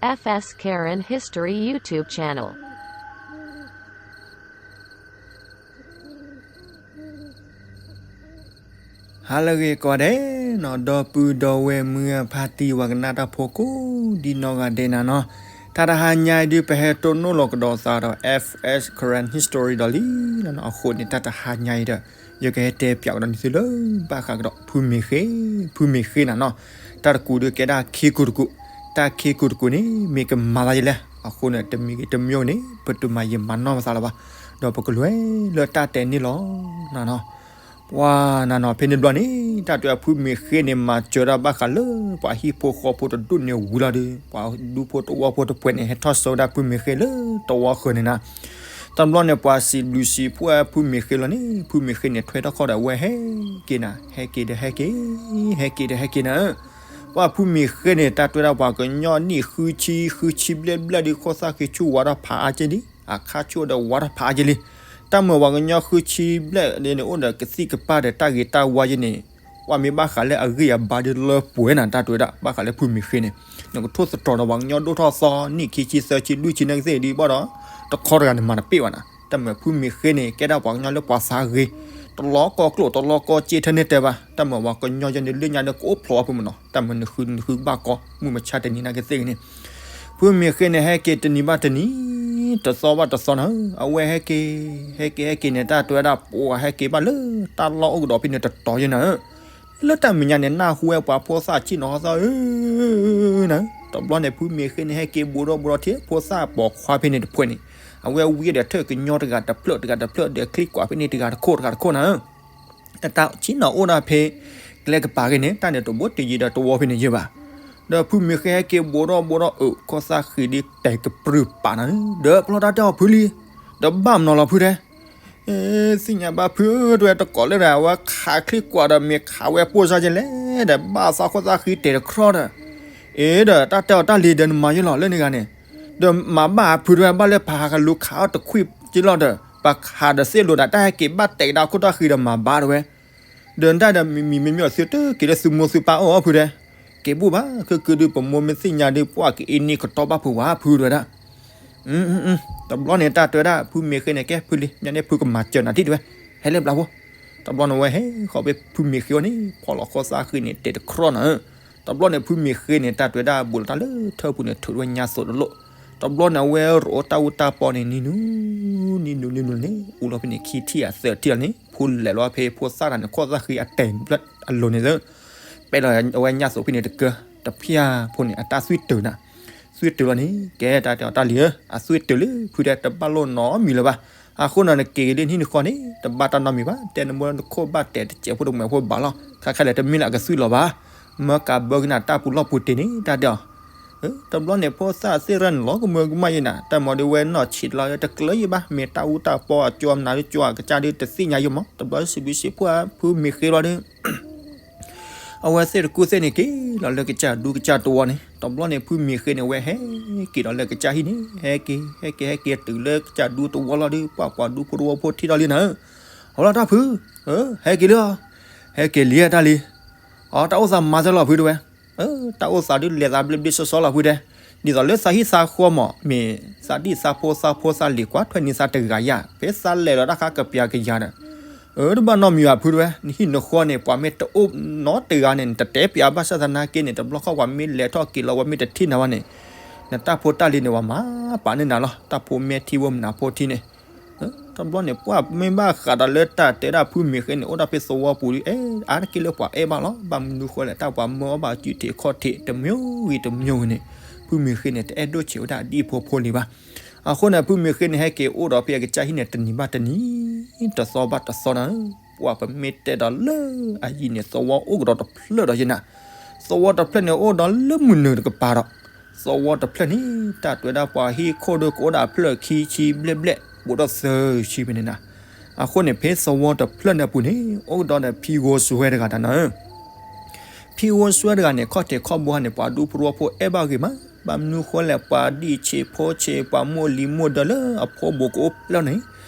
F S Karen History YouTube channel. ဟါလၢအဂ့ၤကိးဂၤဒဲးနီၤ, ဒီပုၢ်ဒီဝဲၢ်မုၢ်အဖါတံၢ် ပှၤကနၣ်တၢ်ဖိကိးဒံနီၢ်ဂၤဒဲးနၤနီၤ, တၢ်တဟါညါအံၤဒုး ပဟဲတိၢ်နီၣ်လီၤကဒီးသးဒီး F S Karen History ဒီးလံနီၤ. အဃိန့ၣ် တၢ်တဟါညါအံၤဒီး ယကဟဲတဲပၠးကဒီးန့ၢ်သုလၢ ဘၣ်ဃးကဒီး ဖုမ့ၤဃ့, ဖုမ့ၤဃ့နၤနီၤ. တၢ်တကူးဒုးကဲဒၣ်ခ့ကူးတကူး, တၢ်ခ့ကူးတကူးန့ၣ် မ့ၢ်ကမၤသးယလဲၣ်. အဃိန့ၣ် တမံၤဂ့ၤတမံၤဂ့ၤန့ၣ် ပတမၤယံာ်မၤနီၢ်ပသးလၢၤဘၣ်, ဒီးပကလဲၤလၢတၢ်တဲန့ၣ်လီၤနၤနီၤ. ပှၤနၤနီၤ ဖဲန့ၣ်တဘျီန့ၣ် တၢ်တဲဖုမ့ၤဃ့န့ၣ် မၤစၢၤဒၣ်ဘၣ်ဃးလၢ ပှၤဟံၣ်ဖိဃီဖိတဒူၣ်န့ၣ်ဝံၤလီၤဒီး ပှၤဒူဖိတဝီဖိတပှဲၤန့ၣ် ဟဲထီၣ်ဆၢဝဲဒၣ်ဖုမ့ၤဃ့လၢတဝီဃၢၤန့ၣ်နၤ. တဘျီန့ၣ် ပှၤစံးဘျုးစံးဖှိၣ်ဖုမ့ၤဃ့လီၤန့ၣ် ဖုမ့ၤဃ့န့ၣ် ထွဲထီၣ်ခီဒီး အဝဲဟဲက့ၤနၤ, ဟဲက့ၤဒီးဟဲက့ၤ, ဟဲက့ၤဒီးဟဲက့ၤနၤ. ပှၤဖုမ့ၤဃ့န့ၣ် တၢ်တဲဒၣ်ပှၤကညီနံၣ်ဃုဆံ, ဃုဆံဘျဲၣ်ဘျဲၣ်ဒီး ခိၣ်သၣ်ဃံဆူၣ်ဝါထီၣ်ဖးအါက့လံ, အခါဆူၣ်ဒီးဝါထီၣ်ဖးအါက့လံ. တၢ်မၤပှၤကညီဃုဆံဘျဲၣ်န့ၣ် အိၣ်ဒီးကသံၣ်ကပၢ်ဒီးတၢ်ဂ့ၤတၢ်ဝါယဲန့ၣ် ပှၤမ့ၢ်ဘၣ်ဃးလၢအဂံၢ်အဘါဒုးလၢပှဲၤနၤ တၢ်တဲဝဲဒၣ် ဘၣ်ဃးလၢဖုမ့ၤဃ့န့ၣ်, နကထိၣ်သတြီၤဒီးပှၤကညီဒိၣ်ထီၣ်သီ နံၣ်ခံဆံသၢဆံလွံၢ်ဆံနာ်ကသ့ၣ်ဒုးဘၣ်ဒီး တခီတဂၤန့ၣ်မၤတပ့ၢ်ဘၣ်နၤ. တၢ်မၤဖုမ့ၤဃ့န့ၣ် ကဲဒၣ်ပှၤကညီလၢပှၤသးဂ့ၤ, တလီၤကီကျိၣ်တလီၤကီစ့ထဲန့ၣ်တဲဘၣ်, တၢ်မၤပှၤကညီယဲန့ၣ် လၢညါန့ၣ် ကအိၣ်ဖျိးအဖုမနီၤ, တၢ်မၤနဃုနဃုဘၣ်ကီ မုၢ်မဆါတနံၤနာ်ကသ့ၣ်ဂ့ၤန့ၣ် ဖုမ့ၤဃ့န့ၣ် ဟဲက့ၤတနံၤဘၣ်တနံၤ, တသီဘၣ်တသီနၤ, အဝဲဟဲက့ၤ, ဟဲက့ၤဟဲက့ၤန့ၣ် တၢ်တဲဝဲဒၣ် ပှၤဟဲက့ၤဘၣ်လၢတၢ်လီၢ်အိၣ်ကဒီးဖဲန့ၣ်တတီၤယဲနၤဧၢ, လၢတၢ်မဲာ်ညါန့ၣ် နၢ်ဟူဝဲပှၤဖိသၣ်ဆံၣ်နီၤဟီသီဧၢ, နၤ, တဘျီန့ၣ် ဖုမ့ၤဃ့န့ၣ် ဟဲက့ၤဘူးဒီးဘူးဒီးထံဖိသၣ်ပိာ်ခွါဖဲန့ၣ်တဖှဲးန့ၣ်, အဝဲဝံဒီးထၢၣ်ကညီတဂၤတဖျၢၣ်တဂၤတဖျၢၣ်ဒီးချံကွၢ်ဖဲန့ၣ်တဂၤတခိၣ်တဂၤတခိၣ်နၤဧၢ အတၢ်ဆံၣ်နီၤအိၣ်ဒၣ်ဖဲ ကျဲကပၤဂ့ၤန့ၣ် တၢ်န့ၣ်တဘိတယံၤဒီးတဝီဖဲန့ၣ်ယဲဘၣ်. ဒီးဖုမ့ၤဃ့ဟဲက့ၤဘူးဒီးဘူးဒီးအၢၣ် ခိၣ်သၣ်ဃံဒ်တဲာ်ကပြုၢ်ပာ်နၤ, ဒီးပလီၢ်တၢ်တဲအီၤဖုလံ, ဒီးဘၣ်မနီၤလီၤဖုတဲ, သ့ၣ်ညါဘၣ်ဖုတဲ တကိးလၢဒၣ် အဝဲခးချံကွၢ်ဒီးမ့ၢ်ခးဝဲပိၢ်စါကလဲၣ် ဒီးဘၣ်သးခိၣ်သၣ်ဃံတဲာ်တခီဒီး, အ့ဒီးတၢ်တဲအီၤတၢ်လံၤဒီးနမၤယဲလီၤလၢန့ၣ်ဂၤန့ၣ်, ဒီးမၤဘၣ်ဖုတဲ ဘၣ်လၢပဟးကလူၤခးအီၣ်တခွံက့လီၤဒီး ပခးဒီးသ့ၣ်လိၤဒၣ် တၢ်ဟဲက့ၤဘၣ်တဲာ်ကဒါခိၣ်သၣ်ဃံဒီးမၤဘၣ်တဲဝဲ ဒီးနတၢ်ဒီးမံၤမံၤမ့မ့ၢ်အီၤသုတက့ၤလၢသုမိၢ်သုပၢ်အအိၣ်ဖုတဲ, က့ၤဘူၣ်ဘၣ် ခဲက့ၤဒုးပမိၢ်မ့ၢ်သ့ၣ်ညါဒုး ပှၤကအ့န့ၢ်ကတီၤဘၣ်ဖုဝဲဖုတဲဝဲဒၣ်. တဘျီန့ၣ် တၢ်တဲဝဲဒၣ် ဖုမ့ၤဃ့န့ၣ် ကဲဖုလံ ညါန့ၣ်ဖုကမၤစၢၤနၤထံၣ်တဲဝဲ, ဟဲလၢဘျါဖိ. တဘျီန့ၣ်ဝဲဟဲဃီၤဖဲဖုမ့ၤဃ့အအိၣ်န့ၣ် ဖီၣ်လီၤခိၣ်သၣ်ဃံန့ၣ် တဲာ်တခီနၤဧၢ. တဘျီန့ၣ် ဖုမ့ၤဃ့န့ၣ် တၢ်တဲဝဲဒၣ် ဘူးလီၤတၢ်လၢထၢၣ်ပူၤန့ၣ် ထုးဝဲညါသိးတလိၣ်. တဘျီန့ၣ် အဝဲရိးအိၣ်တၢ်အူတၢ်ပီန့ၣ် နံၤနူၤ နံၤနူၤ နံၤနူၤန့ၣ် အူလီၤဖဲန့ၣ် ခံထံၣ်အသၢထံၣ်လီၤန့ၣ် ဖုလဲၤလီၤဖဲဖိသၣ်တဂၤန့ၣ် ခိၣ်သၣ်ဃံအတဲာ်အလိၤန့ၣ်သၢ ပဲၣ်လီၤအဝဲညါသိးဖဲန့ၣ်တကၢ တဖၣ်ဖိန့ၣ် အတၢ်သွံၣ်တုာ်နၤ, သွံၣ်တုာ်လီၤန့ၣ် ကဲတၢ်တဲအီၤတၢ်လံၤဧၢ, အသွံၣ်တုာ်လံ ဖုတဲ တဘၣ်လိၣ်နီတမံၤလၢၤဘၣ်. အဃိန့ၣ် နက့ၤက့ၤလၢနဟံၣ်နဃီန့ၣ် တဘၣ်တၢ်နီတမံၤဘၣ်, တဲနမိၢ်နခိၣ်ဘၣ်တဲာ်တစဲးဖိတမှဲးဖိဘၣ်လီၤ, ခဲခါလဲၣ်တမ့ၢ်လၢအကသွံၣ်လီၤဘၣ်, မၢကးဘၢကနၣ်တၢ်ပူၤလီၢ်ပူၤတ့ၢ်န့ၣ် တၢ်တဲအီၤ တဘျီန့ၣ် ဖိသၣ်သ့ၣ်ရၢၣ်န့ၣ် လီၤကမၢကမၣ်ယဲနၤ, တၢ်မၤဒ်ဝဲနီၢ်ဆံးတလီၤ တကျၢၤယဲဘၣ်, မ့ၢ်တၢ်အူတၢ်ပီအကၠီမနုၤဒ်ကၠီအကစၢ်ဒ်တသ့ၣ်ညါယဲမး, တဘျီစံးဘျုးစံးဖှိၣ်ဖုမ့ၤဃ့လီၤဒီး အဝဲသ့ၣ်တကူၣ်သ့ၣ်န့ၣ်က့ၤလီၤလၢကစၢ်ဒူကစၢ်တဝီန့ၣ်, တဘျီန့ၣ် ဖုမ့ၤဃ့န့ၣ် ဝဲဟဲက့ၤဒီးလၢကစၢ်ဟံၣ်န့ၣ် ဟဲက့ၤ ဟဲက့ၤ ဟဲက့ၤတုၤလၢကစၢ်ဒူတဝီလီၤဒီး ပှၤပှၤဒူဖိတဝီဖိထံၣ်ထီၣ်လံနၤ, အလီၤတၢ်ဖု, ဟဲက့ၤလံ, ဟဲက့ၤလံတၢ်လံၤ, အတၢ်အိၣ်သးမၤတၢ်လီၤဖုတဲဝဲ တၢ်အိၣ်သးဒုးလဲၤသးဘျ့ဘျ့ဆှီဆှီလီၤဖုတဲ, ဒ်သိးလၢသးဟံၣ်သးဃီမး မ့ၢ်သးဒံၣ်သးဖိသးဖိသးလံၤကွၢ်ထွဲန့ၢ်သးတဂၤယၤ, ဖဲသးလဲၤလီၤတၢ်ခါကပျးကယၤဒီး, တဘၣ်နီတမံၤဘၣ်ဖုတဲဝဲ, နဟံၣ်နဃီန့ၣ် ပှၤမ့ၢ်တအိၣ်နီတဂၤန့ၣ် နတတဲပျးဘၣ်ဆၣ်သနာ်က့န့ၣ် တဘျီခီပှၤမ့ၢ်လဲၤထီၣ်က့ၤလီၤ ပှၤမ့ၢ်တထံၣ်နၤဘၣ်န့ၣ်, နတၢ်ဖိတၢ်လံၤန့ၣ် ပှၤမၤပာ်န့ၢ်နၤလီၤ, တၢ်ဖိမဲာ်ထံဖိမနုၤဖိထံန့ၣ် တဘျီန့ၣ် ပှၤမ့ၢ်ဘၣ်ဃးဒီးလၢတၢ်တဲဒၣ်ဖုမ့ၤဃ့န့ၣ် အိၣ်ဒၣ်ဖဲသဝီပူၤဒီး အဲ အါတက့ၢ်လၢပှၤအဲၣ်ဘၣ်လီၤ, ဘၣ်မနုၤဃိလဲၣ် တၢ်ပှၤမၢအီၣ်ဘၣ်စုထံးခီၣ်ထံးတမံၤဂ့ၤတမံၤဂ့ၤန့ၣ် ဖုမ့ၤဃ့န့ၣ် တအဲၣ်ဒိၣ်ဆံးဝဲဒၣ်ဒ်အဖိဖိလံၤဘၣ်. အဃိန့ၣ် ဖုမ့ၤဃ့န့ၣ် ဟဲက့ၤအိၣ်ဒီးဖဲအကစၢ်ဟံၣ်န့ၣ် တနံၤဘၣ်တနံၤ တသီဘၣ်တသီနၤ, ပှၤပမ့ၢ်တဲဒီးလၢအယံၤန့ၣ် သဝီအိၣ်ကဒီးတဖျၢၣ်ဒီးယဲနၤ, သဝီတဖျၢၣ်န့ၣ် အိၣ်ဒီးလၢမုၢ်နုာ်တကပၤဒီး သဝီတဖျၢၣ်န့ၣ် တၢ်တဲဝဲဒၣ်ပှၤဟံၣ်ခိၣ်ဒီးကအိၣ်ဒၣ်ဖျၢၣ်ခံဆံဘျဲၣ်ဘျဲၣ် ဘူးဒီးသၢဆံဖဲန့ၣ်နၤ. အဃိန့ၣ် ဖဲသဝီတဖျၢၣ်န့ၣ်အပူၤန့ၣ် အိၣ်ကဒီးဒီးဖံဂီၤစွဲတဂၤတၢ်နၤ. ဖံဂီၤစွဲတဂၤန့ၣ် ခီၣ်ထံးခီၣ်ဘိန့ၣ် ပှၤဒူဖိတဝီဖိအဲၣ်ဘၣ်ဂ့ၤမး, ဘၣ်မနုၤဃိလဲၣ် ပှၤဒံၣ်ဆံးဖိဆံး ပှၤမိၢ်လံၤမိၢ်ဒၢလၢအဖိဘူးကအိၣ်ဖျၢၣ်န့ၣ်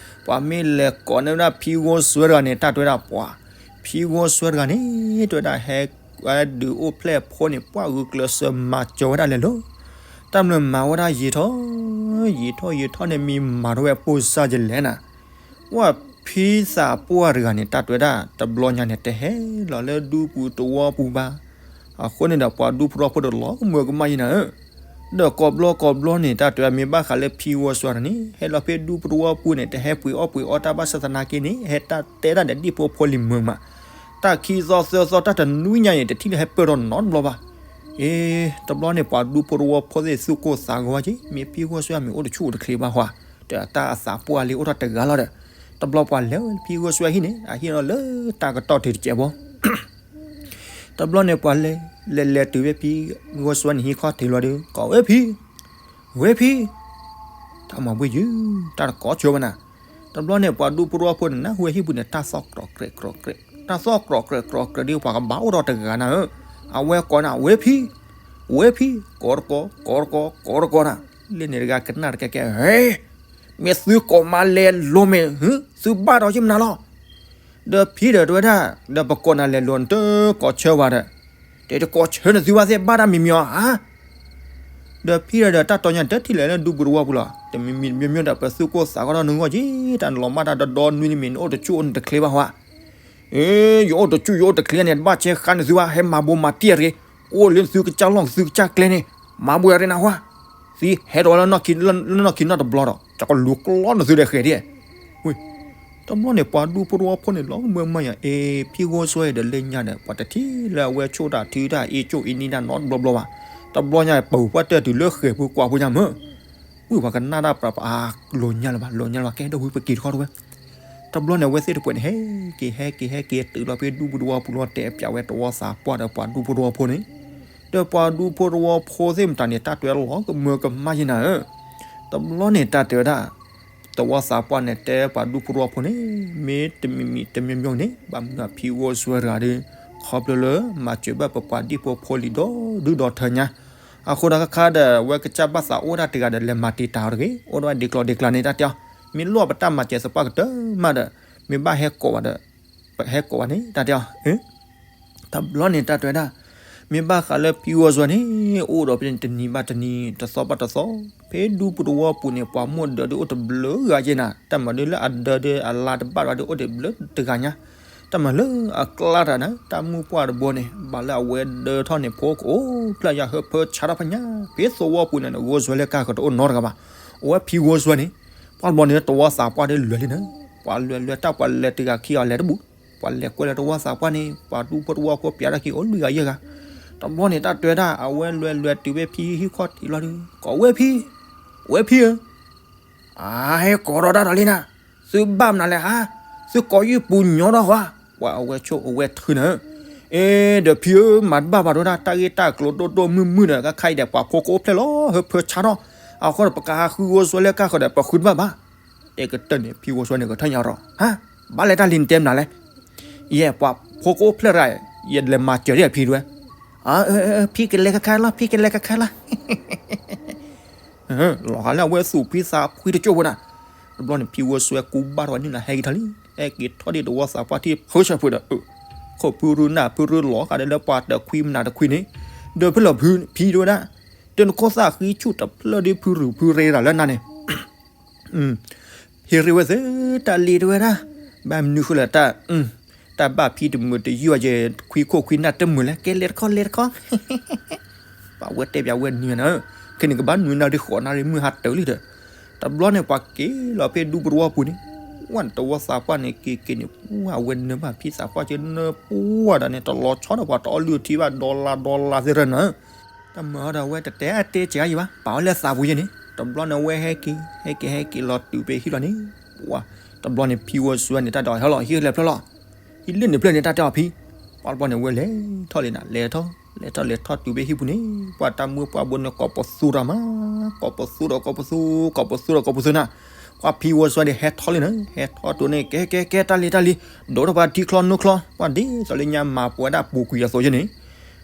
ပှၤမ့ၢ်လဲၤကိးန့ၢ်ဝဲဒၣ်ဖံဂီၤစွဲတဂၤန့ၣ် တၢ်တဲဝဲဒၣ်ပှၤ ဖံဂီၤစွဲတဂၤန့ၣ် တဲဝဲဒၣ်ဟဲဒုးအိၣ်ဖျဲၣ်ဖိန့ၣ် ပှၤဂုာ်ကျဲးစၢးမၤစၢၤဝဲဒၣ်လဲၤလီၤ. တၢ်မနုၤမၤဝဲဒၣ်ယံာ်ထီၣ်, ယံာ်ထီၣ်ယံာ်ထီၣ်န့ၣ် မ့ၢ်မၤထီၣ်ဝဲပိၢ်စၢ်ယလဲၣ်နၤ, ဝဲဖံသးပှၢ်တဂၤန့ၣ် တၢ်တဲဝဲဒၣ် တဘျီညါန့ၣ် တဟဲလီၤလၢဒူပူၤသဝီပူၤဘၣ်. အဃိန့ၣ်ဒီး ပှၤဒူဖိတဝီဖိဒီး လီၤကမၢကမၣ်ယဲနၤဧၢ. ဒီးကိးဘျီကိးဘျီန့ၣ် တၢ်တဲဝဲ မ့ၢ်ဘၣ်ဃးလၢဖံဂီၤစွါတဂၤန့ၣ် ဟဲလီၤဖဲဒူပူၤသဝီပူၤန့ၣ် တဟဲပှ့ၤအီၣ်ပှ့ၤအီတၢ်ဘၣ်ဆၣ်သနာ်က့န့ၣ် ဟဲတၢ်တဲတၢ်ဒီးဒ်ဖိအဖိလံၤမုာ်မး, တၢ်ခံသီသၢသီ တၢ်တနွံညါအံၤ တထံၣ်လၢဟဲပၢၢ်ထီၣ်နီတဘျီဘၣ်. အ့ တဘျီန့ၣ် ပှၤဒူဖိတဝီဖိသ့ၣ်သူၣ်ကိၢ်သးဂီၤဝဲက့ၤ, မ့ၢ်ဖံဂီၤစွါမ့ၢ်အိၣ်တဆူၣ်အိၣ်တချ့ဘၣ်ဟီ, ဒီးတၢ်အသးပှၢ်လံအိၣ်ထီၣ်တဂၤလီၤဒီး, တဘျီပှၤလဲၤဝဲဖံဂီၤစွါဟံၣ်န့ၣ် အဟံၣ်လီၤလၢတၢ်ကတီၢ်တုၤတစဲးဖိ တဘျီန့ၣ် ပှၤလဲၤလဲၤလဲၤတုၤဝဲဖံဂီၤစွါန့ၣ်ဟံၣ်ခီၣ်ထံးလီၤဒီး ကိးဝဲဖံ, ဝဲဖံ, တၢ်မၤဘှံးယုၢ်, တၢ်တကိးဆိဝဲနၤ. တဘျီန့ၣ် ပှၤဒူဖိတဝီဖိန့ၣ် နၢ်ဟူဝဲဟံၣ်ပူၤန့ၣ် တၢ်သီၣ်ကြီးကြဲးကြီးကြဲး, တၢ်သီၣ်ကြီးကြဲးကြီးကြဲးဒီး ပှၤကဘၣ်အိၣ်ဒီးတဂၤနၤဧၢ. အဝဲကိးနၤ ဝဲဖံ, ဝဲဖံ, ကိးတကိး ကိးတကိး ကိးတကိးနၤ, လၢန့ၣ်တဂၤကနၣ်တကဲကဲ, ဟဲ, မ့ၢ်သုကိးမါလဲၤလိၤမ့ၢ် သုဘၣ်ဒီးယမနၤလီၤ. ဒီးဖံဒီးတဲဝဲဒၣ် ဒီးပကိးနၤလဲၤလိၤနတကိးဆၢဝဲဒီး, တဲတကိးဆၢန့ၣ်သုဘၣ်သ့ၣ်ဘၣ်တၢ်မံၤမံၤအီၤဧါ. ဒီးဖံဒီးဒီးတၢ်တီညါတထံၣ်လဲၤလၢဒူပူၤသဝီပူၤလီၤ, တမံၤမံၤတမံၤမံၤဒီး ပသူၣ်ကိၢ်သးဂီၤထီၣ်နဂီၢ်က့ၤ တၢ်နလီၤမၢ်တၢ်ဒီဒီနွံနံၣ်မ့ၢ်နအိၣ်တဆူၣ်အိၣ်နတချ့ဘၣ်ဟီဧါ. အ့ ယအိၣ်တဆူၣ်ယအိၣ်တချ့န့ၣ် တဘၣ်ဆဲးဃါန့ၣ်သုဘၣ် ဟဲမၤဘိးမၤတံၢ်အရ့, အိၣ်လၢသုကစၢ်လီၢ်သုကစၢ်ကျဲန့ၣ်, မၤဘိးအရ့နၤဟီဧါ. သံဟဲထီၣ်ဝဲလၢနီၢ်ခံနီၢ်တဘျီဒီး ကကလူၤကျီနသုဒီးဃဲၤဒ် ဝ့ၢ်, တဘျီန့ၣ် ပှၤဒူဖိတဝီဖိန့ၣ် လီၤကမၢကမၣ်ယၤ အ့ ဖံဂီၤစွါအံၤဒီးလၢညါဒီး ပှၤတထံၣ်လၢအဝဲဆိၣ်တၢ်ထုတၢ်အ့ၣ်ကၠိၣ်အ့ၣ်နံၣ်တၢ်နီတဘျီဘျီဘၣ်. တဘျီညါ ပာ်ပှၢ်တၢၢ်တုၤလၢဃဲၤဖိကွၢ်ဖိညါမၢ်, ဝ့ၢ် ပှၤကနၣ်တၢ်ပြးပြး အါ လီၤညါလၢၤဘၣ် လီၤညါလၢၤဘၣ် ကဲဒိၣ်ဝံၤပက့ၤတခီတဝဲ. တဘျီန့ၣ် အဝဲသ့ၣ်တဖၣ်န့ၣ် ဟဲက့ၤဟဲက့ၤဟဲက့ၤတုၤလီၤဖဲဒူပူၤသဝီပူၤလီၤ တဲပၠးဝဲသဝီသးပှၢ်ဒီးပှၤဒူဖိတဝီဖိန့ၣ်, ဒီးပှၤဒူဖိတဝီဖိသ့ၣ်မတၤန့ၣ် တၢ်တဲလီၤကမၢကမၣ်ယဲနၤဧၢ. တဘျီန့ၣ် တၢ်တဲဝဲဒၣ် သဝီသးပှၢ်န့ၣ် တဲပှၤဒူဖိတဝီဖိန့ၣ် မ့ၢ်တမံၤမံၤတမံၤမံၤန့ၣ် ဘၣ်မနုၤဖံဂီၤစွါတဂၤဒီး ခီဖျိလၢမၤစၢၤဘၣ်ပပှၤဒံၣ်ဖိဖိလံၤဒီးဒုဒီးထၢညါ, အဃိဒီးခါခါဒီး အဝဲကစၢ်ဘၣ်သးအိၣ်ဒၣ်တဂၤဒီး လဲၤမၤတံာ်တာ်အီၤတဂ့ၤ အိၣ်ဒီးဒ်ကျိၤဒ်ကျါန့ၣ် တၢ်တဲအီၤ, မ့ၢ်လိၣ်ပတၢ်မၤစၢၤသပှၢ်ကတၢၢ်မးဒီး မ့ၢ်ဘၣ်ဟဲကိးဝဲဒီး ပဟဲကိးဝဲန့ၣ် တၢ်တဲအီၤ တဘျီန့ၣ် တၢ်တဲဝဲဒၣ် မ့ၢ်ဘၣ်ဃးလၢဖံဂီၤစွါန့ၣ် အိၣ်ဒီးဖဲန့ၣ်တနံၤဘၣ်တနံၤ တသီဘၣ်တသီ, ဖဲဒူပူၤသဝီပူၤန့ၣ် ပှၤမိၢ်ဒၢးဒုးအိၣ်တဘျုးဂၤယဲနၤ, တၢ်မၤဒုးလၢအဒၢးဒီးအလါတဘၣ်ဘၣ်ဒီး အိၣ်ဒံးဘျုးတဂၤညါ, တၢ်မၤလၢအကျါတၢ်န့ၣ် တၢ်မုၢ်ပှၢ်တဘိန့ၣ် ဘၣ်လၢအဝဲဒၢးထီၣ်န့ၣ် ဖိကအိၣ်ဖျဲၣ်ယၤဟၢဖၢဆါထီၣ်ဖဲညါ, ဖဲသဝီပူၤန့ၣ် ဂီၤစွါလၢကါဃၢၤတအိၣ်နီတဂၤဘၣ်, အိၣ်ဝဲဖံဂီၤစွါန့ၣ်, ပှၤဘျီန့ၣ်သဝီသးပှၢ်ဒီးလွဲၤလံန့ၣ်, ပှၤလွဲၤလွဲၤတၢ်ပှၤလဲၤတဂၤခံဂၤလဲၤတဘူၣ် ပှၤလဲၤကွဲလၢသဝီသးပှၢ်န့ၣ် ပှၤဒူဖိတဝီဖိပျးတၢ်ခံအိၣ်လွံၢ်ဂၤယဲၢ်ဂၤ, တဘျီန့ၣ် တၢ်တဲဝဲဒၣ် အဝဲလွဲၤလွဲၤတုၤဝဲဖံဟံၣ်ခီၣ်ထံးလီၤဒီး ကိးဝဲဖံ, ဝဲဖံဧၢ, အဟဲကိးထီၣ်တၢ်ဒီးလံနၤ, သုဘၣ်မနုၤလဲၣ်ဧါ, သုကိးယုၢ်ပူၤညီထီၣ်ဧါ, ပှၤအဝဲဆိၣ်အဝဲထုးနၤဧၢ, အ့ ဒီးဖံဧၢ မၤတဘၣ်ဘၣ်တဲဝဲဒၣ် တၢ်ဂ့ၢ်တၢ်ကျိၤဒိၣ်ဒိၣ်မုၢ်မုၢ်ဒီး ခါခါအံၤဒီး ပှၤဖိကအိၣ်ဖျဲၣ်လီၤ ဟၢဖၢဆါထီၣ်, အဃိဒီး ပကဟးဃုဂီၤစွါလၢကါဃၢၤဒီး ပဃုတဘၣ်ဘၣ် တဲကတၢၢ်န့ၣ် ဖံဂီၤစွါန့ၣ် ကထၢညါရီၤ, ဟါ, ဘၣ်လဲၣ်တၢ်လံနတဲမနုၤလဲၣ်, ယဲ ပှၤဖိကအိၣ်ဖျဲၣ်ရၤ, ယလဲၤမၤစၢၤဒ်အဖံတဝဲ, အၢ ဖံကလဲၤခါခါလီၤ ဖံကလဲၤခါခါလီၤ, လီၤဂာ်လၢအဝဲသူၣ်ဖှံသးဖှံတကၠိၢ်ဖိနၤ, တဘျီန့ၣ် ဖံဂီၤစွါကူဘၣ်ထီၣ်ဝဲန့ၣ်လီၤ ဟဲက့ၤထီၣ်လံ, ဟဲက့ၤထီၣ်ဒ်သဝီသးပှၢ်ထံၣ်ဖုဆၢဖုဒီး, ခိၣ်ဖုရူနၢ်ဖုရူလီၤဂာ်ဒီးလၢပှၤတခွံမနၤတခွံန့ၣ်, ဒီးဖဲလီၤဖံတဝဲဒၣ်, တနခိၣ်သၣ်ဃံဆူၣ်တဖျၢၣ်ဒ်ဖုရူဖုရ့တၢ်လၢနၤန့ၣ် ဟ့ၣ်ရ့ဝဲသ့ၣ် တၢ်လံၤတဝဲဒၣ်, ဘၣ်မနုၤဃိလဲၣ်တၢ်, တၢ်ဘၣ်ဖံတမုာ်တယုၢ်အယဲၢ်ခွံခိၣ်ခွံနၢ်တမုာ်လဲၣ် ကဲလဲၤတခီလဲၤတခီ, ပှၤဝဲတဲပၠးဝဲနုၤနၤ, ခဲန့ၣ်ကဘၣ်နုၤနၤရံၣ်ဃိးနၤရံၣ်မုၢ်ဟါတၢၤလံဒီး, တဘျီန့ၣ် ပှၤက့ၤလီၤဖဲဒူပတဝီပူၤန့ၣ်, ဝဲန့ၣ်သဝီသးပှၢ်န့ၣ် က့ၤက့ၤန့ၣ် ပှၤဝဲနၢၤဘၣ်ဖံသးပှၢ်က့ၤနၢၤပှၢ်ဒၣ်န့ၣ် တလီၤဆီဒီးပှၤတအီလုၢ်ထံဘၣ် ဒီလါဒီလါသ့ၣ်ရၢနၤ တၢ်မၤအီၤဒီး အဝဲတတဲအတဲစှၤယံၤဘၣ် ပာ်အီၤလၢသးပူၤယဲန့ၣ် တဘျီန့ၣ် အဝဲဟဲက့ၤ ဟဲက့ၤဟဲက့ၤလီၤတုၤဖဲဟံၣ်လီၤန့ၣ်, ပှၤ တဘျီန့ၣ် ဖံဂီၤစွါန့ၣ် တၢ်တဲအီၤ ဟဲလီၤ ဟံၣ်လဲၤဖျၢၣ်လီၤ, ဟံၣ်လၢန့ၣ်ဖျၢၣ်န့ၣ် တၢ်တဲအီၤဖံ, ပှၤတဘျီန့ၣ် အဝဲလဲၤထီၣ်လံနၤ လဲၤထီၣ် လဲၤထီၣ်လဲၤထီၣ်တုၤဖဲဟံၣ်ပူၤန့ၣ် ပှၤတၢ်မုၢ်ပှၢ်ဘိန့ၣ်ကိးပသူဒီးမး, ကိးပသူဒီးကိးပသူ ကိးပသူဒီးကိးပသူနၤ, ပှၤဖံဂီၤစွါန့ၣ် ဟဲထီၣ်လံနၤ ဟဲထီၣ်တုၤန့ၣ် ကဲကဲကဲ တၢ်လံတၢ်လံ, ဒိးထီၣ်ပှၤထံချီနိချီ, ပှၤဒ်သိးလၢညါမၤပဝဲဒၣ်ပူၤကွံာ်အသိးယဲန့ၣ်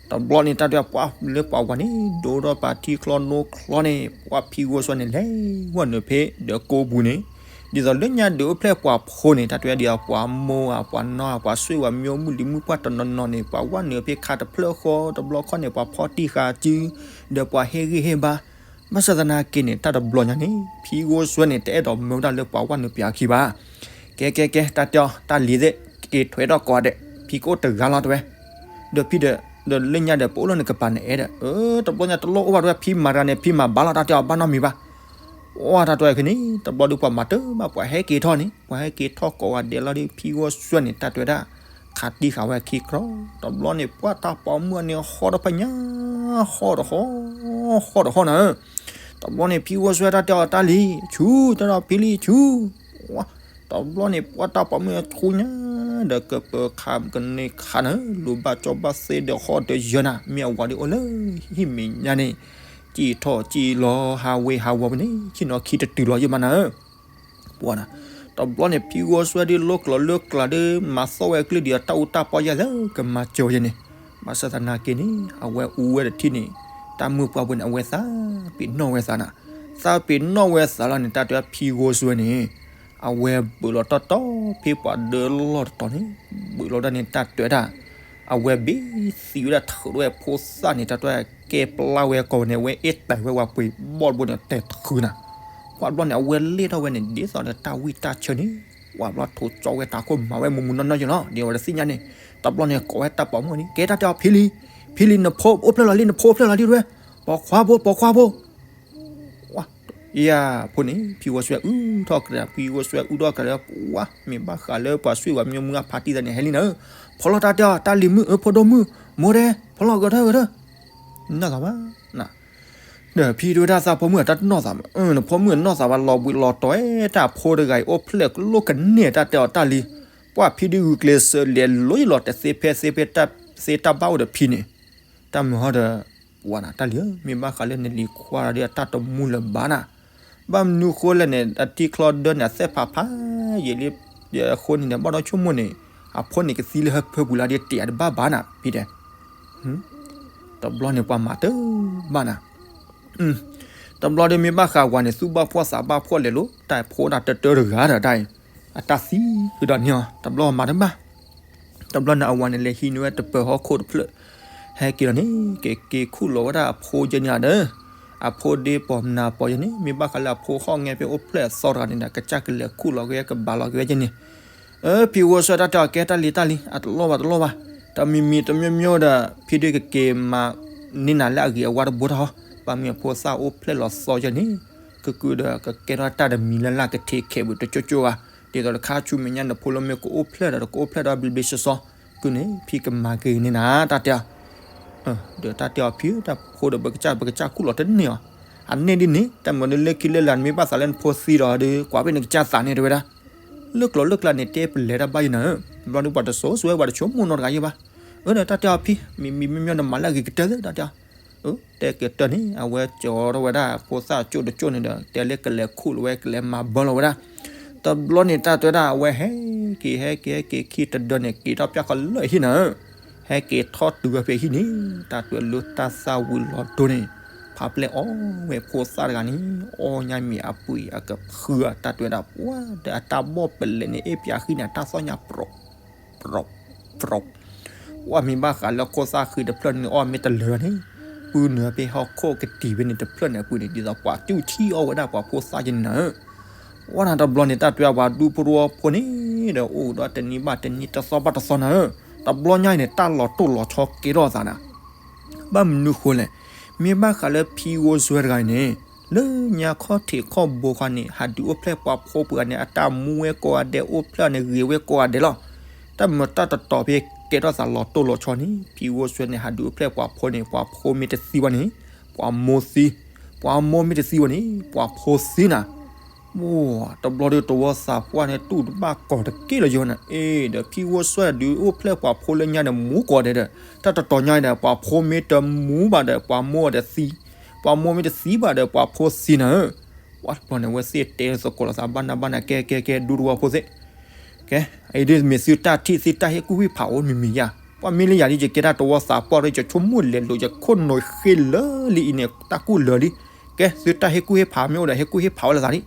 တဘျီန့ၣ် တၢ်တဲပှၤလၢပှၤဝၤန့ၣ် ဒိးထီၣ်ပှၤထံချီနိချီန့ၣ် ပှၤဖံဂီၤစွါန့ၣ် လဲၤဝဲနုာ်ဖဲဒီးကိးပူၤန့ၣ်, ဒ်သိးလၢညါဒုးအိၣ်ဖျဲၣ်ပှၤဖိန့ၣ် တၢ်တဲဒ်သိးပှၤမိၢ်ဧါ ပှၤနီၢ်ဧါ ပှၤဆွေပှၤမျိုး မုၢ်လံၤမုၢ်ပှၢ်တနီၤနီၤန့ၣ် ပှၤဝဲနုာ်ဖဲခါတဖျၢၣ်ဃီ တဘျီခီန့ၣ် ပှၤဖီတံၢ်ဃာ်စု ဒီးပှၤဟ့ၣ်ဂံၢ်ဟ့ၣ်ဘါ, ဘၣ်ဆၣ်သနာ်က့န့ၣ် တၢ်တဘျီညါန့ၣ် ဖံဂိၣ်စွဲန့ၣ် တအဲၣ်ဒိးမၢဝဲဒၣ်လၢပှၤဝၢ်နုာ်ပၠးခံဘၣ်. ကဲကဲကဲ တၢ်တဲအီၤ တၢ်လံၤသ့ၣ် က့ၤထွဲထီၣ်ကိးဂၤဒဲး ဖံကအိၣ်တဂၤလီၤတဲဝဲ. ဒီးဖံဒီး ဒီးလၢညါဒီး ပအိၣ်လၢနကပၤနအဲၣ်ဒီး အၢ တဘျီညါတလိၣ်အိၣ်ဘၣ်တဲဝဲ ဖံမၤတဂၤန့ၣ် ဖံမၤဘၣ်လီၤ တၢ်တဲအီၤ ဘၣ်နီတမံၤဘၣ်. အိၣ်တၢ်တဲဝဲခဲန့ၣ် တဘျီဒုးပှၤမၤတၢ်ဘၣ် ပှၤဟဲက့ၤထီၣ်န့ၣ် ပှၤဟဲက့ၤထီၣ်ကိးဂၤဒဲးလီၤဒီး ဖံဂိၣ်စွဲန့ၣ် တၢ်တဲဝဲဒၣ် ခးတံၢ်ဃာ်ဝဲခံကြီ တဘျီန့ၣ် ပှၢ်တၢ်ပိာ်မုၣ်န့ၣ် ဟီၣ်ဒီးဖဲညါ ဟီၣ်ဒီးဟီၣ် ဟီၣ်ဒီးဟီၣ်နၤ တဘျီန့ၣ် ဖံဂိၣ်စွဲတၢ်တဲအီၤ တၢ်လံၤ ဆူ တၢ်ဒီးဖံလံၤ ဆူ တဘျီန့ၣ် ပှၢ်တၢ်ပိာ်မုၣ်ဆူညါ ဒီးကပၢၤခးကန့ၢ်ခးနၤ လူၤဘၣ်ကၠီဘၣ်သ့ဒီးဟီၣ်ဒီးယၢနၤ မ့ၢ်အဝၤဒ်အိၣ်လၢဟံၣ်မဲာ်ညါန့ၣ် စံၣ်ထီၣ်စံၣ်လီၤ ဟးဝ့ၤဟးဝီၤဝဲန့ၣ် ဆ့ၣ်နီၤခံတတုၤလီၤယမးနၤဧၢ ပှၤနၤ တဘျီန့ၣ် ဖံဂိၣ်စွဲဒ်လိကျိာ်လၢကျးဒီး မၤသီၣ်ဝဲအကလုၢ်ဒ်အတၢ်အူတၢ်ပီၢ်ယဲၢ်လၢကမၤစၢၤဝဲယဲၢ်န့ၣ် ဘၣ်ဆၣ်သနာ်က့န့ၣ် အဝဲအူဝဲတထံၣ်န့ၣ် တၢ်မုၢ်ပှၢ်ပူၤန့ၣ် အဝဲသးပ့ၤနီၣ်ဝဲသးနၤ သးပ့ၤနီၣ်ဝဲသးလီၤန့ၣ် တၢ်တဲဖံဂိၣ်စွဲန့ၣ် အဝဲဘုးလီၤတီတီဖဲပှၤဒၢလီၢ်တတီၤန့ၣ် ဘုးလီၤဒၣ်န့ၣ် တၢ်တဲဒၣ် အဝဲဘ့သံဝဲဒၣ်ထုးထီၣ်ဝဲဖိသၣ်န့ၣ် တၢ်တဲကဲပျၢ်ဝဲကိးန့ၣ် အဝဲအ့ၣ်တဲာ်ဝဲဝဲပှ့ၤဘီၣ်တဘိန့ၣ် တဲာ်တဃုနၤ ပှၤတဘျီန့ၣ် အဝဲလဲၣ်ထီၣ်ဝဲန့ၣ် ဒ်သိးဒီးတၢ်ဝံၣ်တၢ်ဆၢန့ၣ် ပှၤတဘျီထိးကၠီဝဲတၢ်ခိၣ်မၤဝဲမူးမူးနီၢ်နီၢ်ယဲၢ်လီၤ ဒ်အဝဲတသ့ၣ်ညါန့ၣ် တဘျီန့ၣ် ကိးဝဲတၢ်ပိာ်မုၣ်န့ၣ် ကဲတၢ်တဲအီၤ ဖံလံၤ ဖံလံၤ နဖိအိၣ်ဖျဲၣ်လီၤလံ နဖိအိၣ်ဖျဲၣ်လီၤလံတဲဝဲ ပိာ်ခွါဖိ ပိာ်ခွါဖိ ယၤ ဖိန့ၣ် ဖံဂိၣ်စွဲအုၣ်ထီၣ်ကြၢး ဖံဂိၣ်စွဲအုၣ်ထီၣ်ကြၢးလၢ ပှၤ မ့ၢ်ဘၣ်ဃးလၢပှၤဆွေၣ်ပှၤမၠိမုၢ်အဖါတံၢ်သးန့ၣ် ဟဲလံနၤဧၢ ဖီလီၤတၢ်တဲအီၤ တၢ်လံၤမုၣ်ဧၢ ဖိဒိၣ်မုၣ် မိၢ်ဒဲ ဖီလီၤဂဲၤထၢၣ်ဂဲၤထၢၣ် နီၢ်သးဘၣ် ဒီးဖံတဲဝဲဒၣ်သးဖိမုၣ်အတၢ်တနီၢ်သးဘၣ် နဖိမုၣ်နီၢ်သးဘၣ် လီၤဘှံးလီၤတီၤ တၢ်ဖိတဂၤအံၤအိၣ်ဖျဲၣ်လိၣ်ကန့ၢ်တၢ်တဲအီၤတၢ်လံၤ ပှၤဖံဒုးဂုာ်ကျဲးစၢးလဲၤလိၤယလီၤ တသ့ဖဲသ့ဖဲတၢ်သ့တၢ်ဘၣ်အိၣ်ဒီးဖံန့ၣ် တၢ်မုၢ်ဟီဒီး ပှၤနၤ တၢ်လံၤဧၢ မ့ၢ်ဘၣ်ဃးလၢနလံၤခွါဒီးအတၢ်တမူလၢၤဘၣ်နၤ ဘၣ်မနုၤဃိလဲၣ်န့ၣ် အထံချီဒၢန့ၣ် အသ့ၣ်ဖးဖးယံာ်လံ အဃိန့ၣ်ဒီး ဘၣ်ဒီးဆိကမိၣ်န့ၣ် အဖိန့ၣ်ကသံလၢဟၢဖၢပူၤလၢဒ်တဲာ်အတဘၣ်ဘၣ်နၤ ဖံတဲ တဘျီန့ၣ်ပှၤမၤတၢ်ဘၣ်နၤ တဘျီဒီးမ့ၢ်ဘၣ်ဃးဝဲန့ၣ် သူၣ်ဘၣ်ဖှီၣ်သးဘၣ်ဖှီၣ်လဲၤလိၤ တၢ်ဖိဒၣ်တၢတၢတဂၤဒီးတၢ်အံၤ အတၢ်သံဃုာ်ဒီးန့ၣ်အီၤ တဘျီမၤတၢ်ဘၣ် တဘျီန့ၣ်အဝၤန့ၣ်လဲၤဟံးန့ၢ်ဝဲတပၢၤဟီၣ်ခိၣ်တဖျၢၣ် ဟဲက့ၤလီၤန့ၣ် က့ၤက့ၤခူၣ်လီၤဝဲဒၣ်အဖိယဲၢ်န့ၣ်ဒီး အဖိဒ့ပိာ်မနၤပိာ်ယဲၢ်န့ၣ် မ့ၢ်ဘၣ်ဃးလၢအဖိဟီၣ်ငဲဖဲအိၣ်ဖျဲၣ်အသီတဂၤန့ၣ်ဒီး ကစၢ်ကလဲၤခူၣ်လီၤက့ၤကဘၣ်လီၤက့ၤဝဲယဲၢ်န့ၣ် အၢ ဖံဂိၣ်စွဲတၢ်တဲအီၤ ကဲတၢ်လံၤတၢ်လံၤ အတလီၢ်ဘၣ်တလီၢ်ဘၣ် တမံၤမံၤတမံၤမံၤဒီး ဖံဒ့ကက့ၤမၤန့ၢ်နၤလၢအဂ့ၤအဝါတဘိတၢ်ဟီ ဘၣ်မ့ၢ်အဖိသၣ်အိၣ်ဖျဲၣ်လီၤသီယဲၢ်န့ၣ် ကကုဒီးကကဲထီၣ်တၢ်တမံၤလၢ်လၢ်ကထံခဲးဘၣ်တကၠိကၠိဘၣ် ဒ်သိးတခါဆူမဲာ်ညါနဖိလၢမ့ၢ်ကအိၣ်ဖျဲၣ်ဒီးကအိၣ်ဖျဲၣ်ဒီးဘျ့ဘျ့ဆှီဆှီ ကုန့ၣ် ဖံကမၤက့ၤန့ၢ်နၤ တၢ်တဲအီၤ ဒီးတၢ်တဲအီၤဖံ တၢ်ဖိဒီးပကစၢ်ပကစၢ်ခူၣ်လီၤတန့ၢ်အီၤ အန့ၢ်ဒ်န့ၣ် တၢ်မၤဒ်လၢခံလၢလာ်နမ့ၢ်ဘၣ်သးလၢနဖိသံဒီးဒီး ကွၢ်ဖဲနကစၢ်သးန့ၣ်တဲဝဲဒၣ် လၢကျိာ်လၢကျါန့ၣ် တဲပလဲၤတၢ်ဘၣ်ယဲၢ်နၤဧၢ ဘျီဒုးပှၤတစိၤစိၤဝဲပှၤတဆိကမိၣ်နီတဂၤယဲၢ်ဘၣ် အၢဒီးတၢ်တဲအီၤဖံ မံၤမံၤမ့ၢ်မ့ၢ်နမၤလၢအဂ့ၤကတၢၢ်လၢတၢ်တဲအီၤ အၢ တဲကတၢၢ်န့ၣ် အဝဲကၠီထီၣ်ဝဲဒၣ်ဖိသၣ်ကၠိတကၠိန့ၣ်ဒီး တဲလၢကလဲၤခူၣ်လီၤဝဲကလဲၤမၤဘၢလီၤဝဲဒၣ် တဘျီန့ၣ်တၢ်တဲဒၣ်အဝဲဟဲက့ၤဟဲက့ၤဟဲက့ၤခံတဒၢန့ၣ် က့ၤထီၣ်ပၠၣ်ဃီလၢဟံၣ်နၤဧၢ ဟဲက့ၤထီၣ်တုၤဝဲဖဲဟံၣ်န့ၣ် တၢ်တဲလၢတၢ်သၣ်ဝံၤလီၤဒိန့ၣ် ဖးပျဲၢ်အီၣ်ဝဲဖိသၣ်တဂၤန့ၣ် အီၣ်ညါမ့ၤအပှံၤအကဖုအတၢ်တဲဒၣ်ပှၤဒီးအတၢ်ဘီၣ်ပလဲၤန့ၣ် အ့ၣ်ပၠးဃံန့ၣ် အတၢ်သီၣ်ညါပြီး ပြီး ပြီး ဝဲမ့ၢ်ဘၣ်ဃးလၢခိၣ်သၣ်ဃံတဖျၢၣ်န့ၣ် အီၣ်မ့ၢ်တလၢာ်ဘၣ်န့ၣ် ပုၢ်နုာ်ဖဲဟီၣ်ခိၣ်ကတံၤဖဲန့ၣ်တဖျၢၣ်န့ၣ်အပူၤန့ၣ် ဒ်သိးပှၤတူၢ်ထံအီၣ်ဝဲဒၣ်ပှၤဖိသၣ်ယဲၢ်န့ၣ်နၤဧၢ ဝဲန့ၣ်တဘျီန့ၣ် တၢ်တဲအဝၤဒူဖိတဝီဖိန့ၣ်ဒီး အိၣ်ဒီးတနံၤဘၣ်တနံၤတသီဘၣ်တသီနၤဧၢ တဘျီညါအံၤန့ၣ် တၢ်လီၤတိၢ်လီၤဆီကဲထီၣ်အသးနၤ ဘၣ်မနုၤဃိလဲၣ် မ့ၢ်ဘၣ်ဃးလၢဖံဂိၣ်စွဲတဂၤအံၤန့ၣ် လၢညါခီၣ်ထံးခီၣ်ဘိခီန့ၣ် ဟးဒုးအိၣ်ဖျဲၣ်ပှၤဖိပှၤန့ၣ် အတၢ်မူဝဲကိးဂၤဒဲး အိၣ်ဖျဲၣ်န့ၣ်ဂ့ၤဝဲကိးဂၤဒဲးလီၤ တၢ်မၤတၢ်တတီၤဖဲကဲထီၣ်သးလီၤတိၢ်လီၤဆီန့ၣ် ဖံဂိၣ်စွဲန့ၣ် ဟးဒုးအိၣ်ဖျဲၣ်ပှၤဖိန့ၣ် ပှၤဖိမ့ၢ်တသံဘၣ်န့ၣ် ပှၤမိၢ်သံ ပှၤမိၢ်မ့ၢ်တသံဘၣ်န့ၣ် ပှၤဖိသံနၤ တဘျီဒီးတဝီသးပှၢ်န့ၣ်တူၢ်တဘၣ်ကီၤတက့ၢ်လၢၤယိၤန့ၣ် အ့ ဒီးဖံဂိၣ်စွဲဒုးအိၣ်ဖျဲၣ်ပှၤဖိလၢညါဒီးမူကိးဂၤဒဲးဒီး တၢ်တတီၤညါအံၤဒီး ပှၤဖိမ့ၢ်တမူဘၣ်ဒီး ပှၤမိၢ်အတသံ ပှၤမိၢ်မ့ၢ်တသံဘၣ်ဒီး ပှၤဖိသံနၤဧၢ ပှၤတဘျီန့ၣ် အဝဲသ့ၣ်တဲသကိးလိာ်သးဘၣ်နၢ်ဘၣ်နၢ် ကဲကဲကဲ ဒူသဝီဖိသ့ၣ် ကဲ အံၤဒ်မ့ၢ်သုတၢ်ထံၣ်သုတၢ်ဟ့ၣ်ကူၣ်ဟ့ၣ်ဖးအိၣ်မံၤမံၤယါ ပှၤမ့ၢ်လၢယၤဒ် ယကဲတၢ်တဝီသးပှၢ်ဒီး ယဆိကမိၣ်လဲၤလိာ် ယခိၣ်နူာ်ဃ့လၢာ်လံအံၤန့ၣ် တၢ်ကူၣ်လၢာ်လံ ကဲ သုတၢ်ဟ့ၣ်ကူၣ်ဟ့ၣ်ဖးမ့ၢ်အိၣ်ဒီး ဟ့ၣ်ကူၣ်ဟ့ၣ်ဖးဝဲလိာ်သးလံ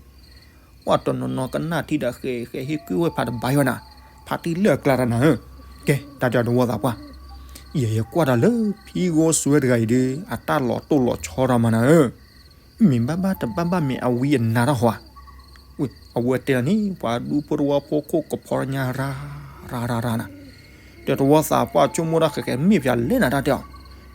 ပှၤတနီၤနီၤကနၣ်ထံၣ်ဒီးဃဲဃဲဟ့ၣ်ကူၣ်ဟ့ၣ်ဖးတဘၣ်ယွၤနၤ ဖးတံၢ်လၢအကျါတၢ်နၤဧၢ ကဲ တၢ်တဲတဝီသးပှၢ် ယဲယကွၢ်တၢ်လၢဖံဂိၣ်စွဲတဂၤအံၤဒီး အတၢ်လီၤတိၢ်လီၤဆီတၢ်မၤနၤဧၢ မ့ၢ်ဘၣ်ဘၣ်တဘၣ်ဘၣ်မ့ၢ်အဝံအနါတၢ်ဟီဧါ. အဝဲတဲလီၤန့ၣ် ပှၤဒူဖိတဝီဖိခိၣ်ကဖီညါရၤ ရၤရၤရၤနၤ. ဒီးတဝီသးပှၢ်ဆိကမိၣ်တၢ်ဃဲးဃဲး မ့ၢ်ပၠးလဲၣ်နၤတၢ်တဲအီ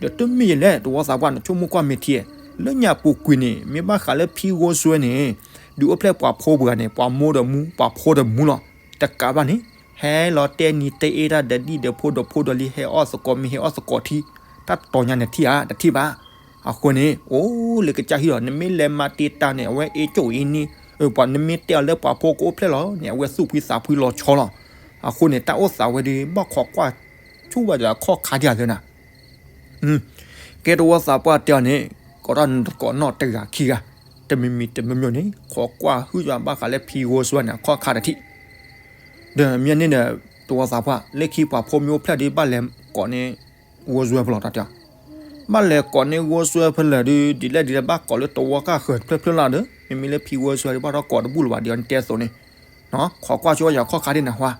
ၤ, ဒီးတမ့ၢ်ယလဲၣ် တဝီသးပှၢ် နဆိကမိၣ်ကွၢ်မ့ၢ်ထံ, လၢညါပူၤကွံာ်န့ၣ် မ့ၢ်ဘၣ်ဃးလၢဖံဂိၢ်စွဲန့ၣ် ဒုးအိၣ်ဖျဲၣ်ပှၤဖိပှၤဂၤန့ၣ် ပှၤမိၢ်ဒီးမူ ပှၤဖိဒီးမူလီၤ. တကးဘၣ်န့ၣ် ဟဲလီၤတဲနံၤတဲအ့တၢ်ဒီးဒံၣ်ဒီးဖိဒီးဖိဒီးလံၤ ဟဲအီၣ်သကိးမ့ၤ ဟဲအီၣ်သကိးထံ, တၢ်တီၤညါနထံၣ်ဧါ တထံၣ်ဘၣ်. အဃိန့ၣ် အိၣ်လၢကစၢ်ဟံၣ်လီၤ နမ့ၢ်လဲၤမၤတံာ်တာ်န့ၣ် အဝဲအ့ၣ်ကၠိၣ်အ့ၣ်နံၣ်, ပှၤနမ့ၢ်တဲအီၤလၢပှၤဖိကအိၣ်ဖျဲၣ်လီၤန့ၣ် အဝဲသူၣ်ဖှံသးဖှံလီၤဆီလီၤ. အဃိန့ၣ် တၢ်အိၣ်သးဝဲဒီး ဘၣ်ခိးကွၢ်ဆိဘၣ်ဒီးအခီၣ်ခါဒံးဧါသ့နၤ. ကဲတဝီသးပှၢ်တဲအီၤန့ၣ် ကိးထီၣ်နသကိးနီၢ်တဂၤခံဂၤ, တမံၤမံၤတမံၤမံၤန့ၣ် ခိးကွၢ်ဟုၣ်ယွၤဘၣ်ဃးလၢဖံဂိၢ်စွဲန့ၣ် အခီၣ်ခါတထံၣ်. ဒီးမ့ၢ်န့ၣ်ဒီး တဝီသးပှၢ် လၢခံပှၤဖိမ့ၢ်အိၣ်ဖျဲၣ်ဒီး ဘၣ်လဲၤကိးန့ၢ်ဂိၢ်စွဲဖဲလဲၣ်တၢ်တဲအီၤ, ဘၣ်လဲၤကိးန့ၢ်ဂိၢ်စွဲဖဲလဲၣ်ဒီး ဒ်လဲၣ်ဒ်လဲၣ်ဘၣ်ကိးလၢတဝီကၢ်ဃၢၤတဖျၢၣ်ဖျၢၣ်လၢဒီး မ့မ့ၢ်လၢဖံဂိၢ်စွဲဒီး ဘၣ်ထီၣ်ကိးတဘူၣ်လၢၤဘၣ် ဒ်အီၤနတဲအသိးန့ၣ် ခိးကွၢ်ဆိယၤခီၣ်ခါဒ်နၤဟါ.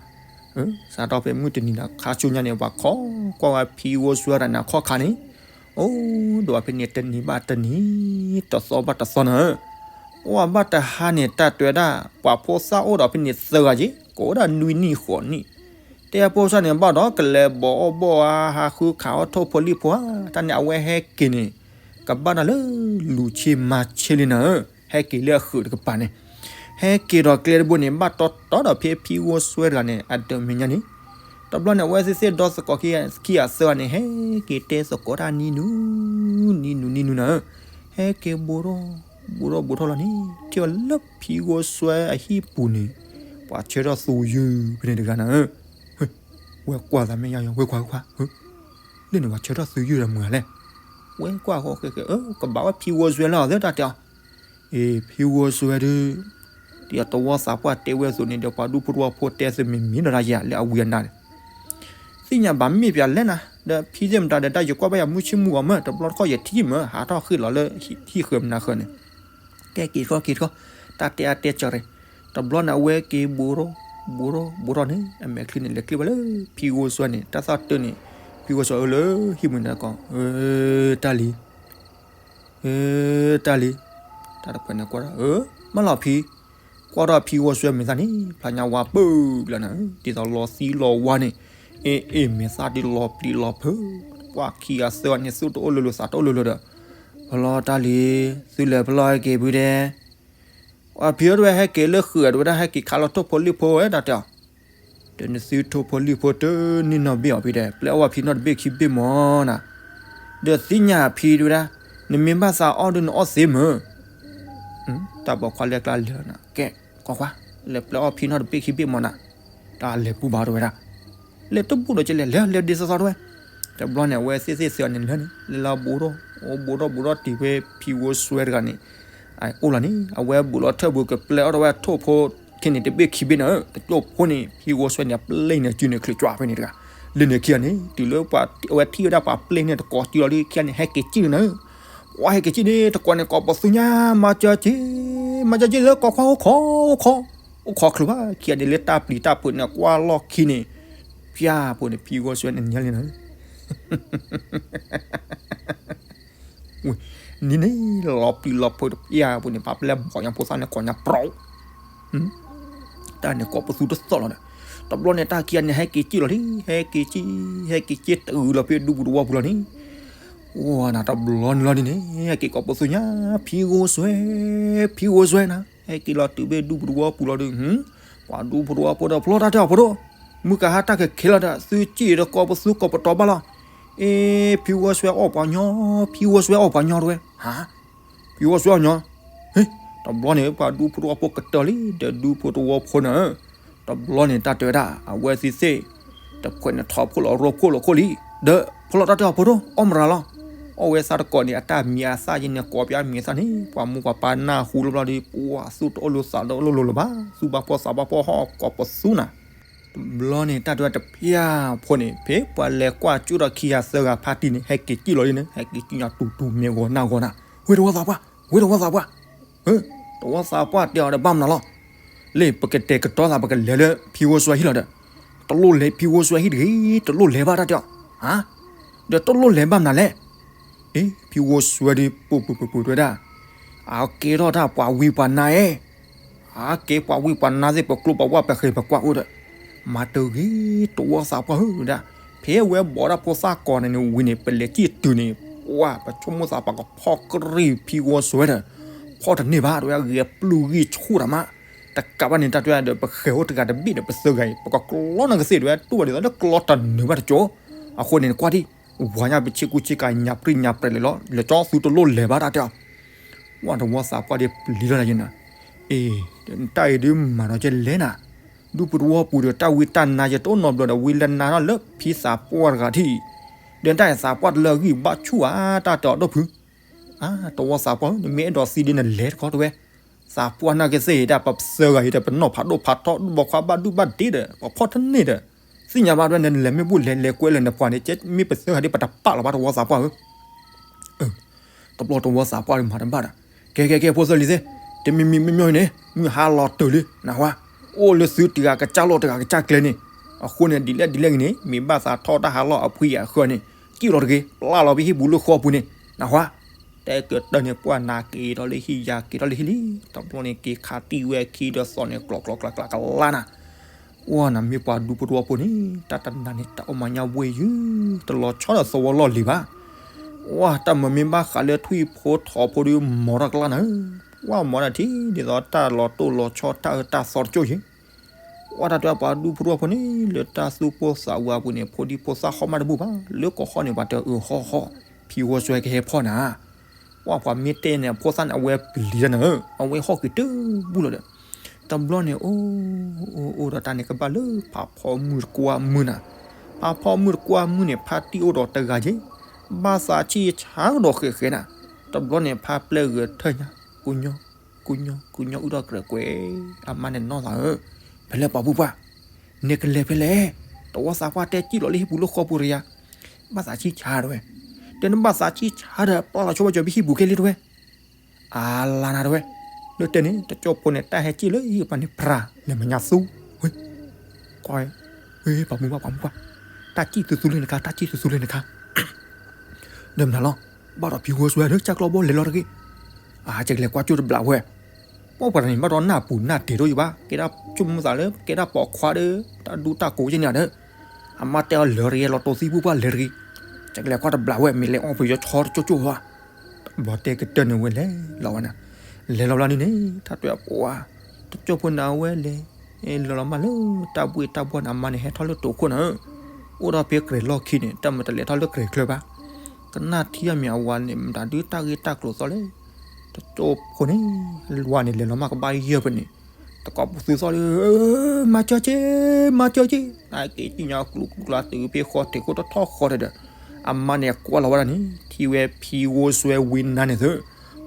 စးထီၣ်ဖဲမုၢ်တနံၤဒီး ခါဆူညါန့ၣ် ပှၤခိးကွၢ်ဝဲဖံဂိၢ်စွဲတၢ်န့ၣ် အခီၣ်ခါန့ၣ်, အိၣ်ဒီးဖဲန့ၣ်တနံၤဘၣ်တနံၤ, တသီဘၣ်တသီနၤ, အိၣ်ဘၣ်တဟါန့ၣ် တၢ်တဲဝဲဒၣ် ပှၤဖိသၣ်အိၣ်ဒီးဖဲန့ၣ်သၢဂၤက့ၤ ကိးဝဲဒၣ်နွံနံၣ်ဃိးနံၣ်, တဲအဖိသၣ်န့ၣ် ဘၣ်ဒီးကလဲၤဘီအီၣ်ဘီၣ်ဧါ ဟးဃုခးအီၣ်ထိၣ်ဖိလံၣ်ဖိဧါ, တၢ်န့ၣ်အဝဲဟဲက့ၤန့ၣ် ကဘၣ်တၢ်လၢလူၤဆ့မၤဆ့လံနၤဧၢ, ဟဲက့ၤလၢအဃုာ်တကပၤန့ၣ်, ဟဲက့ၤဒီးကျဲတဘိန့ၣ် ဘၣ်တီတီဒီးဖဲဖံဂိၢ်စွဲတဂၤန့ၣ် အတမဲာ်ညါန့ၣ်, တဘျီန့ၣ် အဝဲသ့ၣ်သ့ၣ်ဒီသကိးခံဂၤအသၢဂၤန့ၣ် ဟဲက့ၤတဲသကိးတၢ်နံၤနူၤ, နံၤနူၤနံၤနူၤနၤဧၢ, ဟဲက့ၤဘူးထီၣ်, ဘူးထီၣ်ဘူးထီၣ်လီၤန့ၣ် ထံၣ်ဝဲလၢဖံဂိၢ်စွဲအဟံၣ်ပူၤန့ၣ် ပှၤဆၢထၢၣ်သူယုၢ်ဖဲန့ၣ်တဂၤနၤဧၢ, ဝဲကွၢ်သးမ့ၢ်ယါယါ ဝဲကွၢ်ကွၢ် လၢန့ၣ်ပှၤဆၢထၢၣ်သူယုၢ်ဒီးမုာ်ဧါလဲၣ်, ဝဲကွၢ်ဃီဃဲဃဲ ကဘၣ်ဝဲဖံဂိၢ်စွဲလၢအီၤသ့တၢ်တဲအီၤ, အ့ ဖံဂိၢ်စွဲဒီး ဒ်တဝီသးပှၢ်တဲဝဲအသိးန့ၣ်ဒီး ပှၤဒူဖိတဝီဖိတဲသုးမ့ၢ်မံၤဒီးတၢ်ယဲလၢအဝံအနါန့ၣ်, သ့ၣ်ညါဘၣ်မ့ၢ်ပၠးလဲၣ်နၤ ဒီးဖံသ့ၣ်မတၤဒီး တၢ်ယကွၢ်ဘၣ်ယၤမုၢ်ဆ့ၣ်မုၢ်ဂီၤမၢ် တဘျီတခီၣ်ယထံၣ်မၢ် ဟးထီၣ်ဃ့ၢ်လီၤလၢဟံၣ်ဃၢၤမနၤဃၢၤန့ၣ်, ကဲက့ၤတခီက့ၤတခီ, တၢ်တဲအါတဲစှၤရ့ၣ်, တဘျီန့ၣ် အဝဲက့ၤဘူးထီၣ်, ဘူးထီၣ်ဘူးထီၣ်န့ၣ် အမဲာ်ချံန့ၣ် လဲၤချံဝဲလၢ ဖံဂိၢ်စွဲန့ၣ် တၢ်သီၣ်တၢၢ်န့ၣ်, ဖံဂိၢ်စွဲအၢလၢဟံၣ်မုၢ်န့ၣ်ကီး, တၢ်လံၤ တၢ်လံၤ, တၢ်တဖုန့ၣ်ကွၢ်ဒီး မၢလီၤဖံ, ကွၢ်ထီၣ်ဖံဂိၢ်စွဲမဲာ်သၣ်န့ၣ် ဖျါညါဝါပၢၢ်လီၤနၤ, ဒ်သိးလီၤသံလီၤဝါန့ၣ်, အ့ အ့ မဲာ်သၣ်ဒ်လီၤပျံၤလီၤဖုး, ပှၤခံဂၤသၢဂၤန့ၣ် သူၣ်တအိၣ်လိၤလိၤသးတအိၣ်လိၤလိၤဒီး, ဖဲလီၤတၢ်လံၤ, သုလဲၤဖဲလီၤဟဲက့ၤဖုဒဲး, ပှၤဖံအိၣ်တဝဲဟဲက့ၤလၢဃုာ်အဒိဝဲဒၣ် ဟဲက့ၤခးလီၤထိၣ်ဖိလံၣ်ဖိဝဲတၢ်တဲအီၤ ဒီးနသုထိၣ်ဖိလံၣ်ဖိတန့ၢ်နီတဘ့ၣ်အီၤဖံဒီး ပျဲအီၣ်ဝဲဖံနီတဘ့ၣ်ခံဘ့ၣ်မၢ်နၤ, ဒီးသ့ၣ်ညါဖံတဝဲဒၣ်, နမ့ၢ်ဘၣ်သးအီၣ်ဒုးနအီၣ်သ့မၢ်, တၢ်ပိာ်ခွါလဲၤကျါလဲၤနၤ, ကဲ, ကွၢ်ကွၢ်, လဲၤပျဲအီၣ်ဖံနီတဘ့ၣ်ခံဘ့ၣ်မၢ်နၤ, တၢ်လဲၤပူၤဘၣ်တဝဲဒၣ်, လဲၤတဘူၣ်ဒီးကလဲၤ လဲၤလဲၤဒ်သိးသိးတဝဲ, တဘျီန့ၣ် အဝဲသ့ၣ်သ့ၣ်သၢဂၤန့ၣ်လၢန့ၣ် လဲၤလီၤဘူးထီၣ်, အိၣ်ဘူးထီၣ်ဘူးထီၣ်တုၤဖဲဖံဂိၢ်စွဲတဂၤန့ၣ် အိၣ်လီၤန့ၣ် အဝဲဘူးလီၤထၢၣ်ပူၤကပျဲအီၣ်ထီၣ်ဝဲထိၣ်ဖိ ခဲန့ၣ်တဘ့ၣ်ခံဘ့ၣ်နၤဧၢ, တကၠိၢ်ဖိန့ၣ် ဖံဂိၢ်စွဲန့ၣ် အပျဲၢ်န့ၣ်စုန့ၣ် ချုးကွၢ်ဖဲန့ၣ်တဂၤ, လၢန့ၣ်ခံဂၤန့ၣ် တုၤလၢပှၤအဝဲထံၣ်ဝဲဒၣ်ပှၤပျဲၢ်န့ၣ်တကိးစုလီၤလၢခံဂၤန့ၣ် ဟဲက့ၤကံၣ်လီၤနၤဧၢ, ပှၤဟဲက့ၤကံၣ်န့ၣ် တကိးန့ၣ် ကိးပသူညါ မၤစၢၤက့ၤ, မၤစၢၤက့ၤလၢကိးခွါအိၣ်ခိး, အိၣ်ခိး, အိၣ်ခိးချုးဘၣ် ခံဂၤန့ၣ် လၢတၢ်ပျံၤတၢ်ဖုးန့ၣ် ကွၢ်လီၢ်ခံန့ၣ်, ဖၠၣ်ဖိန့ၣ် ဖံဂိၢ်စွဲန့ၣ်ညါလံနၤဧၢ နံၤန့ၣ် လီၤပျံၤလီၤဖုးတပျၢ်ပူၤန့ၣ် ပှၤပျဲဘီၣ်ညါဖိသၣ်န့ၣ်ကိးညါပြီ, တၢ်န့ၣ်ကိးပသူတသီၣ်လီၤဒီး, တဘျီန့ၣ် တၢ်ခံဂၤန့ၣ် ဟဲက့ၤကံၣ်လီၤလံ, ဟဲက့ၤကံၣ်, ဟဲက့ၤက့ၤတုၤလီၤဖဲဒူပူၤတဝီပူၤလီၤန့ၣ်, အိၣ်နၤတဘျီန့ၣ်လီၤဒ်န့ၣ် ဟဲက့ၤကိးပသူညါ, ဖံဂိၢ်စွဲ, ဖံဂိၢ်စွဲနၤ, ဟဲက့ၤလီၤတုၤဖဲဒူပူၤတဝီပူၤလီၤဒီး, ပှၤဒူပူၤတဝီဖိဒီး ဖျီတၢ်တဲအီၤဖိဒိၣ်, မုၢ်ကဟါတၢ်ခဲခဲလီၤဒီး သုကံၣ်ဒီးကိးပသူကိးပတီၤဘၣ်လီၤ, အ့ ဖံဂိၢ်စွဲအီၣ်ပှၤညီ, ဖံဂိၢ်စွဲအီၣ်ပှၤညီတဝဲ, ဟါ ဖံဂိၢ်စွဲအီၣ်ညီ, ဟ့ၣ်, တဘျီန့ၣ် ပှၤဒူဖိတဝီဖိကတၢၢ်လံ ဒီးဒူဖိတဝီဖိနၤဧၢ, တဘျီန့ၣ် တၢ်တဲဝဲဒၣ် အဝဲသ့ၣ်သ့ၣ် တဖုန့ၣ်ထီၣ်ဖိလီၤရိဖှိၣ်လီၤခိၣ်လံ, ဒီးဖျီတၢ်တဲအီၤဖိဒိၣ် အီၣ်မရၤလီၤ, အီၣ်ဝဲသးတကိးန့ၣ် အတၢ်မံၤအသၣ်ယဲန့ၣ် ကိးပၠးမံၤအသၣ်န့ၣ် ပှၤမိၢ်ပှၤပၢ်နၢ်ဟူလီၤဘျီဒီး ပှၤသူၣ်တအိၣ်လိၤသးတအိၣ်လိၤလိၤလၢၤဘၣ်, သူၣ်ဘၣ်ဖှီၣ်သးဘၣ်ဖှီၣ်ဟီၣ်ကိးပသူနၤ တဘျီန့ၣ် တၢ်တဲဝဲတဖၠၣ်ဖိန့ၣ် ဖဲပှၤလဲၤကွၢ်ကၠူဒီးခံဂၤသၢဂၤဖါတံၢ်န့ၣ် ဟဲက့ၤကံၣ်လီၤလံန့ၣ် ဟဲက့ၤကံၣ်ညါတူၤတူၤမ့ၢ်ဂီၤနၢ်ဂီၤနၤ, ဝ့ၢ်တဝီသးပှၢ်, ဝ့ၢ်တဝီသးပှၢ်, တဝီသးပှၢ်တဲအီၤဒီးဘၣ်မနုၤလီၤ, လၢပကတဲာ်ကတီၤသး ပကလဲၤလၢဖံဂိၢ်စွဲဟံၣ်လီၤဒီး, တလိၣ်လဲၤဖံဂိၢ်စွဲဟံၣ်တဂ့ၤ, တလိၣ်လဲၤဘၣ်တၢ်တဲအီၤ, ဟါ, ဒီးတလိၣ်လဲၤဘၣ်မနုၤလဲၣ် အ့ ဖံဂိၢ်စွဲဒီး ပူၤပူၤပူၤပူၤတဲဝဲဒၣ်, အကဲထီၣ်တၢ်ပှၤဝံပှၤနါဧၢ, အကဲပှၤဝံပှၤနါသ့ၣ် ပကျိပဝဲပဃဲၤပကွၢ်အိၣ်ဒီး, မၤတဂ့ၤ တဝီသးပှၢ်ဧၢဒၣ်, ဖဲဝဲဘိးတၢ်ဖိသၣ်ကိးန့ၣ်န့ၣ်ဝံၤန့ၣ် ပလဲၤစံၣ်တုၤန့ၣ်, ပှၢ် ပဆိကမိၣ်သးပှၢ်ကဖီၣ်ကရံၣ်ဖံဂီၤစွဲဒီး, ဖီၣ်တန့ၢ်ဘၣ် တဝဲဂဲၤပျုၢ်ဂံၢ်ဆူၣ်တၢ်မး, တကးဘၣ်န့ၣ် တၢ်တဝဲဒီး ပဃဲၤအိၣ်တဂၤတဘ့ၣ်ဒီး ပသၢဂၤအံၤ ပကကျီနကသ့ၣ်တဝဲ တူၢ်ဘၣ်ဒ်သိးလၢကျီတနၢၤဘၣ်တကၠိ, အဃိန့ၣ် နကွၢ်ဒံး ဝၤညါပဆ့ကူဆ့ကၤညါပြံၣ်ညါပြဲးလဲာ်လီၤ လဲၤကၠီသုတလိၣ်လဲၤဘၣ်တၢ်တဲအီၤ, ဝဲတဝီသးပှၢ်ဒီးပျံၤထီၣ်နၤယဲနၤ, အ့, တၢ်အံၤဒုးမၤဒီးကလဲၤနၤ, ဒူပတဝီပူၤဒီးတၢ်ဝံတၢ်နါယတအိၣ်နီတဘျီဒီး ဝံလၢနါထီၣ်လၢဖံသးပှၢ်တဂၤထံၣ်, ဒီးတၢ်အံၤသးပှၢ်တလၢအဂံၢ်ဘါဆူၣ်ဧါ တၢ်တဲအီၤဒိၣ်ဖု, အါ တဝီသးပှၢ်ဧၢ နမ့ၢ်အဲၣ်ဒိးသံဒ်နလဲၤတခီတဝဲ သးပှၢ်နာ်က့သ့ၣ်တၢ်ပသၢဂၤအံၤဒီး ပနီၢ်ဖးဒိၣ်ဖးထီ ဒူၣ်ဘီခွါဘၣ်ဒူၣ်ဘၣ်ဒ့ဒီး ပဖီၣ်တန့ၢ်ဒီး, သ့ၣ်ညါဘၣ်တဝဲ နလဲၤမ့ၢ်ဘူၣ်လဲၤလဲၤကွဲလၢနပှၤန့ၣ် ကဲမ့ၢ်ပသၢဂၤဒ်ပတပာ်လီၤဘၣ်တဝီသးပှၢ်ဧၢ, တဘျီတဝီသးပှၢ်ဒီးမၤတဘၣ်ဒီး, ကဲကဲကဲ ဖိသၢလံၤသ့ၣ်, တမံၤမံၤမံၤမံၤန့ၣ် မုၢ်ဟါလီၤတၢ်လံ နၢ်ဟူဧါ, အိၣ်လၢသုတဂၤကစၢ်လီၢ်တဂၤကစၢ်ကျဲန့ၣ်, အဃိန့ၣ် ဒ်လဲၣ်ဒ်လဲၣ်ဂ့ၤန့ၣ် မ့ၢ်ဘၣ်သးထီၣ်တၢ်ဟးလီၢ်အဖှံအံၤအဃၢၤန့ၣ် ကံၣ်လီၤတဂ့ၤ ပျၢ်လီၤပဟံၣ်ပူၤလၢဃီပူၤန့ၣ် နၢ်ဟူဧါ, တဲကတၢၢ်န့ၣ် ပှၢ်နၤက့ၤထီၣ်လၢဟံၣ်ယၤက့ၤထီၣ်လၢဟံၣ်လံ, တဘျီန့ၣ်က့ၤခးတံၢ်ဝဲအခံဒီးသီၣ်န့ၣ် ကျီၤကျီၤကျီၤကျီၤကျီၤနၤ, ပှၢ်နၤမ့ၢ်ပှၤဒူဖိတဝီဖိန့ၣ် တၢ်တနၤန့ၣ် တၢ်အိၣ်မၤညါဝဲယုၢ် တလီၤဆီဒီးသဝီလီၢ်လံၤဘၣ်, ပှၢ်တၢ်မၤမ့ၢ်ဘၣ်ဃးလၢထွံၣ်ဖိထိးဖိဒီး မၤထီၣ်ကျါနၤ, ပှၢ်မၤတၢ်ထံၣ်ဒ်သိးတၢ်လီၤတိၢ်လီၤဆီတၢ်အၢတၢ်သီတကၠိၢ်ယ့ၣ် ပှၢ်တၢ်တဲပှၤဒူဖိတဝီဖိန့ၣ် လၢတၢ်သူၣ်ပိၢ်သးဝးအပူၤန့ၣ် ဖိဒံဖိသၣ်ဟီၣ်မးတဘူၣ်ဘၣ်, လၢကီၢ်ဟီၣ်န့ၣ် ပှၤတဲအၢဟီၣ်ဟီၣ် ဖံဂီၤစွဲကဟဲဖီၣ်နၤ, ပှၢ်ပှၤမ့ၢ်တဲန့ၣ် အဖိသၣ်န့ၣ် အဝဲပျံၤတၢ်နၤဧၢ, အဝဲဟီၣ်က့ၤတဘူၣ်လီၤဒီး, တဘျီန့ၣ် အိၣ် အိၣ် အိၣ်ဒီးတၢ်န့ၣ်ကဘၣ်လၢဖးဖီမုၢ်တကွၢ်မုၢ်နၤ, ဖးဖီမုၢ်တကွၢ်မုၢ်န့ၣ် ဖါတံၢ်အိၣ်ဒီးတဂၤယ့ၣ်, ဘၣ်သးဆံၣ်ဆါဒီးဃဲးဃဲးနၤ, တဘျီန့ၣ် ဖါပျဲၢ်ဂဲၤထၢၣ်ညါ ကူညီ ကူညီ ကူညီအုၣ်ထီၣ်ကြဲးကွဲး, အမါန့ၣ်နီၢ်သးဧၢ, ဖဲလဲၣ်ပှၤဘူၣ်ပှၢ်, နကလဲၤဖဲလဲၣ်, တဝီသးပှၢ်တဲကံၣ်လီၤလၢဟံၣ်ပူၤလၢဃီပူၤတယၤ, ဘၣ်သးဆံၣ်ဆါတဝဲ, တဲနဘၣ်သးဆံၣ်ဆါဒီး ပျၢ်လီၤဆိဘၣ်ကၠီၤပဟံၣ်ပူၤခဲလံတဝဲ, အါလါနၤတဝဲ, လၢတဲန့ၣ် တကၠိဖိန့ၣ် တၢ်ဟဲကံၣ်လၢဟံၣ်ပှၤန့ၣ် ဖြး လဲၤမၤညါသူ, ဝ့ၢ် ကွၢ်, ဝ့ၢ် ပှၤမုၢ်ပှၢ် ပှၤမုၢ်ပှၢ်, တၢ်ကံၣ်သူသူလၢနခါ တၢ်ကံၣ်သူသူလၢနခါ ဒီးမနုၤလီၤ, ဘၣ်ဒီးဖံဂီၤစွဲဒီး ကၢ်ကျီဘီလဲၤလီၤတဂ့ၤ, အကလဲၤကွၢ်ကၠိတဘျးဝဲ, ပှၢ်ပှၤတဂၤန့ၣ် ဘၣ်ဒီးနၢ်ပူၤနၢ်တဲာ်ဒိၣ်ယံၤဘၣ်, ကဲဒၣ်ဆိကမိၣ်သးလၢ ကဲဒၣ်ပိာ်ခွါဒီး တၢ်ဒူတၢ်ကိးယဲၢ်န့ၣ်ဒီး, အမါတဲအီၤလၢတဂ့ၤ လီၤတိၢ်သံဘူၣ်ပှၢ်လဲၤတဂ့ၤ, ကလဲၤကွၢ်တဘျးဝဲ မ့ၢ်လဲၤအီၣ်ပယီၤဆီတကၠိကၠိဧါ တဘျီတဲကတၢၢ်န့ၣ်ဝဲလဲၤလီၤဝဲနၤ, လဲၤလီၤဘျီန့ၣ်န့ၣ် တၢ်တဲပှၤ, တကၠိဖိန့ၣ်အဝဲလဲၤ, လဲၤလီၤမးလၢတၢ်ဘှ့ၣ်တၢ်ဘှီၣ်န့ၣ် အမါန့ၣ်ဟဲထီၣ်လၢတိာ်ခိၣ်နၤ, အိၣ်ဒီးဖဲကြဲးလီၢ်ခံန့ၣ် တၢ်မၤတလဲၤထီၣ်လၢကြဲးချၢဘၣ်, ကနၣ်ထံအမံၤအဝၤန့ၣ် မတၤဒုးတၢ်ဂ့ၢ်တၢ်ကျိၤသီလဲၣ်, တကၠိဖိန့ၣ်, ဝၤန့ၣ်လဲၤလီၤမးကဘၣ်ယဲၢ်ဖဲန့ၣ်, တကိးပသူသီၣ်လၢ မၤစၢၤက့ၤ, မၤစၢၤက့ၤ, နာ်က့ၤကံၣ်ညါကျူကျူကျူတုၤဖဲဃီထံးခိၣ်တထီၣ်ဃီဒီး, အမါန့ၣ်ကွၢ်လီၤဝဲဒၣ်န့ၣ် ထံၣ်ဝဲဖံဂီၤစွဲဝံနါန့ၣ်သု,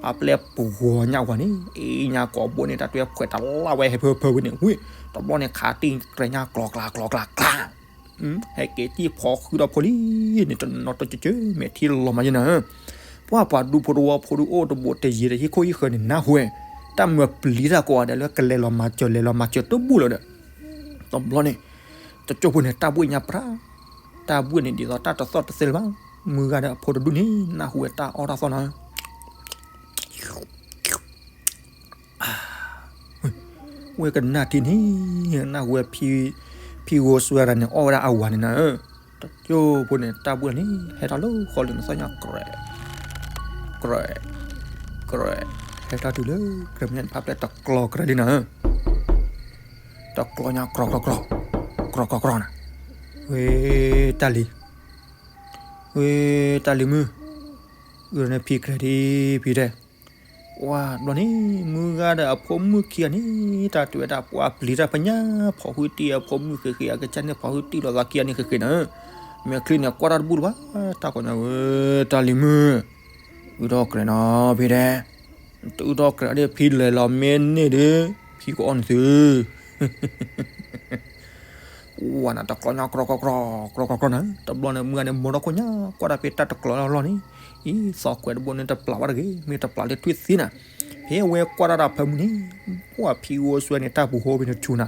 အပျဲၢ်ပဂီၤညါဝၤန့ၣ် အ့ၣ်ညါကိာ်ဘိန့ၣ် တၢ်တွဲဖှဲးတလၢ်ဝဲဟဲဖၢဖၢဝဲန့ၣ်ဝံၤ, တဘျီန့ၣ်ခးတံၢ်ကြဲးညါကျီၤကျါကျီၤကျါကျါ ဟဲက့ၤတံၢ်ဖီဃုာ်ဒီးဖိလံန့ၣ် တနီၤတကၠၢၤမဲာ်ထံလီၤမးယဲၢ်နၤ, ပှၢ်ပှၤဒူဖိတဝီဖိဒုးအိၣ်တဘိးတယံၤဒီးဟံၣ်ခိၣ်ဟံၣ်ဃၢၤန့ၣ် နၢ်ဟူဝဲ, တၢ်မၤပျံၤတၢ်ကိးဂၤဒဲးလၢကလဲၤလီၤမၤစၢၤလဲၤလီၤမၤစၢၤတဘူၣ်လီၤဒီး, တဘျီန့ၣ်, တကၠိဖိန့ၣ် တၢ်ဘှ့ၣ်ညါပြး, တၢ်ဘှ့ၣ်န့ၣ်ဒ်သိးတၢ်တသီၣ်တသဲလၢၤဘၣ်, မုၢ်ဂၤဒီးအဖိတဒူၣ်န့ၣ် နၢ်ဟူဝဲတၢ်အီၣ်တၢ်သီၣ်နၤ ဝဲကနၣ်ထံန့ၣ်, နၢ်ဟူဝဲဖံ, ဖံဂီၤစွဲတဂၤန့ၣ် အီၣ်ဝဲဒၣ်အဝၤန့ၣ်နၤဧၢ, တကၠိဖိန့ၣ် တၢ်ဘှ့ၣ်န့ၣ် ဟဲထီၣ်လၢဃီလၢနသီၣ်ညါ ကြဲး, ကြဲး, ကြဲး, ဟဲထီၣ်တုၤလၢကြဲးမ့ၢ်ညါန့ၣ် ဖးပျဲၢ်တကျီၤကြဲးလံနၤဧၢ, တကျီညါ ကြီၤကြီၤကြီၤ, ကြီၤကြီၤကြီၤနၤ, ဝဲတၢ်လံၤ, ဝဲတၢ်လံၤမုၣ်, အုၣ်န့ၣ်ဖံကြဲးဒ်ဖံတဲ ပှၢ်ဘျီန့ၣ် မုၢ်ဂၤဒီးအဖိမုၣ်ခံဂၤန့ၣ် တၢ်တဲဝဲဒၣ်ပှၤပျံၤတၢ်ဖဲညါ ဖီၣ်ဟုတံၢ်အဖိမုၣ်ဃ့ဃ့ အကစၢ်န့ၣ်ဖီၣ်ဟုတံၢ်လိာ်သးခံဂၤန့ၣ်ဃ့ဃ့နၤ, မဲာ်ချံန့ၣ်ကွၢ်တၢ်တဘူၣ်လၢၤဘၣ် တၢ်ကိးညါဧၢ, တၢ်လံၤမုၣ်, အုၣ်ထီၣ်ကြဲးနီၤ ဖံတဲ, တအုၣ်ထီၣ်ကြဲးဒီးဖံလဲၤလီၤမ့ၢ်န့ၢ်ဒီး ဖံကအီၣ်န့ၢ်သု ဝဲနၤတကျီညါ ကြီၤကြီၤကြီၤ ကြီၤကြီၤကြီၤနၤ, တဘျီန့ၣ် မုၢ်ဂၤန့ၣ်မိၢ်ထီၣ်ခိၣ်ညါ ကွၢ်တၢ်ဖဲတၢ်တကျီလီၢ်လီၢ်န့ၣ်, အံၤ သီၣ်ကွဲးတဘိန့ၣ်တပျးဘၣ်တဂ့ၤ မ့ၢ်တပျးလၢထွံၣ်သံနၤ, ဖဲအဝဲကွၢ်တၢ်တၢ်ဖၢမုၢ်န့ၣ်, ပှၢ်ဖံဂီၤစွဲန့ၣ် တၢ်ပူၤဟိဘ့ၣ်န့ၣ်ဆူၣ်နၤ,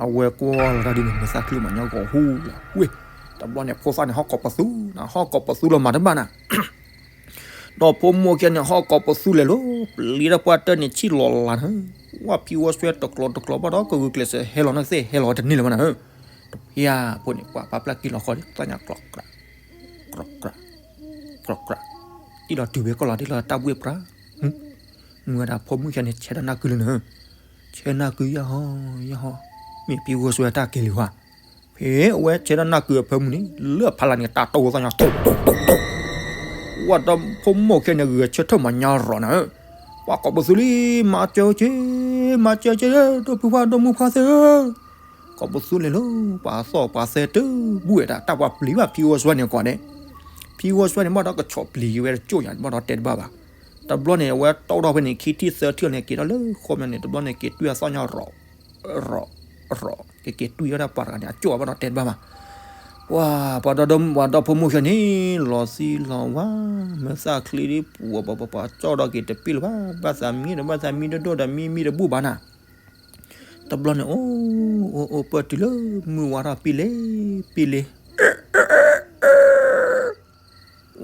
အဝဲကွၢ်လီၤတၢ်ဒ်န့ၣ် မ့ၢ်သးချုးမးညီဂီၤဟူလီၤဝ့ၢ်, တဘျီန့ၣ် ဖိသၣ်န့ၣ် ဟီၣ်ကိးပသူနၤ ဟီၣ်ကိးပသူလီၤမၤတဘၣ်နၤ ဒီဖိမိၢ်ခံဂၤန့ၣ် ဟီၣ်ကိးပသူလဲၤလီၤ, ပျံၤတၢ်ပှၢ်တၢၢ်န့ၣ် ဆံၣ်လီၤလးနၤ, ဝဲဖံဝီဆွဲတကျိၤတကျိၤဘၣ်ဒီး ကဂုာ်ကျဲးစၢးဟဲလီၤန့ၣ်သ့ၣ် ဟဲလီၤဝဲတန့ၢ်လၢၤဘၣ်နၤ, တဖၠၣ်ဖိန့ၣ် ပှၤပာ်ဖျါက့ၤလီၤဃီဒီး သၣ်ညါ ကြၢးကြၢး ကြၢးကြၢး, တံၢ်လီၤတုၤဝဲကီၢ်လီၤဒ့လီၤတၢ်ဘှ့ၣ်ပြၢ်, မုၢ်ဝဲဒၣ်ဖိမုၣ်ခံဂၤန့ၣ် ဆဲးတၢ်နၢ်ကုလၢနၤ, ဆဲးနၢ်ကုယၢ်ဟီယၢ်ဟီ, မ့ၢ်ဖံဝီဆွဲတၢ်ကဲလံၤဝါ, ဖဲအဝဲဆဲးတၢ်နၢ်ကုအဖၢမုၢ်န့ၣ် လၢအဖီလာ်န့ၣ် တၢ်တိၢ်သၣ်ညါ တိၢ်တိၢ်တိၢ်တိၢ်, ဝဲဒီဖိမိၢ်ခံဂၤန့ၣ် ဂဲၤဆၢထၢၣ်မၤညါရီၤနၤ, ပှၤကိးပသူလံ, မၤစၢၤက့ၤ, မၤစၢၤက့ၤ, ဒီပုၢ်ဝဲၢ် ဒီမုၢ်ပှၢ်သ့ၣ်ဧၢ, ကိးပသူလဲၤလီၤ, ပှၤသီၣ်ပှၤသဲတဘူၣ်ဝဲဒၣ် တၢ်ပှၤပျံၤဘၣ်ဖံဝီဆွဲန့ၣ်ကီးန့ၣ်, ဖံဝီဆွဲန့ၣ် ဘၣ်ဒီးကဆီၣ်ပျံၤက့ၤဝဲတကၠိၢ်ညါ ဘၣ်ဒီးတဲတဘၣ်ဘၣ်, တဘျီန့ၣ် အဝဲတိၢ်ထီၣ်ဖဲန့ၣ် ခံထံၣ်သၢထံၣ်လီၤန့ၣ် က့ၤထီၣ်လၢဃီမန့ၣ် တဘျီန့ၣ် က့ၤတွံၢ်အသီၣ်ညါရီၤ ရီၤ ရီၤ, က့ၤက့ၤတွံၢ်ဝဲဒၣ်ပှၤတဂၤန့ၣ် အကၠိၢ်ဘၣ်ဒီးတဲတဘၣ်ဘၣ်, ပှၤ ပှၤဒီဒီမုၣ် ပှၤဒီဖိမိၢ်ခံဂၤန့ၣ် လီၤသံလီၤဝါ, မ့ၢ်သၣ်ချံဒ်ပှၤ ပှၤ ပှၤ ပှၤကၠီၣ်ဒီးက့ၤတပ့ၢ်လၢၤဘၣ်, ဘၣ်သးမံဒီး ဘၣ်သးမံဒိၣ်ဒိၣ်ဒီး မံမံတဘူၣ်ဘၣ်နၤ, တဘျီန့ၣ် အိၣ် အိၣ် အိၣ် ပၢၢ်တုၤလၢမုၢ်ဝါထီၣ် ပံလ့ ပံလ့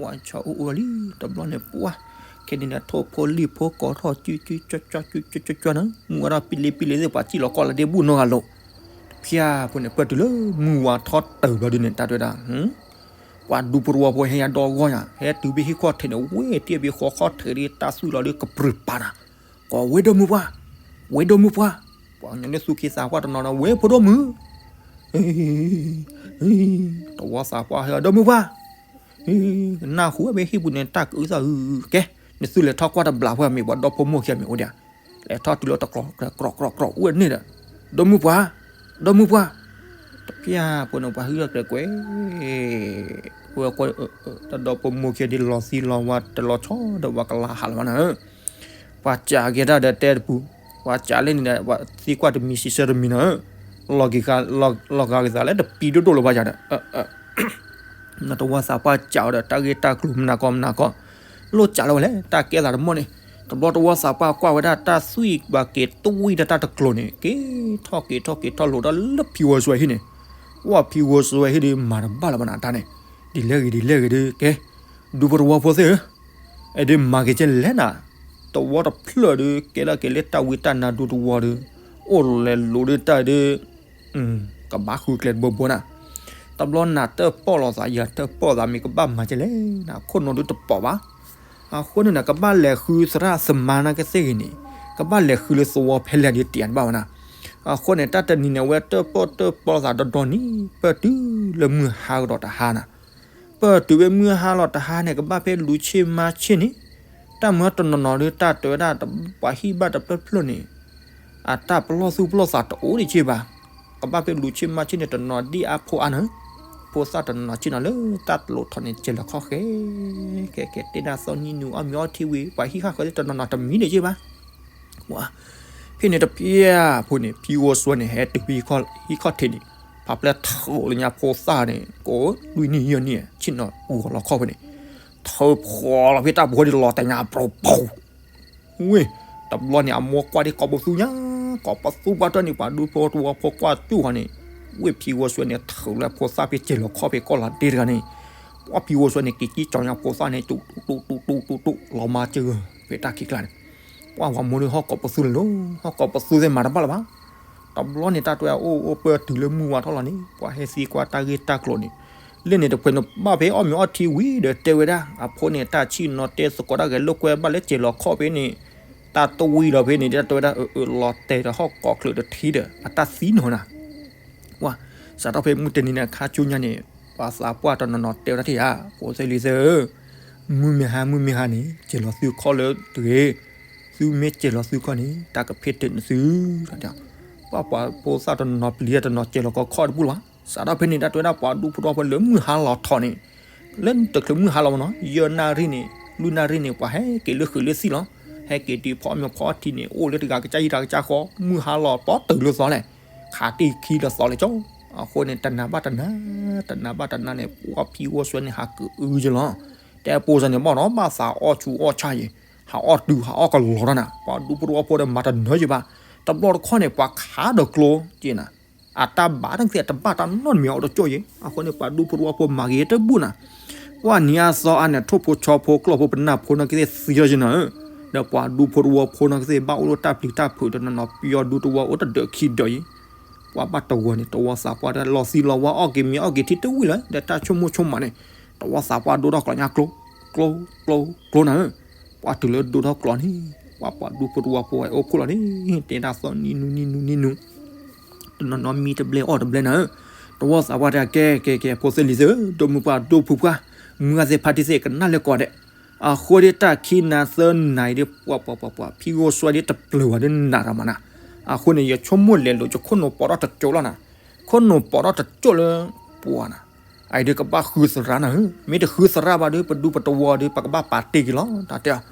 ပှၤဆီအိၣ်အိၣ်လံ, တဘျီန့ၣ် ပှၤ ခဲန့ၣ်ဒီး ထိၣ်ဖိလံၣ်ဖိကိးထီၣ် ကၠူကၠူကၠွကၠွ ကၠူကၠူကၠွကၠွန့ၣ် မုၢ်ဝါထီၣ် ပံလ့ပံလ့သ့ၣ် ပှၤစံၣ်လီၤကီၢ်လၢဒ့ဘူၣ်နီတဂၤလိၤ, တဖၠၣ်ဖိန့ၣ် ပၢၢ်တုၤလၢမုၢ်ဝါထီၣ်တုၤဘျီဒုန့ၣ် တၢ်တဲဝဲဒၣ် ပှၤဒူဖိတဝီဖိဟဲယါဒီဂီၢ်ညါ ဟဲတုၤဖဲဟံၣ်ခီၣ်ထံးန့ၣ် ဝဲတ့ၢ်ဖဲဃီခီၣ်ထံးဒ်တၢ်သွံၣ်လီၤဒ်ကပြုၢ်ပာ်နၤ, ကိးဝဲဒီမုၢ်ပှၢ်, ဝဲဒီမုၢ်ပှၢ်, ပှၤကညီန့ၣ်သူၣ်က့သးပှၢ်တနီၤနီၤ ဝဲဖိဒိၣ်မုၢ် တဝီသးပှၢ်ဟဲဒီမုၢ်ပှၢ်, နၢ်ဟူဝဲဖဲဟံၣ်ပူၤန့ၣ် တၢ်ကအုသၣ်အု, ကဲ, နသုလဲၤထီၣ်ကွၢ်တဘျီဖိမ့ၢ်ပှၤဒီဖိမိၢ်ခံဂၤမ့ၢ်အိၣ်ဒံး, လဲၤထီၣ်တုၤလၢတကျိၤ ကြၢးကြၢးကြၢး အိၣ်ဝဲန့ၣ်ဒီး, ဒီမုၢ်ပှၢ်, ဒီမုၢ်ပှၢ်, တဖၠၣ်ဖိန့ၣ် ပှၤဟုၣ်ထီၣ်ကြဲးကွဲး ဝဲကွၢ် တၢ်ဒီဖိမိၢ်ခံဂၤဒ်လီၤသံလီၤဝါတလီၤဆီဒီးပှၤကလၤဟးလၢၤဘၣ်နၤ, ပှၤစံးက့ၤတၢ်ဒီးတဲတပူၤ, ပှၤစံးလၢန့ၣ်ဒီး ပှၤသံကွၢ်တမံၤစံးဆၢတမံၤနၤ, လီၤဂာ်ဂာ်က့ၤသးလၢတပံဒိၣ်ဒိၣ်လၢၤဘၣ်ယၤဒီး တဝီသးပှၢ်စံးအီၤဒီး တၢ်ဂ့ၢ်တၢ်ကျိၤမနၤကီမနၤကီ, လိၣ်စံးလၢဝဲလဲၣ် တၢ်ကဲသးတမီၢ်န့ၣ်, တဘျီတဝီသးပှၢ်ကွၢ်ဝဲဒၣ် တၢ်သွံၣ်ဘၣ်က့ၤတွံၢ်တၢ်တကျိၤန့ၣ် က့ၤထီၣ်က့ၤထီၣ်က့ၤထီၣ်လိၤဒီးလၢဖံဝီဆွဲဟံၣ်န့ၣ်, ဝဲဖံဝီဆွဲဟံၣ်ဒီးမၤတဘၣ်လၢၤဘၣ်နၤတၢ်န့ၣ်, ဒ်လဲၣ်ဂ့ၤဒ်လဲၣ်ဂ့ၤဒီး ကဲ, ဒူဖိတဝီဖိသ့ၣ်ဧၢ, အဲဒ်မၤက့ၤကဲလဲၣ်နၤ, တဝီတဖျၢၣ်ဒီး ကဲလၢက့ၤလၢတၢ်ဝံတၢ်နါဒူတဝီဒီး, အိၣ်လဲၤလိၤဒီးတၢ်ဒီး ကဘၣ်ဃုကျဲတဘိဘိနၤ, တဘျီနၤတၢၣ်ပီၣ်လိာ်သး ယၤတၢၣ်ပီၣ်သး မ့ၢ်ကဘၣ်မၤကဲလဲၣ်နၤ ခိၣ်နူာ်ဒုတပိာ်ဘၣ်, အဃိန့ၣ်နၤ ကဘၣ်လဲၤဃုသရၣ်သမါနာ်က့သ့ၣ်ဂ့ၤန့ၣ်, ကဘၣ်လဲၤဃုလၢသဝီဖဲလဲၣ်ဒ်တယၤတဘၣ်ဝဲနၤ, အဃိန့ၣ် တၢ်တနံၤန့ၣ် အဝဲတၢၣ်ပီၣ်တၢၣ်ပီၣ်သးဒီဒီနံၤ ပၢၢ်တုၤလၢမုၢ်ဟါကဒီးတဟါနၤ ပၢၢ်တုၤဖဲမုၢ်ဟါလီၤတဟါန့ၣ် ကဘၣ်ဖဲလူၤဆ့မါဆ့န့ၣ်, တၢ်မၢတနီၤနီၤဒီး တၢ်တဲဝဲဒၣ် ပှၤဟံၣ်ဘၣ်တဖျၢၣ်ဖျၢၣ်န့ၣ်, အတၢ်ပလီၢ်သူၣ်ပလီၢ်သးတအိၣ်ဒံးက့ဘၣ်, ကဘၣ်ဖဲလူၤဆ့မါဆ့န့ၣ် တနီၤဒ်အဖိအါနၤ, ဖိသၣ်တနီၤနီၤဆ့နီၤလၢတၢ်တလိၣ်ထီၣ်န့ၣ် ကဲလီၤခီၣ်ဃဲ, ကဲကဲတဲဒၣ်သီနံၤနုၤအီၣ်မ့ၤအီထံဝံၤ ပှၤဟံၣ်ဃၣ်ဃၢၤသ့ၣ်တနီၤနီၤတမံၤဒံးက့ဘၣ် ဖဲန့ၣ်တဖၠၣ်ဖိန့ၣ် ဖံဝီဆွဲန့ၣ် ဟဲတုၤဖဲဟံၣ်ခီၣ်ထံးန့ၣ်, ဖးဖျဲၣ်ထၢလၢညါဖိသၣ်န့ၣ် ကိးလွံၢ်နံၣ်ယဲၢ်နံၣ် ဆ့ၣ်နီၤဂီၤလီၤခီၣ်ဖဲန့ၣ်, ထၢဖျိလီၤဖဲတၢ်ပူၤဃီဒ်လီၤတဲာ်ညါ ပျီပူၤ ဝ့ၢ်, တဘျီန့ၣ် အမိၢ်ကွၢ်ဒ်ကိးပသူညါ, ကိးပသူပှၢ်တၢၢ်န့ၣ် ပှၤဒူဖိတဝီဖိကွၢ်ကၠူၣ်ဃီန့ၣ်, ဝ့ၢ်ဖံဝီဆွဲန့ၣ် ထၢလၢဖိသၣ်ဖဲကဲလီၤခီၣ်ဖဲကီၢ်လီၤဒ့တဂၤန့ၣ်, ပှၤဖံဝီဆွဲန့ၣ် က့ၤကံကၠီညါဖိသၣ်န့ၣ် တူတူတူတူတူတူ လီၤမၤစၢၤဂၢၢ် ဖဲတၢ်ခံးကျါန့ၣ်, ပှၤဝၤမိၢ်ဒီးဟီၣ်ကိးပသူလဲၤလီၤ, ဟီၣ်ကိးပသူသ့ၣ်မၤတဘၣ်လၢၤဘၣ် တဘျီန့ၣ် တၢ်တဲအိၣ်အိၣ်ပၢၢ်တုၤလၢမုၢ်ဝါထီၣ်လီၤန့ၣ် ပှၤဟဲသံကွၢ်တၢ်ဂ့ၢ်တၢ်ကျိၤန့ၣ်, လၢန့ၣ်တဖှဲးန့ၣ် ဘၣ်ဖဲအီၣ်မ့ၤအီထံဝံၤဒီးတဲဝဲဒၣ် အဖိန့ၣ် တၢ်ဆ့ၣ်နီၤတဲသကိးတၢ်ဂဲၤလိာ်ကွဲဘၣ်လၢကဲလီၤခီၣ်ဖဲန့ၣ်, တၢ်တဝံၤလီၤဖဲန့ၣ် တၢ်တဲဝဲဒၣ် အၢ အၢ လီၤတဲာ်ဒီးဟီၣ်ကိးချုးတထံဒီး အတၢ်သံနီၤနၤ ပှၤ စးထီၣ်ဖဲမုၢ်တနံၤန့ၣ်ခါဆူညါန့ၣ်, ပှၤသးပှၢ်တနီၤနီၤတဲဝဲဒၣ်ထံၣ်ဧါ, ဖိသ့ၣ်လံၤသ့ၣ်ဧၢ, မုၢ်မ့ၢ်ဟါမုၢ်မ့ၢ်ဟါန့ၣ် ကဲလီၤသုခီၣ်လၢတဂ့ၤ, သုမ့ၢ်ကဲလီၤသုခီၣ်န့ၣ် တၢ်ကဖ့တၢးနသု, ပှၤပှၤဖိသၣ်တနီၤပျံၤတၢ်တနီၤကဲလီၤကီခီၣ်တဘူၣ်လီၤ, စးထီၣ်ဖဲန့ၣ် တၢ်တဲဝဲဒၣ်ပှၤဒူဖိတဝီဖိလၢမုၢ်ဟါလီၤထီၣ်န့ၣ်, လၢတချုးမုၢ်ဟါလီၤမနီၤ ယဲၢ်နၣ်ရံၣ်န့ၣ် လွံၢ်နၣ်ရံၣ်န့ၣ် ပှၤဟဲက့ၤလၢဃုာ်လၢသံၣ်လီၤ, ဟဲက့ၤတုၤဖီမ့ၤဖီထံန့ၣ် အိၣ်လၢတဂၤကစၢ်ဟံၣ်တဂၤကစၢ်ဃီ မုၢ်ဟါလီၤပီတၢၢ်လၢသီလဲၣ်, ခးတံၢ်ခံလၢသီလဲၣ်ကၠီ, အဃိန့ၣ် တနၤဘၣ်တနၤ, တနၤဘၣ်တနၤန့ၣ် ပှၤဖံဝီဆွဲန့ၣ် ဟးကအုက့လီၤ, တဲပိစၢ်န့ၣ် ဘၣ်နီၤဘၣ်သးအီၣ်ဆူၣ်အီၣ်ဆၣ်ယဲ, ဟးအီၣ်တုၤဟးအီၣ်ကလီၤတၢ်နၤ ပှၤဒူဖိတဝီဖိဒီးမၤတနၢၤယဲဘၣ်, တဘျီတခီၣ်န့ၣ် ပှၤခးဒီးကျိက့နၤ, အတၢ်ဘၣ်တၢ်သ့ၣ်တဘၣ်တၢ်နီတမံၤအီၤတကၠိၢ်ယဲ, အဃိန့ၣ် ပှၤဒူဖိတဝီဖိမၤက့ၤတဘူၣ်နၤ, ပှၤနံၤအါသီအါန့ၣ် ထိၣ်ဖိဆီဖိကျီၢ်ဖိပနၢ်ဖိနီၢ်ကသ့ၣ်သံလီၤယနီၤဧၢ, ဒီးပှၤဒူဖိတဝီဖိနီၢ်ကသ့ၣ်ဘၣ်အိၣ်လၢတၢ်ပျံၤတၢ်ဖုးတနီၤနီၤ ပယီၤဒူတဝီအိၣ်တဒၢးခံဒၢးအံၤ, ပှၤဘၣ်တဝီန့ၣ် တဝီသးပှၢ်ဒီးလီၤသံလီၤဝါအီၣ်က့ၤမံၤအီၣ်က့ၤထံတဝံၣ်လၢ ဒီးတၢ်ဆိကမိၣ်ဆိကမးန့ၣ်, တဝီသးပှၢ်ဒိၣ်ထီၣ်ကျိးညါကျိ ကျိ ကျိ ကျိနၤဧၢ, ပှၤတုၤလၢဒိၣ်ထီၣ်ကျိးန့ၣ်, ပှၤပှၤဒူဖိတဝီဖိဝဲအိၣ်ခိၣ်လီၤန့ၣ်, တဲဒၣ်သီၣ်နံၤနူနံၤနူနံၤနူ တနီၤနီၤမံတဘျဲၣ်အီၣ်တဘျဲၣ်နၤဧၢ, တဝီသးပှၢ်တဲကဲကဲကဲ ဖိသ့ၣ်လံၤသ့ၣ်ဧၢ, ဒီမုၢ်ပှၢ်ဒိၣ်ဖုပှၢ်, မုၢ်ဂၤသ့ၣ်ဖါတံၢ်သ့ၣ်ကနၣ်လၢကိးဂၤဒဲး, အဃိဒီးတၢ်ခံနၤသၢနၤအံၤဒီး ပှၤပှၤပှၤပှၤ ဖံဂီၤစွဲဒီးတပျၢၤဝဲဒီးနၤတၢ်မးနၤ, အဃိန့ၣ် ယဆိကမိၣ်လဲၤလိာ် ယခိၣ်နူာ်ပိာ်ထီၣ်တကၠိလီၤနၤ, ခိၣ်နူာ်ပိာ်ထီၣ်တကၠိလၢ ပှၤနၤ, အအံၤဒီးကဘၣ်ဃုသရၣ်နၤဧၢ, မ့ၢ်တဃုသရၣ်ဘၣ်ဒီး ပဒူပတဝီဒီး ပကဘၣ်ပာ်တ့ၢ်က့ၤလီၤ တၢ်တဲအီၤ,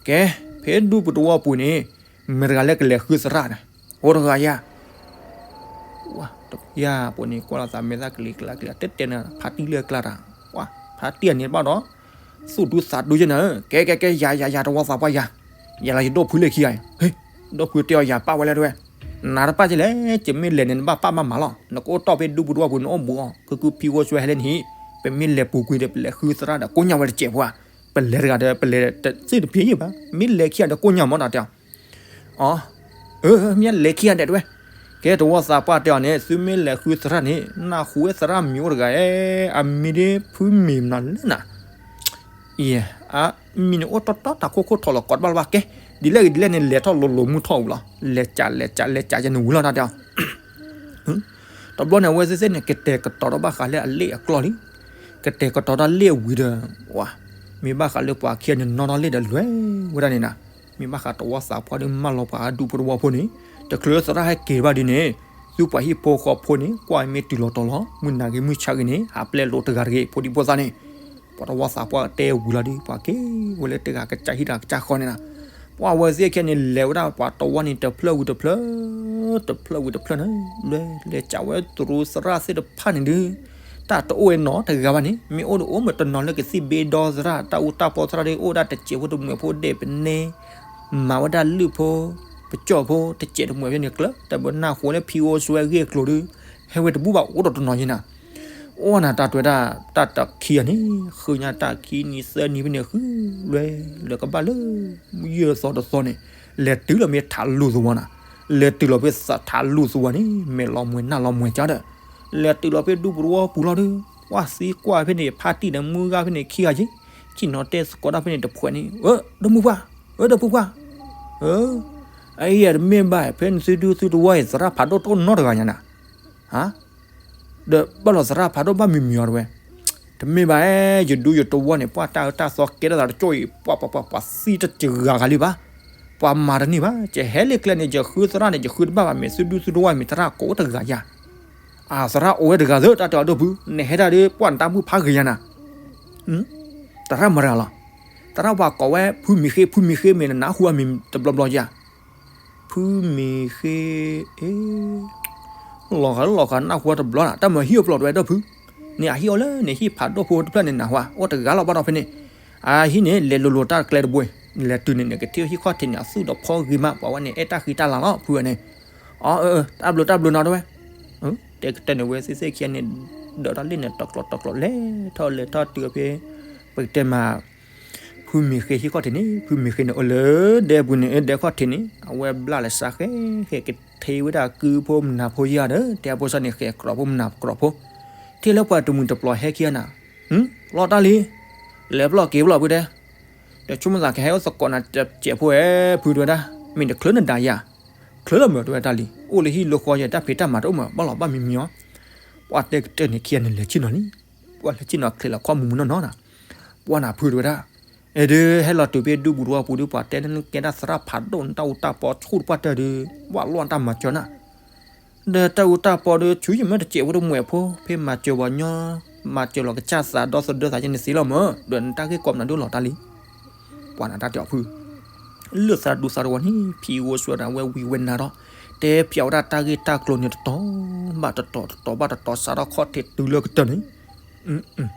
ကဲ, ဖဲဒူပတဝီပူၤန့ၣ် မ့ၢ်တဂၤလၢကလဲၤဃုသရၣ်န့ၣ်, အိၣ်တဂၤယၤ ယၤပူၤန့ၣ် ကွၢ်လီၤသးမဲာ်သၣ်ကလံၤကျါကလံၤ တဲတဲန့ၣ် ဖါတံၢ်လၢအကျါတၢ်, ဖါတံၢ်အန့ၣ်ဘၣ်ဒီး သူၣ်ဒူသးဒူယဲနၤဧၢ, ကဲကဲကဲ ယၤယၤယၤ တဝီသးပှၢ်ယၤ, ယၤလၢယဒိၣ်ဖုလဲၤခံဂၤအံၤ, ဟ့ၣ်, ဒိၣ်ဖုတဲအီၤယၤပာ်ဝဲလဲၣ်တဝဲ, နၤတပာ်ကလဲၣ်, ယမ့ၢ်လဲၤန့ၣ် နဘၣ်ပာ်ဘၣ်မၤလီၤ, နကအိၣ်တီၢ်ဖဲဒူပူၤတဝီပူၤ နအိၣ်ဘူးအီၤ ခုခုဖံဂီၢ်စွဲဟဲလၢနဟံၣ်, ပမ့ၢ်လဲၤပူၤကွံာ်ဒီး ပလဲၤဃုသရၣ်ဒီး ကိညၢ်ဝဲတစဲးဖိဧါ, ပလဲၤတဂၤဒီး ပလဲၤတသ့ၣ်တဖျ့ယဲၢ်ဘၣ်, မ့ၢ်လဲၤခံဂၤဒီးကိညၢ်မး တၢ်တဲအီၤ အ မ့ၢ်လဲၤခံဂၤဒဲးတဝဲ, ကဲ တဝီသးပှၢ်တဲအီၤန့ၣ် သုမ့ၢ်လဲၤဃုသရၣ်န့ၣ် နၢ်ဟူဝဲသရၣ်မံၤအိၣ်တဂၤဧၢ, အမံၤဒ်ဖုမ့ၢ်မနုၤလၢနၤ, အမံၤန့ၣ်အိၣ်တီတီတၢ်ခိၣ်ခိၣ်ထီၣ်လီၤကိးတဘၣ်လၢၤဘၣ်ကဲ, ဒ်လဲၣ်ဂ့ၤဒ်လဲၣ်န့ၣ် လဲၤထီၣ်လိၤလိၤမုၢ်ထီၣ်ဝံၤလီၤ, လဲၤကးလဲၤကးလဲၤကးယဲန့ၣ်ဝံၤလီၤ တၢ်တဲအီၤ တဘျီန့ၣ် အဝဲသ့ၣ်သ့ၣ်န့ၣ် ကတဲာ်ကတီၤထီၣ်ဘၣ်ဃးလၢအလ့ၣ်အကျီၢ်လံ, ကတဲာ်ကတီၤထီၣ်လ့ၣ်ဝံၤဒီး ဝၤ, မ့ၢ်ဘၣ်ဃးလၢပှၤခံဂၤန့ၣ် နီၣ်ထီၣ်လ့ၣ်ဒီးလွဲၢ်ဝဲဒၣ်န့ၣ်နၤ, မ့ၢ်ဘၣ်ဃးတဝီသးပှၢ်ဒီးမၢလီၤပှၤအဒူဖိတဝီဖိန့ၣ်, တချုးသရၣ်ဟဲက့ၤဘၣ်ဒ်န့ၣ်, သုပှၤဟံၣ်ဖိဃီဖိန့ၣ် ကွၢ်မ့ၢ်တုၤလီၤတီၤလီၤ မုၢ်နၤဂ့ၤမုၢ်ဆါဂ့ၤန့ၣ် ဟးပျဲလိာ်တဂၤတဂ့ၤ ဖိဒံဖိသၣ်န့ၣ် ပှၤတဝီသးပှၢ်တဲဝံၤလီၤဒီး ပှၤက့ၤဝဲလၢတဂၤကစၢ်ဟံၣ်တဂၤကစၢ်ဃီန့ၣ်နၤ, ပှၤဝဲသ့ၣ်ခဲန့ၣ် လဲၤဝဲဒၣ်ပှၤတဝီန့ၣ် တဖျၢၣ်ဝံၤတဖျၢၣ်, တဖျၢၣ်ဝံၤတဖျၢၣ်န့ၣ်, လဲၤလဲၤကးဝဲတရူးသရၣ်သ့ၣ်တဖၣ်န့ၣ်ဒုး, တၢ်တအိၣ်ဝဲနီတဂၤဘၣ်န့ၣ် မ့ၢ်အိၣ်ဒီးအိၣ်မ့ၢ်တနီၤလၢကသံၣ်ဘ့ဒီသရၣ် တၢ်အူတၢ်ပီသရၣ်ဒီး အိၣ်ဒၣ်တစဲးဖိတမှဲးဖိဒဲးပနဲ မၤဝဲဒၣ်လုၢ်ဖိ ပကၠီၣ်ဖိ တစဲးတမှဲးဖိန့ၣ်ကျၢၤ တၢ်ဘၣ်နၢ်ဟူလၢဖံဂီၢ်စွဲဂ့ၢ်ကျိၤဒီး ဟဲဝဲတဘူၣ်ဘၣ်အိၣ်ဒီးတနီၤယဲနၤ, အိၣ်နၤတၢ်တဲဝဲဒၣ် တၢ်တၢ်ခံဂၤန့ၣ် ဃုညါတၢ်ခံနံၤသၢနံၤဖဲန့ၣ် ဃုလွဲၢ်လၢကဘၣ်လၢ ယဲၢ်သီတသီန့ၣ်, လဲၤတုၤလီၤဖဲထးလူၢ်သဝီနၤ, လဲၤတုၤလီၤဖဲထးလူၢ်သဝီန့ၣ် မဲာ်လီၤမှဲၤနၢ်လီၤမှဲၤကၢဒီး, လဲၤတုၤလီၤဖဲဒူပူၤတဝီပူၤလီၤဒီး, ပှၤသံကွၢ်ဖဲန့ၣ် ဖါတံၢ်ဒီးမုၢ်ဂၤဖဲန့ၣ်ခံဂၤက့ၤ, ဆ့ၣ်နီၤတဲသကိးတၢ်ဖဲန့ၣ်တဖှဲးန့ၣ်, အၢ ဒီမုၢ်ပှၢ်, အၢ ဒီဖိပှၢ်, အၢ, အအံၤတမ့ၢ်ဘၣ် ဖဲနသုဒူသုတဝီအံၤ သရၣ်ဖးဒိၣ်တအိၣ်နီတဂၤညါနၤ, ဟါ ဒီးဘၣ်လီၤသရၣ်ဖးဒိၣ်ဘၣ်မံၤမံၤအီၤတဝဲ, တမ့ၢ်ဘၣ်, ယဒူယတဝီန့ၣ် ပှၤတၢ်အၢတၢ်သီကဲထီၣ်သးတကၠိၢ်အံၤ ပှၤပှၤပှၤပှၤသံတစှၤဂၤလံဘၣ်, ပှၤမၤတန့ၢ်ဘၣ်, ယဟဲလၢကျဲန့ၣ် ယဃုသရၣ်န့ၣ် ယဃုတဘၣ်ဘၣ် မ့ၢ်သုဒူသုတဝီမ့ၢ်သရၣ်ကိးတဂၤယၤ, အသရၣ်အိၣ်ဝဲတဂၤသၢ တၢ်တဲအီၤဒိၣ်ဖု နဟဲဒၣ်ဒီး ပှၤနတၢ်မုၣ်ဖးဂ့ၤယၤနၤ သရၣ်မၤတဂၤလီၤ, သရၣ်ပှၤကိးဝဲ ဖုမံၤဃ့ ဖုမံၤဃ့ မ့ၢ်နနၢ်ဟူအမံၤတဘျီဘျီယၤ ဖုမံၤဃ့, အ့, လီၤဂာ်လၢလီၤဂာ်နၢ်ဟူတဘျီနၤ တၢ်မၤဟံၣ်အပျီၢ်တဝဲဒီးဖု, န့ၣ်အဟံၣ်အိၣ်လၢန့ၣ် ဟံၣ်ဖးဒိၣ်ဖိတဖျၢၣ်န့ၣ်နၢ်ဟူ အိၣ်တဂၤလီၤဘၣ်ဒီးဖဲန့ၣ်, အဟံၣ်န့ၣ် လဲၤလိၤလိၤတၢ်ကျဲတဘိ, လဲၤတုၤန့ၣ် နကထံၣ်ဟံၣ်ခီၣ်ထံးန့ၣ် အသူၣ်ဒီးဖီဂ့ၤမး ပှၤဝဲန့ၣ် အဲၣ်တၢ်ဃံတၢ်လၤလီၤ ဖုဝဲန့ၣ်, အၢ, တၢ်ဘျုးတၢ်ဘျုးနီၤတဝဲ တဲကတၢၢ်န့ၣ် ဝဲသ့ၣ်သ့ၣ်ခံဂၤန့ၣ် ဒၢးတၢ်လ့ၣ်န့ၣ် တကျိးတကျိး လဲၤထီၣ်လဲၤထီၣ်တုၤဖဲ ပကတဲမး ဖုမံၤဃ့ဟံၣ်ခီၣ်ထံးန့ၣ် ဖုမံၤဃ့န့ၣ်အိၣ်လၢဒဲပူၤန့ၣ် ဒဲခီၣ်ထံးန့ၣ် အဝဲဘျၣ်လၢစးဃဲဃဲ ကထ့ဝဲဒၣ်ကုဖိမုၢ်နၤဖိယါဒီး တဲအဖိစၢ်န့ၣ် ဃဲၤကြီဖိမုၢ်နၤကြီဖိ, ထံၣ်လၢပှၤတမှံၤတပျီၤဟဲခံဂၤနၤ, လီၤတၢ်လံ, လဲၤပျီၢ်က့ၤပျီၢ်ဖုတဲ တဆိကမိၣ်သးကဟဲအိၣ်သကိးနၤတစဲးဖိဧဲ ဖုတဲဝဲဒၣ်, မ့ၢ်တချုးနဒၣ်ယၤ, ချုးလီၤမးတဲဝဲတၢ်လံ, အိၣ်လၢဟံၣ်လၢဃီယဲ တၢ်ဖံးတၢ်မၤတအိၣ်မး ဘၣ်လီၤဘၣ်မံမံအီၤ, ပှၤတဲကတၢၢ်န့ၣ်ခံဂၤန့ၣ် လဲၤဆ့ၣ်နီၤလံ, ပှၤလဲၤဆ့ၣ်နီၤချ့လီၤခီၣ်မူးမူးနီၢ်နီၢ်နၤ, ပှၤနၤဖုတဲဝဲဒၣ်, အဲဒၢ ဟဲလီၤတုၤဖဲဒူပူၤတဝီပူၤဒီး ပှၤတဲလၢနကဲဒၣ်သရၣ်ဖးဒိၣ် နတၢ်အူတၢ်ပီဆူၣ်တပှၢ်တၢၢ်ဒီး ပှၤလီၢ်တၢ်မၤစၢၤနၤ ဒီးတၢ်အူတၢ်ပီဒီး ဆူယမ့ၢ်တစဲးဖိတမှဲးဖိ ဖဲမၤစၢၤပှၤညီ, မၤစၢၤလီၤကစၢ်သးဒီသဒၢသးယဲန့ၣ်သ့လီၤမး, ဒီးနတၢ်ဂ့ၢ်ကီမနုၤဒိၣ်လီၤတၢ်လံ, ပှၤနၤတၢ်တဲအီၤဖု, လၢသးဒူသးတဝီန့ၣ် ဖံဂိၢ်ဆူၣ်ဒၣ်ဝဲဝံၤဝဲနၤဒီး, တဲဖျါဝဲဒၣ်တၢ်ဂ့ၢ်တၢ်ကျိၤန့ၣ်တတီၤဘၣ်တတီၤ တတီၤဘၣ်တတီၤ စးထီၣ်ခီၣ်ထံးတုၤလၢကတၢၢ်န့ၣ်,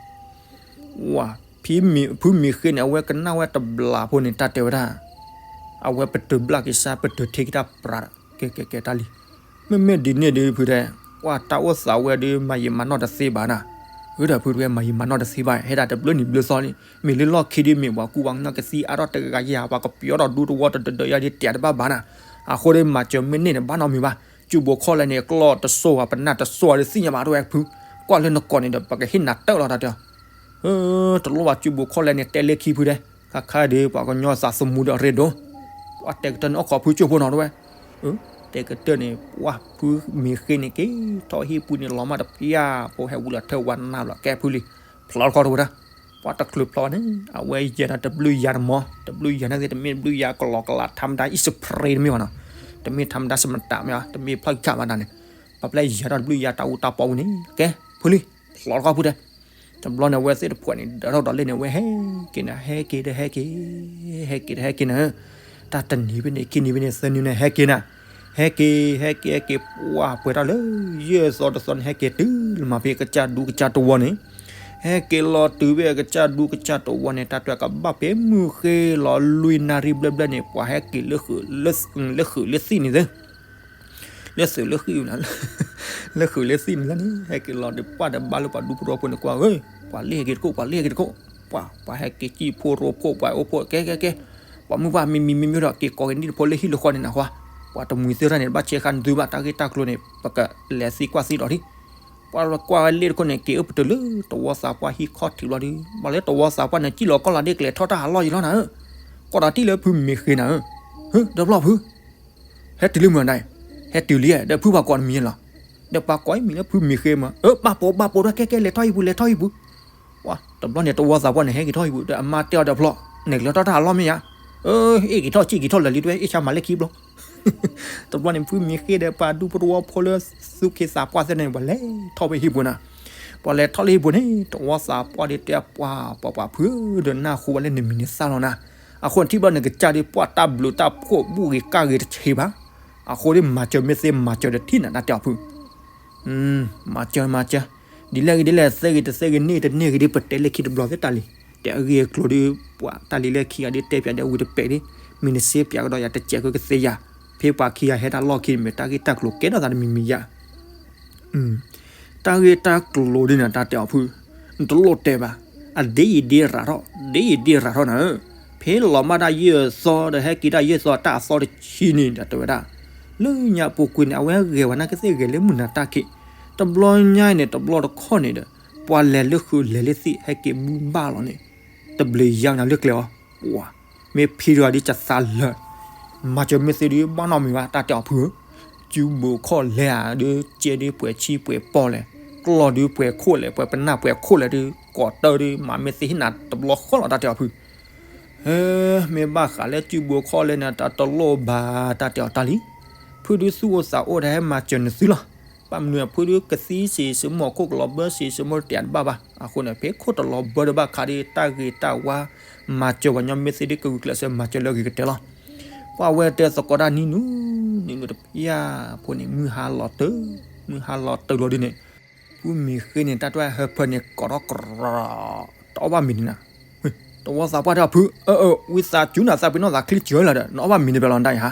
ဝၤ, ဖုမံၤဃ့န့ၣ် အဝဲကနၣ်ဝဲတဘျီဖိန့ၣ် တၢ်တဲဝဲဒၣ်, အဝဲပတုာ်ဘျၣ်က့ၤစၢ် ပတုာ်ထံက့ၤတၢ်ပြး, ကဲကဲကဲတၢ်လံ, မ့မ့ၢ်ဒ်န့ၣ်ဒုးဖုတဲ, ပှၤတၢ်အိၣ်သးဝဲဒုး မၤယံာ်မၤနီၢ်တသ့ဘၣ်နၤ, ဒီးဖုတဝဲမၤယံာ်မၤနီၢ်တသ့ဘၣ် ဟဲဒၣ်တဘျုးနံၣ်ဘျုးသီလံ, မ့ၢ်လၢလီၢ်ခံဒ်မ့ၢ်ပှၤကူပှၤကညီကသံအါထီၣ်တဂၤယၤ ပှၤကပျီထီၣ်ဒူသဝီတဒၢးဒၢးယၤဒ်တဲတဘၣ်ဘၣ်နၤ, အဃိဒီးမၤစၢၤမ့ၢ်န့ၢ်န့ၣ် ဘၣ်နီတမံၤဘၣ်, စုဘိးခီလဲန့ၣ် ကျီၢ်တစိၢ်ဧါ ပနၢ်တစိၢ်ဧါဒီးသ့ၣ်ညါဘၣ်တဝဲဖု, ကွၢ်လၢနကိးန့ၣ်ဒီး ပကဟ့ၣ်နၤတၢၢ်လီၤတၢ်တဲအီၤ တလိၣ်ဘၣ်စုဘိးခီလဲန့ၣ် တဲလၢခံဖုဒဲး, ခါခါဒီး ပှၤကညီသးသမူဒီးအရ့ဒိၣ်, ပှၤတဲကတၢၢ်န့ၣ် အိၣ်ခိးဖုကၠိဖိနီၤတဝဲ, တဲကတၢၢ်န့ၣ် ပှၤဖုမ့ၢ်ဃ့န့ၣ် က့ၤထီၣ်ဟံၣ်ပူၤန့ၣ် လီၤမၢ်တဖျၢၣ် ဖိဟဲဝံၤလီၤထၢဝါနၢ်ဘျီကဲဖုလံ, ဖျီတခီတဝဲဒၣ်, ပှၤတချုးဖျီန့ၣ် အဝဲယဲဒၣ်တဘျုးယၤတမီၤ, တဘျုးယၤန့ၣ် တမ့ၢ်တဘျုးယၤကလီကလး ထါမတၤ အံၣ်စပရ့တမ့ၢ်ဘၣ်နီၤ, တမ့ၢ်ထါမတၤစမတၤမ့ၢ်ဘၣ် တမ့ၢ်ဖျီကၢ်ဘၣ်တၢ်န့ၣ်, ပှၤပျဲယၤထီၣ်တဘျုးယၤတၢ်အူတၢ်ပီပူၤန့ၣ် ကဲ ဖုလံ, ဖျီတခီဖုဒဲး တဘျီန့ၣ် အဝဲသ့ၣ်တဖှဲးန့ၣ် ဒၢထီၣ်ဒီးလ့ၣ်န့ၣ် အဝဲဟဲက့ၤန့ၣ် ဟဲက့ၤဒီးဟဲက့ၤ, ဟဲက့ၤဒီးဟဲက့ၤန့ၣ်, တၢ်တနံၤဖဲန့ၣ် ခံနံၤဖဲန့ၣ် သၢနံၤန့ၣ် ဟဲက့ၤန့ၣ်, ဟဲက့ၤ ဟဲက့ၤ ဟဲက့ၤ ပှၢ်ပှဲၤထီၣ်လၢ ယဲၢ်သီတသီန့ၣ် ဟဲက့ၤတုၤလၢမၤဖဲ ကစၢ်ဒူကစၢ်တဝီန့ၣ်, ဟဲက့ၤလီၤတုၤဖဲကစၢ်ဒူကစၢ်တဝီန့ၣ် တၢ်တၢ်ကဘၣ်ဖဲမုၢ်ဃ့လီၤ လွံၢ်နၣ်ရံၣ်ဘျဲၣ်ဘျဲၣ်န့ၣ် ပှၤဟဲက့ၤလၢဃုာ်လၢသံၣ်န့ၣ်သ့ လၢသုးလၢဃံၣ်, လၢဃုာ်လၢသံၣ်န့ၣ်လၢန့ၣ် ဟဲက့ၤလီၤဒီးပှၢ်ဒီးဘါလၢပှၤဒူဖိတဝီဖိန့ၣ်ကွၢ်ဧၢ, ပှၤလ့ၢ်ဟဲက့ၤတခိၣ် ပှၤလ့ၢ်ဟဲက့ၤတခိၣ်, ပှၤ ပှၤဟဲက့ၤစံၣ်ဖိရိဖိ ပှၤအိၣ်ဖိကဲကဲကဲ, ပှၤမုၢ်ပှၢ်မံမံမံမံဒီး က့ၤကိးက့ၤနံၣ်တဖိလၢဟံၣ်လၢဃီန့ၣ်နၢ်ဟူ, ပှၤတမှံၤသ့ၣ်တဖၣ်န့ၣ် ဘၣ်ဆဲးဃါနသုဘၣ် တၢ်ဂ့ၢ်တၢ်ကျိၤန့ၣ် ပကလဲၤသံကွၢ်သံဒီးလံ, ပှၤကွၢ်ဝဲလ့ၢ်တခိၣ်န့ၣ် က့ၤအိၣ်ပတုာ်လၢတဝီသးပှၢ်ဟံၣ်ခီၣ်ထံးဘျီဒီး ပှၤလၢတဝီသးပှၢ်န့ၣ် စံၣ်လီၤကီၢ်လီၤဒ်ကလဲၤထီၣ်တၢ်ဟးလီၢ်ယံၤလီၤနၤဧၢ, ကွၢ်ဒီးတံၢ်လၢဖုမ့ၢ်ဃ့နၤဧၢ, ဟၢ ဒီဖျီၣ်ဖု ဟဲတုၤလၢမုၢ်နၤ, ဟဲတုၤလံ ဒီးဖုပှၤကိးနမံၤလီၤ, ဒီးပှၤကိးအံၤမံၤလၢဖုမ့ၢ်ဃ့မး, အၢ ဘၣ်ပိာ်ဘၣ်ပိာ်ဒီး ကဲကဲ လဲၤထီၣ်ဟံၣ်ပူၤ လဲၤထီၣ်ဟံၣ်ပူၤ, ပှၤတဘျီန့ၣ် တဝီသးပှၢ်န့ၣ် ဟဲက့ၤထီၣ်ဟံၣ်ပူၤ ဒီးအမါတဲအီၤဒီးဖျီၣ်, နကလဲၤထီၣ်တၢ်ဟးလီၢ်မ့ၢ်ယါ, အ့ၣ်က့ၤထီၣ် စံၣ်က့ၤထီၣ်လၢာ်လံတဝဲ အ့ၣ်ဆါမၤလၢခံဘျီ တဘျီန့ၣ် ဖုမ့ၢ်ဃ့ဒီးပှၤဒူဖိတဝီဖိလၢသူၣ်က့သးပှၢ်သ့ၣ်န့ၣ် ပှၤလဲၤထီၣ်ဖဲဟံၣ်ပူၤနၤ, ပှၤလဲၤထီၣ်လၢဟံၣ်ပူၤန့ၣ် တဝီသးပှၢ်ဒီးတဲပှၤ ပှၤပှၤဖုဒီးနၢ်ဟူဘၣ်လၢနမံၤန့ၣ်သၣ်လီၤနၤ, အဃိန့ၣ်ထံၣ်ဘျီန့ၣ် ကစၢ်ဒီးပှၢ်တၢ်ဘျုးတၢ်ဖှိၣ်ဘူၣ်ဂ့ၤကၢ်ဂ့ၤတဆံးဘၣ်, အဃိဒီးမၤစၢၤမ့ၢ်သ့မၤစၢၤဒီးထံၣ်နၤတၢ်တဲအီၤဖု မၤစၢၤ မၤစၢၤ, ဒ်လဲၣ်ဂ့ၤဒ်လဲၣ် သဲဂ့ၤတသဲဂ့ၤ န့ၢ်တန့ၢ်ဂ့ၤဒီး ပတဲလၢခံတဘျီသ့ၣ်တၢ်လံ, တဲအဂ့ၢ်အကျိၤဒီး ပှၤတၢ်လံၤလၢခံဂၤဒီး တဲပၠးဒီးဝံၤတပဲာ်ဒီး မ့ၢ်နစ့ပၠးကဒီးယၤတစဲးကသ့ယၤ, ဖဲပှၤခံဂၤဟဲတၢ်လီၢ်ခံန့ၣ် မ့ၢ်တၢ်ဂ့ၢ်တၢ်ကျိၤကဲထီၣ်သးတမံၤမံၤယၤ တၢ်ဂ့ၢ်တၢ်ကျိၤဒ်န့ၣ် တၢ်တဲအီၤဖု, နတလိၣ်တဲဘၣ်, အဒ့ယံာ်ဒ့ရၤထီၣ် ဒ့ယံာ်ဒ့ရၤထီၣ်နၤဧၢ, ဖဲလီၤမၢ်တၢ်ယဲၢ်သီဒီး ဟဲက့ၤတၢ်ယဲၢ်သီတၢ်အသီတဆံန့ၣ် ဒီးတဲဝဲဒၣ်, လၢညါပူၤကွံာ်န့ၣ် အဝဲဂဲၤဝဲနၢ်ကသ့ၣ်ဂဲၤလၢမုၢ်နၤတၢ်ခံး, တဘျီညါအံၤန့ၣ် တဘျီတခီၣ်န့ၣ်ဒီး ပှၤလဲၤလၢဃုာ်လဲၤလၢသံၣ် ဟဲက့ၤမူဘၣ်လီၤန့ၣ်, တဘျုးယါနၤလၢကျဲအီၤ, ပှၤ မ့ၢ်ဖံတဂၤဒီးကသးလၢာ် မၤစၢၤမ့ၢ်သ့ဒုး ဘၣ်နီတမံၤဘၣ် တၢ်တဲအီၤဖုဧၢ, စုဘိးခီၣ်လဲဧါ ဒုးကဲဒုးပှဲၤဆံပှဲၤပီၢ်လဲၣ်, ကျီၢ်ဒုးပှဲၤခိၣ်လဲၣ် ပှဲၤပနၢ်ပှဲၤခိၣ်လဲၣ်ဒုး ကိးတၢ်ဒုး မၤမ့ၢ်သ့ဟ့ၣ်နၤတဘျီဃီလီၤ တၢ်တဲအီၤဖု, ဟဲ, မ့ၢ်ဘၣ်ဃးလၢစုဘိးခီၣ်လဲန့ၣ် တၢ်တလိၣ်ဘၣ် တၢ်တဲအီၤတၢ်လံ, ဖုဒုးသူၣ်အိၣ်သးအိၣ်ဒီးဟဲမၤစၢၤနသုလီၤ, ဘၣ်မနုၤဖုဒုးကသံစ့ၢ်စ့ၢ် မီၢ်ခိၣ်ကလီၤဘၢစ့ၢ်စ့ၢ် မီၢ်တတဲာ်တဘၣ်ဘၣ်, အဃိန့ၣ် ဖဲခိၣ်တလီၤဘၢတဘၣ်ခါဒီး တၢ်ဂ့ၤတၢ်ဝါ မၤစၢၤပှၤကညီမ့ၢ်သ့ဒုး ကဂုာ်ကျဲးစၢးမၤစၢၤလၢအဂ့ၤကတၢၢ်လီၤ. ပှၤဝဲတဲသကိးတၢ်နံၤနုၤ နံၤနုၤတပျၢ်ဖိန့ၣ် မုၢ်ဟါလီၤတၢၢ်, မုၢ်ဟါလီၤတၢၢ်လီၤဒုးန့ၣ်, ဖုမ့ၢ်ဃ့န့ၣ် တၢ်တဝဲဟၢဖၢန့ၣ် ကိးထီၣ်ကြၢး, တအီၣ်ဘၣ်မ့ၤန့ၣ်နၤ, တဝီသးပှၢ်တဲအီၤဖု, အၢ အၢ ဝံသးစူၤနၤ သးပ့ၤနီၣ်သးချံစၢၤလီၤဒီး နအီၣ်ဘၣ်မ့ၤန့ၣ်ဖဲလီၤဒၣ်အံၤဟါ,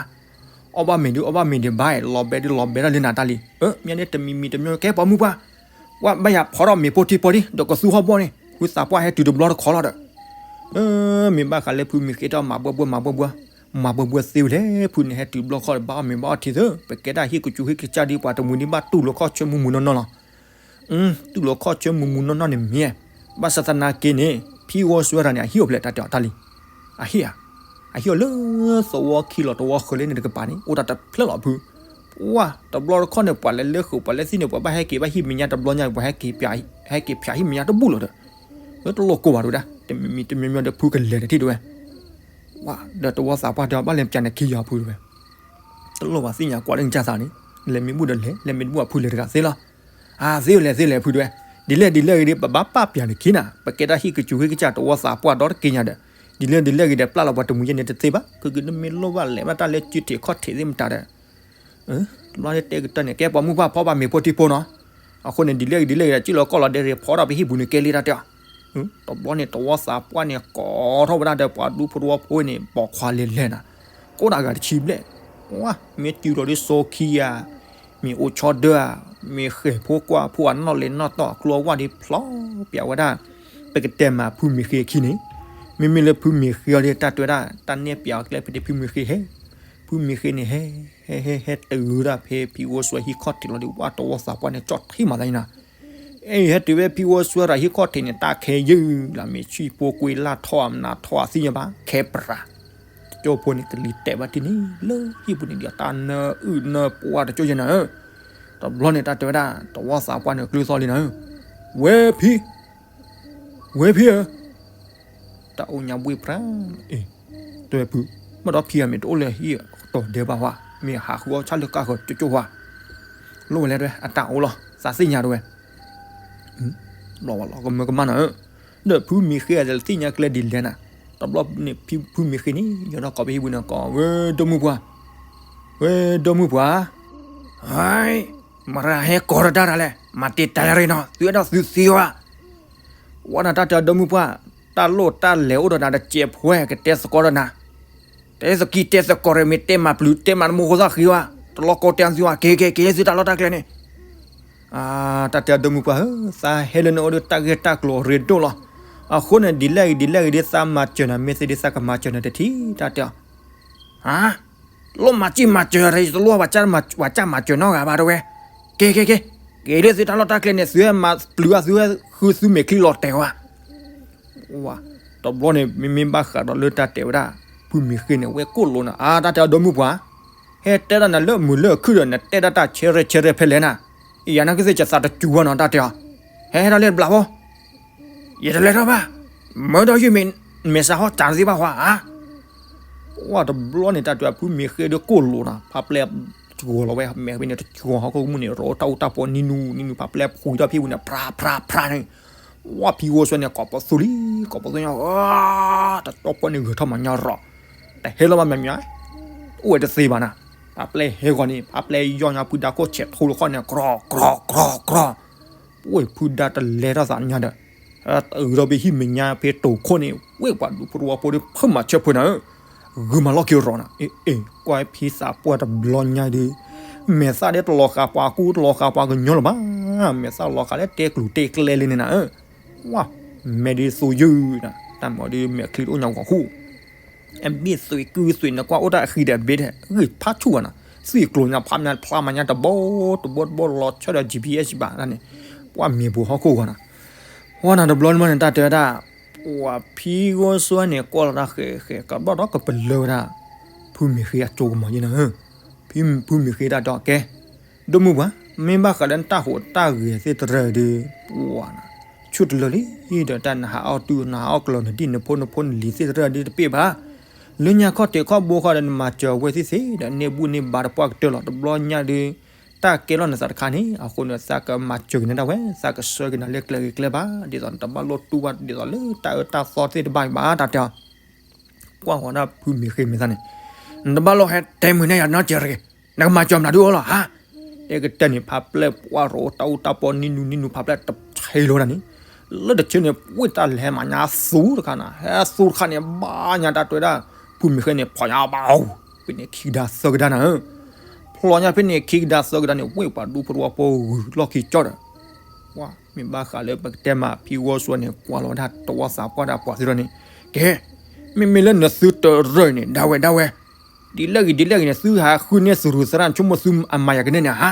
အီၣ်ဘၣ်မ့ၤဒုး အီၣ်ဘၣ်မ့ၤဒံးဘၣ် လီၤဘဲဒုးလီၤဘဲထီၣ်လၢနၤတၢ်လံ, မ့ၢ်န့ၣ်တမံၤမံၤတမံၤ ကဲပှၤမုၢ်ပှၢ်, ပှၤဘၣ်ယၤဖီထီၣ်မ့ၤဖိထံဖိဒံး ဒီးကသူဟီၣ်ဘီၣ်န့ၣ် ဝံသးပှၢ်ဟဲတုၤတဘျီတခီလီၤဒီး မ့ၢ်ဘၣ်ဃးလၢဖုမ့ၢ်ဃ့ထီၣ်မၤဘှဲဘှဲမၤဘှဲဘှဲ, မၤဘှဲဘှဲသ့ဝဲလဲၣ် ဖုန့ၣ်ဟဲတုၤတဘျီဃီဒီး ဘၣ်အီၣ်မ့ၤဘၣ်အီထံသၢ, ပကဲဒၣ်ဟံၣ်ကစူၤဟံၣ်ကစၢ်ဒ်ပှၤတမှံၤဒံးဘၣ်တူၢ်လိာ်ခီၣ်ဆၢမုၢ်မုၢ်နီၢ်နီၢ်လီၤ. တူၢ်လိာ်ခီၣ်ဆၢမုၢ်မုၢ်နီၢ်နီၢ်န့ၣ်မ့ၢ်, ဘၣ်ဆၣ်သနာ်က့န့ၣ် ဖံဂီၤစွဲတၢ်န့ၣ် အဟံၣ်အိၣ်ဖျဲၣ်တၢ်တဲအီၤတၢ်လံ, အဟံၣ်ဧါ, အဟံၣ်အိၣ်လၢသဝီခံလီၤ တဝီဃၢၤလၢန့ၣ်တကပၤန့ၣ် အိၣ်တၢ်တဖျၢၣ်လီၤဖု, ပှၤတဘျီတခီၣ်န့ၣ် ပှၤလဲၤလၢဃုာ်ပှၤလၢသံၣ်န့ၣ် ပှၤဘၣ်ဟဲက့ၤဘၣ်ဟံၣ်မဲာ်ညါတဘျီညါ ပှၤဟဲက့ၤဖျးဟံၣ်မဲာ်ညါတဘူၣ်လီၤဒီး, တလိၣ်ကိးဘၣ်တဝဲဒၣ် တမံၤမံၤတမံၤမံၤဒီးဖုကလဲၤဒီးထံၣ်တဝဲ ဒီးတဝီသးပှၢ်တဲအီၤ ဘၣ်လဲၤပၠးနခံယၤဖုတဝဲ, တလိၣ်ဘၣ်သ့ၣ်ညါကွၢ်လၢနကစၢ်သးန့ၣ်, လဲၤမ့ၢ်ဘူၣ်ဒီးလဲၤ လဲၤမ့ၢ်တဘူၣ်အဖုလဲၤတဂၤသ့လီၤ. အသ့လဲၤသ့လဲၤဖုတဝဲ, ဒ်လဲၣ်ဒ်လဲၣ်ဂ့ၤဒီး ပဘၣ်ပာ်ပၠးနခံနၤ, ပကဲတၢ်ဟံၣ်ကစူၤဟံၣ်ကစၢ်တဝီသးပှၢ်ဒီတက့ၢ်ညါဒီး, ဒ်လဲၣ်ဒ်လဲၣ်ဂ့ၤဒီး ပျၢ်လီၤပှၤတမှံၤယဲန့ၣ်တသ့ဘၣ်, ကဂ့ၤနမ့ၢ်လိၣ်ဘၣ်လဲၤဘၣ်တၢ်လၢစုထံးခီၣ်ထံးသ့ၣ်မတၤဒီး တဘျီန့ၣ်တဲကတၢၢ်န့ၣ် ကဲပှၤမုၢ်ပှၢ်ဖီဘၣ်မ့ၤဖိထံဖိနီၤ, အဃိန့ၣ် ဒ်လဲၣ်ဂ့ၤဒ်လဲၣ်ဂ့ၤဒီး စံၣ်လီၤကီၢ်လီၤဒဲးရ့ဖီထီၣ်ပဟံၣ်ပူၤန့ၣ်ကဲလံတၢ်တဲအီၤ, တဘျီန့ၣ် တဝီသးပှၢ်န့ၣ် ကိးထီၣ်ဝဲဒၣ်ဒီးပှၤဒူဖိတဝီဖိန့ၣ် ပိာ်ခွါလဲၤလဲၤနၤ, ကိးဒၣ်ဂၤတဆံဘျဲၣ်, မ့ၢ်တုၤလီၤဒ်စီခံဂၤ, မ့ၢ်အိၣ်ဆီဒၢဧါ, မ့ၢ်ဃဲၤဖိကွၢ်ဖိအနီၣ်လဲၤနီၣ်တီၢ်အကျိအဝၢ်ဒ်ဖျီ ပျးဝဲဒၣ် ပကတဲမးဖုမ့ၢ်ဃ့အခံန့ၣ်, မ့မ့ၢ်လၢဖုမ့ၢ်ဃ့အီၤဒီး တၢ်တဲဝဲဒၣ် တၢ်နဲၣ်ပျးအီၤကျဲဖဲန့ၣ် ဖုမ့ၢ်ဃ့ဟဲ, ဖုမ့ၢ်ဃ့န့ၣ်ဟဲ ဟဲ ဟဲ ဟဲတုၤဝဲဒၣ်ဖဲဖံဂီၤစွဲဟံၣ်ခီၣ်ထံးလီၤဒီး ဝဲတဝီသးပှၢ်န့ၣ် ကၠီၣ်ထံမးသးန့ၣ်နီၤ, အဲ ဟဲတုၤဖဲဖံဂီၤစွဲတၢ်ဟံၣ်ခီၣ်ထံးန့ၣ် တၢ်ခဲယုၢ်လၢမ့ၢ်ဆံၣ်ဖိကွံာ်လၢ်ထီၣ်အမနၤထီၣ်အသ့ၣ်ညါဘၣ် ခဲပရၤ တကၠိဖိန့ၣ် ကလံၤတဲာ်ဘၣ်တံၢ်န့ၣ် လၢဟံၣ်ပူၤန့ၣ်ဒီး တၢ်နၢအုၣ်နၢပှၢ်တကၠိယဲၢ်နၤဧၢ, တဘျီန့ၣ် တၢ်တဲဝဲဒၣ် တဝီသးပှၢ်န့ၣ် ကျုသီၣ်လံနၤဧၢ, ဝဲဖံ ဝဲဖံဧၢ, တၢ်အိၣ်ညါဘှ့ၣ်ပြၤ, အ့ တဲဝဲဖု, ဘၣ်ဒီးဖံဂၤမ့ၢ်တအိၣ်လၢဟံၣ်အကတီၢ်ဒဲးဘၣ်ဟါ, မ့ၢ်ဟးဃုအီၣ်ဆၣ်လၢကၢ်ဃၢၤကၠိကၠိဟါ, လိၣ်ဝဲလဲၣ်တဲဝဲ အတၢ်အိၣ်လီၤ သးသ့ၣ်ညါတဲဝဲ ဘျီဝဲလီၤကမၢကမၣ်နၤဧၢ, ဒီးဖုမ့ၢ်ဃ့အသးသ့ၣ်ညါကျဲဒ်လဲၣ်နၤ, တဘျီန့ၣ် ဖုမ့ၢ်ဃ့န့ၣ် ယီၤဒီးကိးဖဲဟံၣ်ပူၤန့ၣ် ကိး ဝဲဒီမုၢ်ပှၢ်, ဝဲဒီမုၢ်ပှၢ်, ဟဲ မရၤဟဲကိးတၢ်တၢ်လဲၣ် မၤတ့ၢ်တၢ်ယၤရ့နီၤ သုအဲၣ်ဒိးသုသ့ဝဲ ဝဲနၤတၢ်တဲအီၤဒီမုၢ်ပှၢ်, တၢ်လိၣ်တၢ်လဲၤအိၣ်ဒီးနၤတစဲးဖိ ကတဲသကိးဒီးနၤ, တဲသကိးတဲသကိးရ့ မ့ၢ်တဲမၤပျုၤတဲမၤနမိၢ်ဃိသၣ်ဃံဝဲ, တလီၤကီတဲသုဝဲ က့ၤက့ၤက့ၤ သုတၢ်လီၢ်တၢ်ကျဲန့ၣ်, တၢ်တဲအီၤဒီမုၢ်ပှၢ်ဧၢ, သးဟဲလၢနအိၣ်ဒီးတၢ်ဂ့ၢ်တၢ်ကျိၤအရ့ဒိၣ်လီၤ, အဃိန့ၣ် ဒ်လဲၣ်ဂ့ၤဒ်လဲၣ်ဂ့ၤဒီး သးမၤစၢၤနၤ မ့ၢ်သ့ဒီးသးကမၤစၢၤနၤတထံၣ် တၢ်တဲအီၤ ဟါ, လိၣ်မၤစံၣ်မၤစၢၤတယံၤ တလိၣ်ဝဲ ပှၤကၢ်မၤစၢၤနီတဂၤဘၣ်တဲဝဲ, က့ၤက့ၤက့ၤ, က့ၤလၢသုတၢ်လီၢ်တၢ်ကျဲန့ၣ် သုဟဲမၤပျုၤဧါ သုဟဲဃုသုမဲာ်ချံလီၤတဲာ်ဝဲ, ဝါ, တဘျီန့ၣ် မ့မ့ၢ်ဘၣ်ဃးဒီးလၢတၢ်တဲဝဲဒၣ် ဖုမ့ၢ်ဃ့န့ၣ် ဝဲကိၣ်လိာ်နၤ အါ တၢ်တဲအီၤဒီမုၢ်ပှၢ်, ဟဲတဲဒၣ်နၤလၢမုာ်လၢအခုၣ်ဒီး နတဲဒၣ်တၢ်ဆဲရဲဆဲရဲဖဲလဲၣ်နၤ, ယၤနကသ့ၣ်ကသးတစူၤဝဲနီၤ တၢ်တဲအီၤ, ဟဲဟဲဒၣ်လၢတဘျီဖိ ယတလဲၤထီၣ်ဘၣ်, မၢဒီးယုၢ်မ့ၢ်မဲာ်ဆှးဟီၣ်တၢ်တသ့ဘၣ်ဟါဧါ, ဝါတဘျီန့ၣ် တၢ်တဲဖုမ့ၢ်ဃ့ဒီးကိၣ်လိာ်နၤ ဖးပျဲၢ်တကီၤလီၤဝဲ မဲာ်ဖဲန့ၣ်တကီၤဟီၣ်ခိၣ်မုၢ်န့ၣ် ရီတၢ်အူတၢ်ပီနံနူနံနူ ဖးပျဲၢ်ဖှံထီၣ်ဖံးဝံၤန့ၣ် ဖြါဖြါဖြါန့ၣ်, ဝါဖံဂီၤစွဲန့ၣ် ကိးပသူလံ ကိးပသူညါ, တတီၢ်ပီၢ်န့ၣ်ဂဲၤထီၣ်မၤညါရီၤ, တဟဲလီၤဘၣ်မးမး, အိၣ်ဝဲတသ့ဘၣ်နၤ, ဖးပျဲၢ်ဟဲဂီၤန့ၣ် ဖးပျဲၢ်ယီၢ်ညါဖုဒါခိၣ်ဆဲးထိတခီန့ၣ် ကြီကြီကြီကြီ ပဝဲဖုဒါတလဲၤထီၣ်သးညါဒီး, တုၤထီၣ်ဖဲဟံၣ်မဲာ်ညါဖဲတိၤခိၣ်န့ၣ် ဝ့ၢ်ပှၤဒူဖိတဝီဖိဒီးဖုမၤဆၢဖုနၤဧၢ, ဂုာ်မၤလီၢ်ခံရီၤနၤ, အ့ အ့ ကွၢ်ဖံသးပှၢ်တဘျီညါဒီး, မဲာ်သၣ်ဒ်တလီၤဃာ်ပှၤကူတလီၤဃာ်ပှၤကညီလၢၤဘၣ်, မဲာ်သၣ်လီၤဃာ်လၢတဲကျိၤတဲကျဲလံန့ၣ်နၤဧၢ, ဝါ, မဲာ်ဒ်သိယုၢ်နၤ တၢ်မၤဒ်မဲာ်ချံတအိၣ်ညါဂီၤဃိ အဘ့ၣ်သွံၣ်ကုသွံၣ်န့ၣ် ကွၢ်အိၣ်တၢ်အဃံဒီးဘ့ၣ်ထဲ ဂံၢ်ဖးဆူၣ်ဘၣ်နီၤ, သွံၣ်ကျိၤညါဖးမး ဖျါမးညါတဘိတဘိတဘိလီၤဆီဒီး GPS ဘၣ်န့ၣ်, ပှၤမ့ၢ်ပူၤဟီၣ်ခိၣ်ဂီၤနီၤ, ဝါနၤတဘျီန့ၣ်တၢ်တဲဝဲဒၣ်, ပှၤဖံဂီၤစွဲန့ၣ် ကွၢ်လီၤတၢ်ဃဲၤဃဲၤ ကဘျီဒီးကပလၢဝဲဒၣ်, ဖုမ့ၢ်ဃ့အစိကမီၤယဲၢ်နၤဧၢ, ဖုမ့ၢ်ဃ့တၢ်တဲအီၤကဲ ဒိၣ်မုၢ်ပှၢ်, မ့ၢ်ဘၣ်ဃးလၢနတၢ်ဟူးတၢ်ဂဲၤသ့ၣ်တဖၣ်ဒီး, ပှၤ, ဆူၣ်တလၢလံ, ဒီးတၢ်နဟးအီၣ်တူၢ်နဟးအီၣ်ကျၢၤနဒံၣ်နဖိနဖိနလံၤသ့ၣ်တဖၣ်ဒီးတပ့ၢ်ဘၣ်, လၢညါခီၣ်ထံးခီၣ်ဘိခီဒီးနမၤစၢၤဝဲသ့ၣ်သ့ၣ်ဒီး န့ၢ်ဘူၣ်န့ၢ်ဘါတပှၢ်ကတၢၢ်လီၤ တဘျီညါဒီး, တၢ်ကဲလီၤနသးတခါန့ၣ် အဃိန့ၣ် သးကမၤစၢၤက့ၤနၤဒၣ်ဝဲ သးကဆှၢက့ၤနၤလၢကျဲဂ့ၤကျဲဘၣ် ဒ်သိးနတဘၣ်လိၣ်တူၢ်ဘၣ်ဒ်သိးလၢတၢ်အၢတၢ်သီသ့ၣ်တဖၣ်ဘၣ် တၢ်တဲအီၤ ကွၢ်ဃီၤဒၣ်ဖုမ့ၢ်ဃ့မဲာ်သၣ်န့ၣ်, နတဘၣ်လိၣ်ဟဲတဲမုာ်န့ၢ်ယၤနီတစဲးတဂ့ၤ, နကမၤစၢၤမနုၤဒုးအိၣ်လီၤဧါ, တဲကတၢၢ်န့ၣ် ဖးပျဲၢ်ပှၢ်ရိတၢ်အူတၢ်ပီနံနူနံနူ ဖးပျဲၢ်တဆဲးလိာ်ဒၣ်န့ၣ်, လၢတဆဲးန့ၣ် ဝ့ၢ်တၢ်လဲၤမၤညါသူတခါနၤ ဟဲသူတခါန့ၣ် ဘၣ်ညါတၢ်တဲဝဲဒၣ်, ဖုမ့ၢ်ဃ့န့ၣ် ဖီၣ်ညါဘၣ်အိၣ်, ဖဲန့ၣ်ခံကဒါသၢကဒါနၤဧၢ ဖျီညါဖဲန့ၣ်ခံကဒါသၢကဒါန့ၣ် ဝ့ၢ်ပှၤဒူဖိတဝီဖိဂုာ်လီၢ်ခံကၠီဒီး, ဝါ, မ့ၢ်ဘၣ်ဃးလၢပကတဲမးဖံဂီၤစွဲန့ၣ် ကွၢ်လီၤဝဲဒၣ်တဝီသးပှၢ်ဒၣ်ပှၤသ့ၣ်ဒီးန့ၣ်, ကဲ, မ့မ့ၢ်လၢနသုတရၢၢ်န့ၣ် ဒၣ်ဝဲဒၣ်ဝဲ, ဒ်လဲၣ်ဂ့ၤဒ်လဲၣ်ဂ့ၤန့ၣ် သုဟးဃုန့ၢ်သရူးသရၣ်ဆိကမိၣ်သုအမၤယၤကန့ၢ်န့ၣ်ဧါ,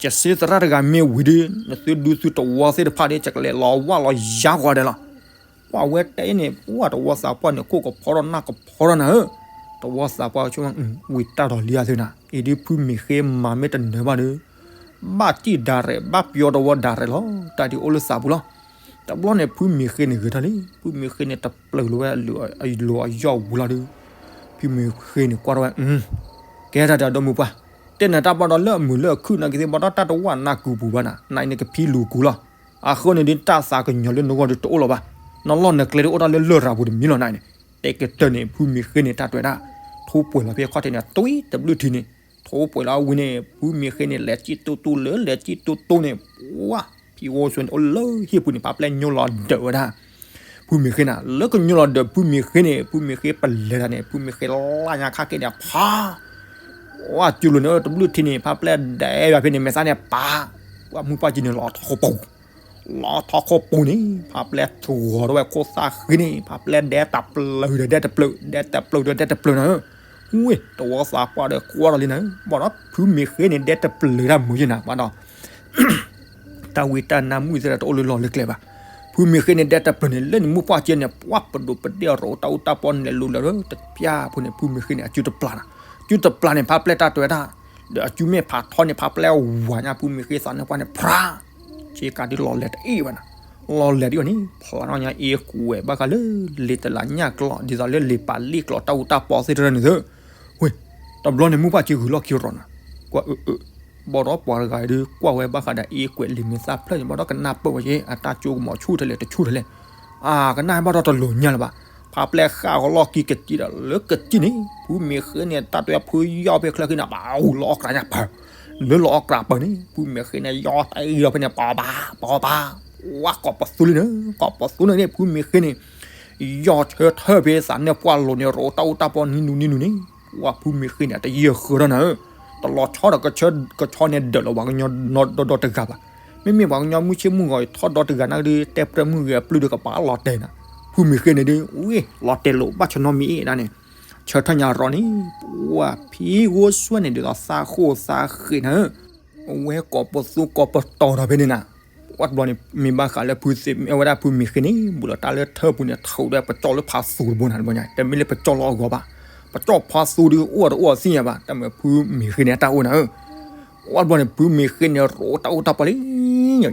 ကစ့သရၣ်တဂၤမ့ၢ်ဝံၤဒီး နသုဒူသုတဝီသ့ၣ်တဖၣ်ဒီး ကလဲၤလီၤဝၢ်လီၤယါဃီၤဒဲးလီၤ ကွၢ်ဝဲတဲအံၤန့ၣ် ပှၤတဝီသးပှၢ်န့ၣ် ခိၣ်ကဖီထီၣ်နၢ်ကဖီထီၣ်နၤဧၢ, တဝီသးပှၢ်ဆိကမိၣ် ဝံၤတၢ်ဒီးလံဧါသုနၤ, အံၤဒ်ဖုမ့ၢ်ဃ့မၤမ့ၢ်တနၢၤဘၣ်ဒီး, ဘၣ်တံၢ်ဒၣ်ရဲၣ် ဘၣ်ပျီတဝီဒၣ်ရဲၣ်လီၤ, တၢ်ဒ်အိၣ်လၢသးပူၤလီၤ. တဘျီန့ၣ် ဖုမ့ၢ်ဃ့န့ၣ်ဂဲၤထီၣ်လံ, ဖုမ့ၢ်ဃ့န့ၣ် တပျၢၤလီၤဝဲအလိၤအယီၢ်ဝူၤလီၤဒီး, ဖုမ့ၢ်ဃ့န့ၣ်ကွၢ်ထီၣ်ဝဲ, ကဲတၢ်တဲဒီမုၢ်ပှၢ်, တဲနၤတၢ်ဘၣ်ဒီးလၢအမုာ်လၢအခုၣ်နာ်က့သ့ၣ်ဘၣ်ဒီးတၢ်တဝၢ်နၢ်ကူးပူၤဘၣ်နၤ, နအံၤန့ၣ်ကဖံလူၤကူၤလီၤ. အဃိန့ၣ်ဒ် တၢ်သးကညီၤလၢနဂီၢ်ဒီးတအိၣ်လၢၤဘၣ်, နလီၢ်နကျဲဒ်အိၣ်တၢ်လၢလရာ်ပူၤတမံၤလီၤနၤန့ၣ်, တဲကတၢၢ်န့ၣ် ဖုမ့ၢ်ဃ့န့ၣ်တၢ်တဲဝဲဒၣ်, ထိပှဲၤလီၤဖဲခီၣ်ထံးန့ၣ် တွံၢ်တဘျုးထံးန့ၣ်, ထိပှဲၤလီၤဝံၤန့ၣ် ဖုမ့ၢ်ဃ့န့ၣ် လဲၤစံၣ်တူတူလၢလဲၤစံၣ်တူတူန့ၣ်, ပှၤ, ဖံဂီၤစွဲန့ၣ် အိၣ်လၢဟံၣ်ပူၤန့ၣ် ဖးပျဲၢ်ညိလီၤဒၢးဝဲဒၣ် ဖုမ့ၢ်ဃ့နၤ, လၢကညိလီၤဒၢးဖုမ့ၢ်ဃ့န့ၣ် ဖုမ့ၢ်ဃ့ပလဲၤတၢ်န့ၣ် ဖုမ့ၢ်ဃ့လၢညါခါက့ၤန့ၣ် ဖး, ဝါ, စုလိၤန့ၣ် တဘျုးထံးန့ၣ် ဖးပျဲၢ်ဒဲးဘၣ်ဖဲန့ၣ် မဲာ်သၣ်န့ၣ်ပာ်, ပှၤမုၢ်ပှၢ်ကံန့ၣ် လီၤထီပူၤ, လီၤထီၣ်ခိၣ်ပူၤန့ၣ် ဖးပျဲၢ်ထူၣ်ဂီၤထီၣ်ဝဲခိၣ်သၣ်ဃံန့ၣ် ဖးပျဲၢ်ဒဲတပျုာ်ဒီးဒဲတပျုာ် ဒဲတပျုာ်ဒီးဒဲတပျုာ်နၤဧၢ. ဝ့ၢ် တဝီသးပှၢ်ဒီးကွၢ်ဒီးလံနၤဧၢ ဘၣ်ဒီးဖုမ့ၢ်ဃ့န့ၣ် ဒဲတပျုာ်တၢ်မုာ်ယဲၢ်နၤ ဘၣ်ဒီး တၢ်ဝံတၢ်နါမုၣ်သ့ၣ်ဒီးတအိၣ်လၢလီၢ်လၢကျဲဘၣ်. ဖုမ့ၢ်ဃ့န့ၣ် ဒဲတပျုာ်န့ၣ် လၢန့ၣ်မုၢ်ပှၢ်ကဲန့ၣ် ပှၢ်ပဒိၣ်ပဒဲၣ်ရိးတၢ်အူတၢ်ပီန့ၣ် လဲၤလူၤလၢတပျၢ်ဖိန့ၣ် ဖုမ့ၢ်ဃ့န့ၣ် အစုတပျၢ်နၤ, အစုတပျၢ်န့ၣ် ဖးပျဲၢ်တၢ်တွဲတၢ် ဒီးအစုမ့ၢ်ဖးထီန့ၣ် ဖးပျဲၢ်ဝၤညါ ဖုမ့ၢ်ဃ့သးနၢၣ်ပှၢ်န့ၣ် ဖြး ဆ့ကၤဒ်လီၤလဲၤတအ့ၣ်ဘၣ်နၤ, လီၤလဲၤဒ်အီၤန့ၣ် ဖျါထီၣ်ညါအ့ၣ်ကွဲးဘၣ်ဃးလၢ လံာ်တလးညၣ်ကျီ ဒ်သိးလၢလံာ်ပာ်လံာ်ကျီတၢ်အူတၢ်ပီသ့ၣ်တဖၣ်န့ၣ်သၢ ဝ့ၢ် တဘျီန့ၣ် မုၢ်ပှၢ်က့ၤဂုၤလီၢ်ခံရီၤနၤ, ကွၢ်အၢအၢ, ဘၣ်ဒီးပှၤတဂၤအံၤဒုး ကွၢ်ဝဲဘၣ်ဃးဒီးအ့ၣ်ကွဲးလံာ်မဲာ်သၣ်ဖျၢၣ်န့ၣ် ဘၣ်ဒီးကနၢ်ပၢၢ်ဝဲက့ၤ အတၢ်ကၠိကမီၤဆူၣ်ထဲလဲၣ်တဆူၣ်ထဲလဲၣ်, အကနၣ်ဘၣ်ဒီးတလိၤညါလၢၤဘၣ်, ဖးပျဲၢ်ဃၣ်ဂီၤလီၢ်ခံကစံၣ်ဒီးလၢကစံၣ်န့ၣ် ဖုမ့ၢ်ဃ့န့ၣ် တၢ်တွဲဖုယီၢ်ဖဲချၢခံန့ၣ် ပာ်အူလီၤအီၣ်ကြးညါပၢၢ်, လၢလီၤအီၣ်ကြးပၢၢ်န့ၣ် ဖုမ့ၢ်ဃ့န့ၣ် ယီၢ်တအံၤဒီးဖဲန့ၣ် ပီၤပၤ ပီၤပၤ, ဝါကိးပသူလံနၤ, ကိးပသူန့ၣ်န့ၣ် ဖုမ့ၢ်ဃ့န့ၣ် ယီၢ်ဆၢထၢၣ်ဖဲသးနၢၣ်ပှၢ်လိၤန့ၣ် ရိးတၢ်အူတၢ်ပီနံၤနူနံၤနူန့ၣ်, ပှၢ်ဖုမ့ၢ်ဃ့န့ၣ် တယံာ်ဃၢၤထီၣ်နၤဧၢ, တလီၤဆီဒီးကဆီန့ၣ်ဒၢးလီၤပှၤကညီနီဒီဒီတဂၤဘၣ်, မ့မ့ၢ်ပှၤကညီမုၢ်ဆ့ၣ်မုၢ်ဂီၤထီၣ်ဒီတဂၤနၤဒီး တဲပြၢမုၢ်ဂဲၤအပျုၢ်ဒီးကပာ်လီၤတဲာ်နၤ, ဖုမ့ၢ်ဃ့န့ၣ်ဒုး ဝ့ၢ် လီၤတဲာ်လိာ်ဘၣ်ဆၢနီတမံၤအံၤဒၣ်န့ၣ်, ဆၢထၢၣ်ညါရီၤန့ၣ်, ပှၢ်ဖံဂိၢ်စွဲန့ၣ်ဒုးဒီးသးဃိၣ်သးဃ့ၣ်နၤဧၢ, အဝဲကိးပသူကိးပတီၤဒီးဖဲန့ၣ်နၤ ပှၢ်တဘျီန့ၣ် မ့ၢ်ဘၣ်ဃးလၢဖုသ့ၣ်မ့ၢ်ဝဲဒၣ်ဖုမ့ၢ်ဃ့န့ၣ် ဘူးလီၤတၢ်လၢထၢၣ်ပူၤန့ၣ် ထုးဒီးပကၠီၣ်လၢဖးသူတဘိနၤတဘိညါ တမ့ၢ်လၢပကၠီၣ်လီၤအဂီၢ်ဘၣ်, ပကၠီၣ်ဖးသူဒုးအိၣ်တအိၣ်သ့ၣ်ညါဘၣ် တၢ်မ့ၢ်ဖုမ့ၢ်ဃ့န့ၣ်အတၢ်အိၣ်နၤဧၢ, ပှၢ်တဘျီန့ၣ် ဖုမ့ၢ်ဃ့န့ၣ် ရိးတၢ်အူတၢ်ပီလံ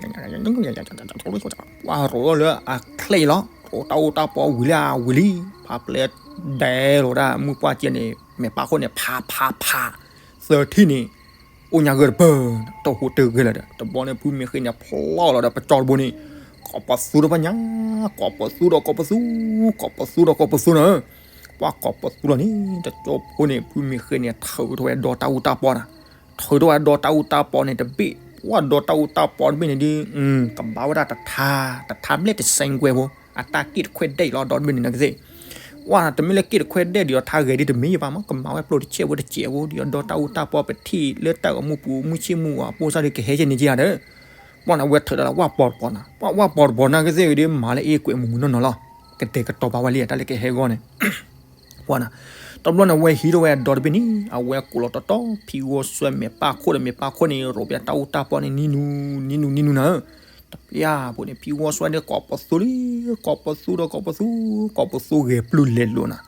ပှၢ်ရိးလၢအချ့လီၤ ရိးတၢ်အူတၢ်ပီဝံၤလံအဝံၤလံ, ဖးပျဲၢ်ဒဲးလီၤဒၣ် မုၢ်ပှၢ်ကဲန့ၣ် မဲာ်ပၢ်ခိၣ်န့ၣ် ဖးဖးဖး, သၢထံၣ်န့ၣ် အိၣ်ညါဂၢၢ်တပၢၢ်, တဟူးတဂဲၤလၢၤဒီး တဘျီန့ၣ် ဖုမ့ၢ်ဃ့န့ၣ် ဖျီၣ်လီၤဒီးပကၠီၣ်တဘိန့ၣ်, ကိးပသူဒီးပှၢ်ညါ, ကိးပသူဒီးကိးပသူ, ကိးပသူဒီးကိးပသူနၤဧၢ, ပှၢ်ကိးပသူလီၤန့ၣ် တကၠိဖိန့ၣ် ဖုမ့ၢ်ဃ့န့ၣ် ထုးထီၣ်ဝဲဒီတၢ်အူတၢ်ပီနၤ, ထုးထီၣ်ဝဲဒီတၢ်အူတၢ်ပီန့ၣ်တဘ့ၣ်, ပှၢ်ဒီတၢ်အူတၢ်ပီတဘ့ၣ်န့ၣ်ဒုး ကဘၣ်ဝဲဒၣ်တထါ, တထါဘျဲၣ်တစဲးကွဲဖိ, အတၢ်က့ၣ်တခွဲးဒဲးလီၤဒီတဘ့ၣ်န့ၣ်နကသ့ၣ် ပှၢ်တမ့ၢ်လၢက့ၣ်တခွဲးဒဲးဒံးဒီးထါဂဲၤဒ်တမ့ၢ်ယဘၣ်မး ကမၤဝဲပျိတဆဲးဖိတစဲးဖိဒံးဒီး ဒီတၢ်အူတၢ်ပီပထံၣ်လၢတၢ်ဂီၤမူပူၤ မုၢ်ဆ့ၣ်မုၢ်ဂီၤအပိၢ်စၢ်ဒုးကဟဲကဲန့ၣ်က့ၤဧါဒီး, ပှၢ်န့ၣ် အဝဲထုးဒီးဝၣ်ပီတပီနၤ, ပှၢ်ဝၣ်ပီတပီနၤကသ့ၣ်ဂ့ၤဒ်မၤလၢအ့ၣ်ကွဲးမုၢ်မုၢ်နီၢ်နီၢ်လီၤ, ကတဲာ်ကတီၤပာ်ဝဲလံတၢ်လၢကဟဲဂီၢ်န့ၣ် ပှၢ်နၤ, တဘျီန့ၣ် အဝဲဟံးထီၣ်ဝဲအဒီတဘ့ၣ်န့ၣ် အဝဲကိးလီၤတီတီ ဖံဂီၢ်စွဲမဲာ်ပၢ်ခိၣ်ဒီးမဲာ်ပၢ်ခိၣ်န့ၣ် ရိးပျဲတၢ်အူတၢ်ပီန့ၣ် နံၤနူနံၤနူနံၤနူနၤဧၢ, တပျၢ်ဖိန့ၣ် ဖံဂီၢ်စွဲန့ၣ် ကိးပသူလံ, ကိးပသူဒီးကိးပသူ, ကိးပသူဂဲၤပျုၢ်လဲၤလိာ်နၤ,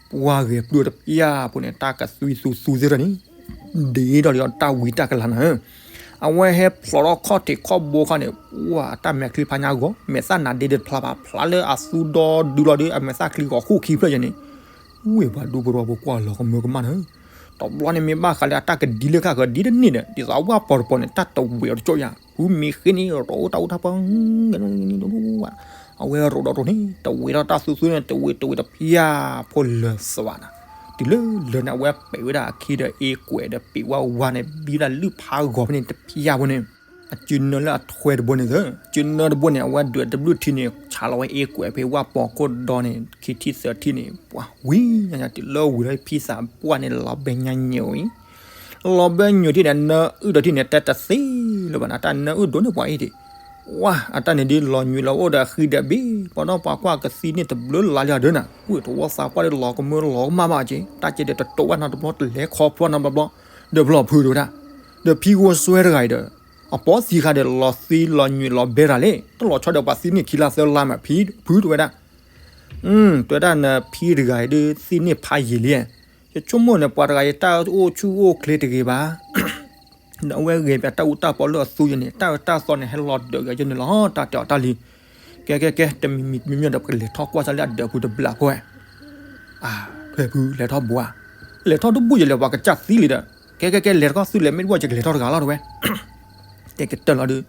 ပှၢ်ဂဲၤပျုၢ်တပျၢ်ဖိန့ၣ် တၢ်ကသွံသူသူသ့ၣ်တဖၣ်န့ၣ် ဒ်ဒီးလီၤတၢ်ဝံတၢ်ကလၤနၤဧၢ, အဝဲဟဲဖျိးထီၣ်ခီၣ်ထံးခီၣ်ဘိခါန့ၣ် ပှၢ်အတၢ်မဲာ်ချံဖးညါဂီၤ မဲာ်သၣ်နးဒ့ဒ့တဖျါဘၣ် ဖျါလၢအသူဒီဒုလီၤဒီး အမဲာ်သၣ်ချံဂီၤဃိၣ်ခံဖျၢၣ်ယဲန့ၣ်, ဝ့ၢ်ပှၤဒူဖိတဝီဖိကွၢ်လီၤကမၢကမၣ်နၤဧၢ, တဘျီန့ၣ်မ့ၢ်ဘၣ်ဃးလၢအတၢ်ကဒံလၢဃာ်ဃာ်ဒ်တန့ၢ်ဒီး ဒ်သိးဝၣ်ပီတပီန့ၣ် တၢ်တဝံးအီၤတကၠိၣ်ယၤ ဖုမ့ၢ်ဃ့န့ၣ် ရိးတၢ်အူတၢ်ပီ အဝဲရိးဒီးရိးန့ၣ် တဝံးထီၣ်တၢ်သူသူန့ၣ် တဝံးတဝံးတပျၢ်ဖိလၢာ်သွးနၤ, တုၤလၢလၢာ်န့ၣ် အဝဲပဲာ်ဝဲဒၣ်အခံဒီးအ့ၣ်ကွဲးဒီးပံးဝဲဝါန့ၣ် ဘံဝဲဒၣ်လုၢ်ဖးဂီၤဖဲန့ၣ်တပျၢ်ဖိန့ၣ်, အစုနၢလၢအထွဲတဘိန့ၣ်သၢ, အစုနၢတဘိန့ၣ် အဝဲဒွဲၣ်တဘျုးထံန့ၣ် ဆးလီၤဝဲအ့ၣ်ကွဲးဖဲဝၣ်ပီခိၣ်ဒီန့ၣ် ခံထံၣ်သၢထံၣ်န့ၣ် ပှၢ်ဝံၤညါညါတုၤလၢဝံၤလီၤဖံသးပှၢ်န့ၣ် လီၤဘဲညါညိးအံၤ လီၤဘဲညိးထံၣ်န့ၣ် နၢအုၣ်ဒီးထံၣ်န့ၣ် တဲတသ့လၢၤဘၣ်နၤ တၢ်နၢအုၣ်ဒိၣ်န့ၢ်ပှၤအံၤဒံး, ဝါ အတၢ်န့ၣ်ဒ်လီၤညွံးလီၤအိၣ်ဒီးအဃံဒီးဘ့ၣ် ပှၤဒီးပှၤကွၢ်ကသံန့ၣ်တဘျုးလါလံအီၤဒၢနၤ ဝံၢ်တဝီသးပှၢ်ဒီးလီၤကမၢလီၤကမၣ်ဘၣ်က့ၤ တၢ်ကဲဒီးတတိာ်ဝဲနီတဘျီ တလဲၤခီဖျိနီတဘျီဘျီ ဒီးဖျီၣ်ဖုးတဝဲဒၣ်, ဒီးဖံဂိၢ်စွဲတဂၤအံၤဒီး အပီသံခါဒီးလီၤသံလီၤညွံးလီၤဘဲရၤလံ တလီၤဆီဒီးပှၤသံန့ၢ်ခံလါသၢလါမးဖံဖုးတဝဲဒၣ် တဲဝဲဒၣ်နဖံတဂၤအံၤဒုးသံန့ၢ်ဖးယံာ်လံ, ယဆိကမိၣ်န့ၣ် ပှၤတဂၤအံၤတၢ်အိၣ်ဆူၣ်အိၣ်ချ့တဂ့ၤဘၣ်, ဒီးအဝဲဂဲၤပၠးတၢ်အူတၢ်ပီလၢအသူယဲန့ၣ် တၢ်အၢတၢ်သီန့ၣ် ဟဲလီၤဒၢးက့ၤယဲန့ၣ်လီၤ တၢ်တဲအီၤတၢ်လံ, ကဲကဲကဲ တမံၤမံၤတမံၤမံၤဒီး ပကလဲၤထီၣ်ကွၢ်စၢၤလၢအဒၢးပူၤတဘျးဖိဝဲ, ထွဲဖုလဲၤထီၣ်ဘိဧါ, လဲၤထီၣ်တဘူၣ်ယလဲၤ ပှၤကစၢ်သံလံဒီး, ကဲကဲကဲ လဲၤတခီသုလဲၤမ့ၢ်တဘူၣ် ယကလဲၤထီၣ်တဂၤလီၤတဝဲ တဲကတၢၢ်လီၤဒုး,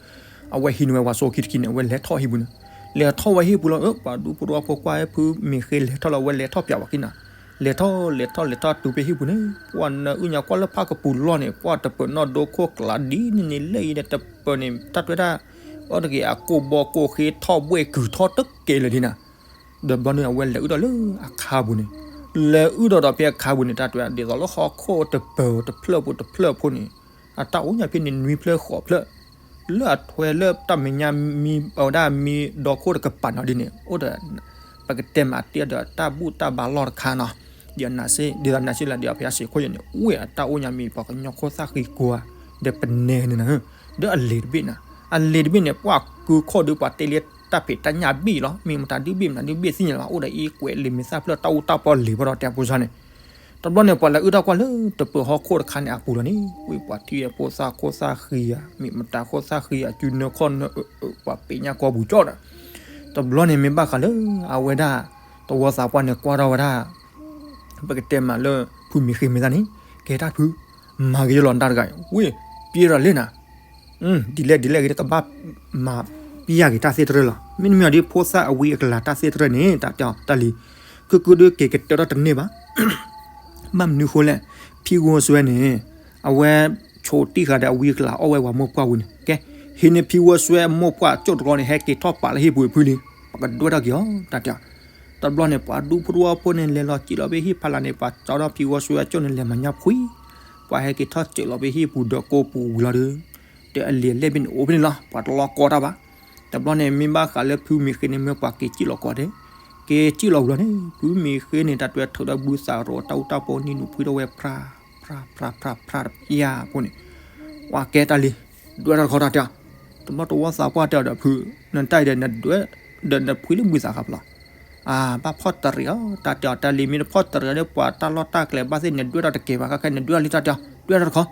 အဝဲဟံးန့ၢ်ဝဲဝၤစိခံတခံန့ၣ် အဝဲလဲၤထီၣ်ဟံၣ်ပူၤန့ၣ်, လဲၤထီၣ်ဝဲဟံၣ်ပူၤလီၤ, ပှၤဒူဖိတဝီဖိကွၢ်ဖုမ့ၢ်ဃ့လဲၤထီၣ်လီၤ အဝဲလဲၤထီၣ်ပၠးဝဲခံနၤ, လဲၤထီၣ်လဲၤထီၣ်လဲၤထီၣ်တုၤဖဲဟံၣ်ပူၤန့ၣ် ပှၤနၢအုၣ်ညါကွၢ်လၢဖၣ်ကပူၤလီၢ်န့ၣ် ပှၤတပၢၤနီၣ်ဒိခိၣ်ကျးဒ်န့ၣ်န့ၣ် လၢအံၤန့ၣ်တပၢၤန့ၣ် တၢ်တွဲဒၣ် အီတဂ့ၤ အကိၢ်ဘီကိၢ်ဃ့ထီၣ်ဘှဲၣ်ကုၤထီၣ်တကဲလၢာ်ဒ်နၤ ဒီးဘျီန့ၣ်အဝဲလဲၤအုၣ်ဒီးလၢအခါပူၤန့ၣ်, လဲၤအုၣ်ဒီးဒီးဖဲအခါပူၤန့ၣ် တၢ်တဲဒ်သိးလၢဟီၣ်ခိၣ်တပၢၤတဖျၢၣ်ဖိတဖျၢၣ်ဖိန့ၣ်, အတၢ်အိၣ်ညါဖဲန့ၣ်နွံဖျၢၣ်ဃိးဖျၢၣ်, လၢအထွဲလၢတၢ်မဲာ်ညါမံ အဝဲဒၣ်မံဒီခိၣ်တကပၤနီၤဒ်န့ၣ် အိၣ်ဒီး ပကတဲမးအတ့ဒီးတၢ်ဘူၣ်တၢ်ဘါလီၢ်တခါနီၤ, ဒ်နၤစ့ ဒ်သိးနၤစ့လၢဒ်အဖျါစ့ခိၣ်ယဲန့ၣ် ဝ့ၢ်အတၢ်အိၣ်ညါမံပှၤကညီခိၣ်သၣ်ဃံကွၢ် ဒီးပနဲန့ၣ်နၤ, ဒီးအလံာ်တဘ့ၣ်နၤ, အလံာ်တဘ့ၣ်န့ၣ် ပှၤကုခီၣ်ဒုးပှၤတဲလၢတၢ်ဖံးတၢ်ညၣ်ဘ့ၣ်လီၤ, မ့ၢ်မတၤဒုးဘ့ၣ်မတၤဒုးဘ့ၣ်သ့ၣ်ညါလီၤ, အိၣ်ဒီးအံကွဲးလံာ်မ့ၢ်သၣ်ဖျၢၣ်တၢ်အူတၢ်ပီလံာ်ဘၣ်ဒီးတဲအဖိစါန့ၣ် တဘျီန့ၣ် ပှၤလဲၤအုၣ်ထီၣ်ကွၢ်လၢတပၢၤဟီၣ်ခိၣ်တခါန့ၣ်အပူၤလီၤန့ၣ် ဝ့ၢ်ပှၤထံၣ်အဖိသၣ်ခိၣ်သၣ်ဃံဧါ, မ့ၢ်မတၤခိၣ်သၣ်ဃံဧါ, စုနၢခီၣ်နၢအၢအၢ ပှၤပ့ၤညၣ်ကီပူၤကၠီဒီး, တဘျီန့ၣ်မ့ၢ်ဘၣ်ဃးလၢ အဝဲဒၣ် တဝီသးပှၢ်န့ၣ်ကွၢ်ထီၣ်ဝဲဒၣ် ပကတဲမးလၢ ဖုမံၤဃ့မ့ၢ်သၣ်န့ၣ် ကဲတၢ်ဖု မၤက့ၤယလီၤတၢ်တဂၤအံၤ ဝ့ၢ် ပျဲထီၣ်လၢနၤ ဒ်လဲၣ်ဒ်လဲၣ်ဂ့ၤ ကဘၣ်မၤပျဲက့ၤတၢ်သ့ၣ်တရၢလီၤ. မ့တမ့ၢ်အီၤဒ်ဖိသၣ်အဝံအကလၤတၢ်သ့ၣ်တရၢန့ၣ် တၢ်တဲအီၤတၢ်လံၤ ကုကုဒုးက့ၤကတၢၢ်ထီၣ်တန့ၢ်ဘၣ်. ဘၣ်မနုၤဃိလဲၣ်, ဖံဂီၤစွဲန့ၣ် အဝဲဆိးတံၢ်ဃာ်ဒီးအဝံအကလၤအီၣ်ဝဲပှၤမိၢ်ပှၢ်ဝံၤန့ၣ် ကဲ ဟံးန့ၢ်ဖံဂီၤစွဲအမိၢ်ပှၢ်ကၠိၣ်တကီန့ၣ် ဟဲက့ၤထီၣ်ပာ်လၢဟံၣ်ပူၤဖုလံ ပကဒွဲၣ်ထီၣ်က့ၤအီၤ တၢ်တဲအီၤ တဘျီန့ၣ် ပှၤဒူဖိတဝီဖိန့ၣ် လဲၤလီၤစံၣ်လီၤဖဲဟံၣ်ဖးလၢ်န့ၣ် ပှၤကၠီထီၣ်ဖံဂီၤစွဲအကၠိၣ်န့ၣ် လဲၤမၤညါဖှံ, ပှၤဟဲက့ၤထီၣ်စံၣ်လီၤဖဲဟံၣ်ပူၤဒီးကိးပူၤဝံၤလီၤဒီး ဒီးအလံာ်အလဲၣ်ဘ့ၣ်န့ၣ်အိၣ်ဖဲန့ၣ်လီၤ ပှၤတလီၤကီတၢ်ဘၣ်. တဘျီန့ၣ် မ့ၢ်ဘၣ်ဃးလၢဖုမံၤဃ့န့ၣ်မ့ၢ်ပှၤက့ၤစံၣ်လီၤကွံာ်လီၤန့ၣ် ဖုမံၤဃ့န့ၣ် တၢ်တွဲထုးဒီးဘုသးရိးတၢ်အူတၢ်ပီနံၤနူးဖှံထီၣ်ဝဲဖြါ ဖြါ ဖြါ ဖြါ ဖြါတပျၢ်ဖိန့ၣ် ပှၤကဲတၢ်လံ ဒွဲၣ်ထီၣ်တခီတၢ်တဲအီၤ, တဘျီတဝီသးပှၢ်တဲအီၤဒီးဖု, နတၢ်အံၤဒီးနဒွဲၣ်, ဒီးနဖှံလၢဘုသးခါဖျီ, အၢ ဘၣ်ဖီၣ်တရံးအီၤ တၢ်တဲအီၤတၢ်လံ မ့ၢ်တဖီၣ်တရံးအီၤဒီး ပှၤတၢ်လီၢ်တၢ်ကျဲဘၣ်သ့ၣ်န့ၣ် ဒွဲၣ်ထီၣ်တကဲဘၣ် ခဲခဲန့ၣ် ဒွဲၣ်ထီၣ်လံတၢ်တဲအီၤ ဒွဲၣ်ထီၣ်တခီ,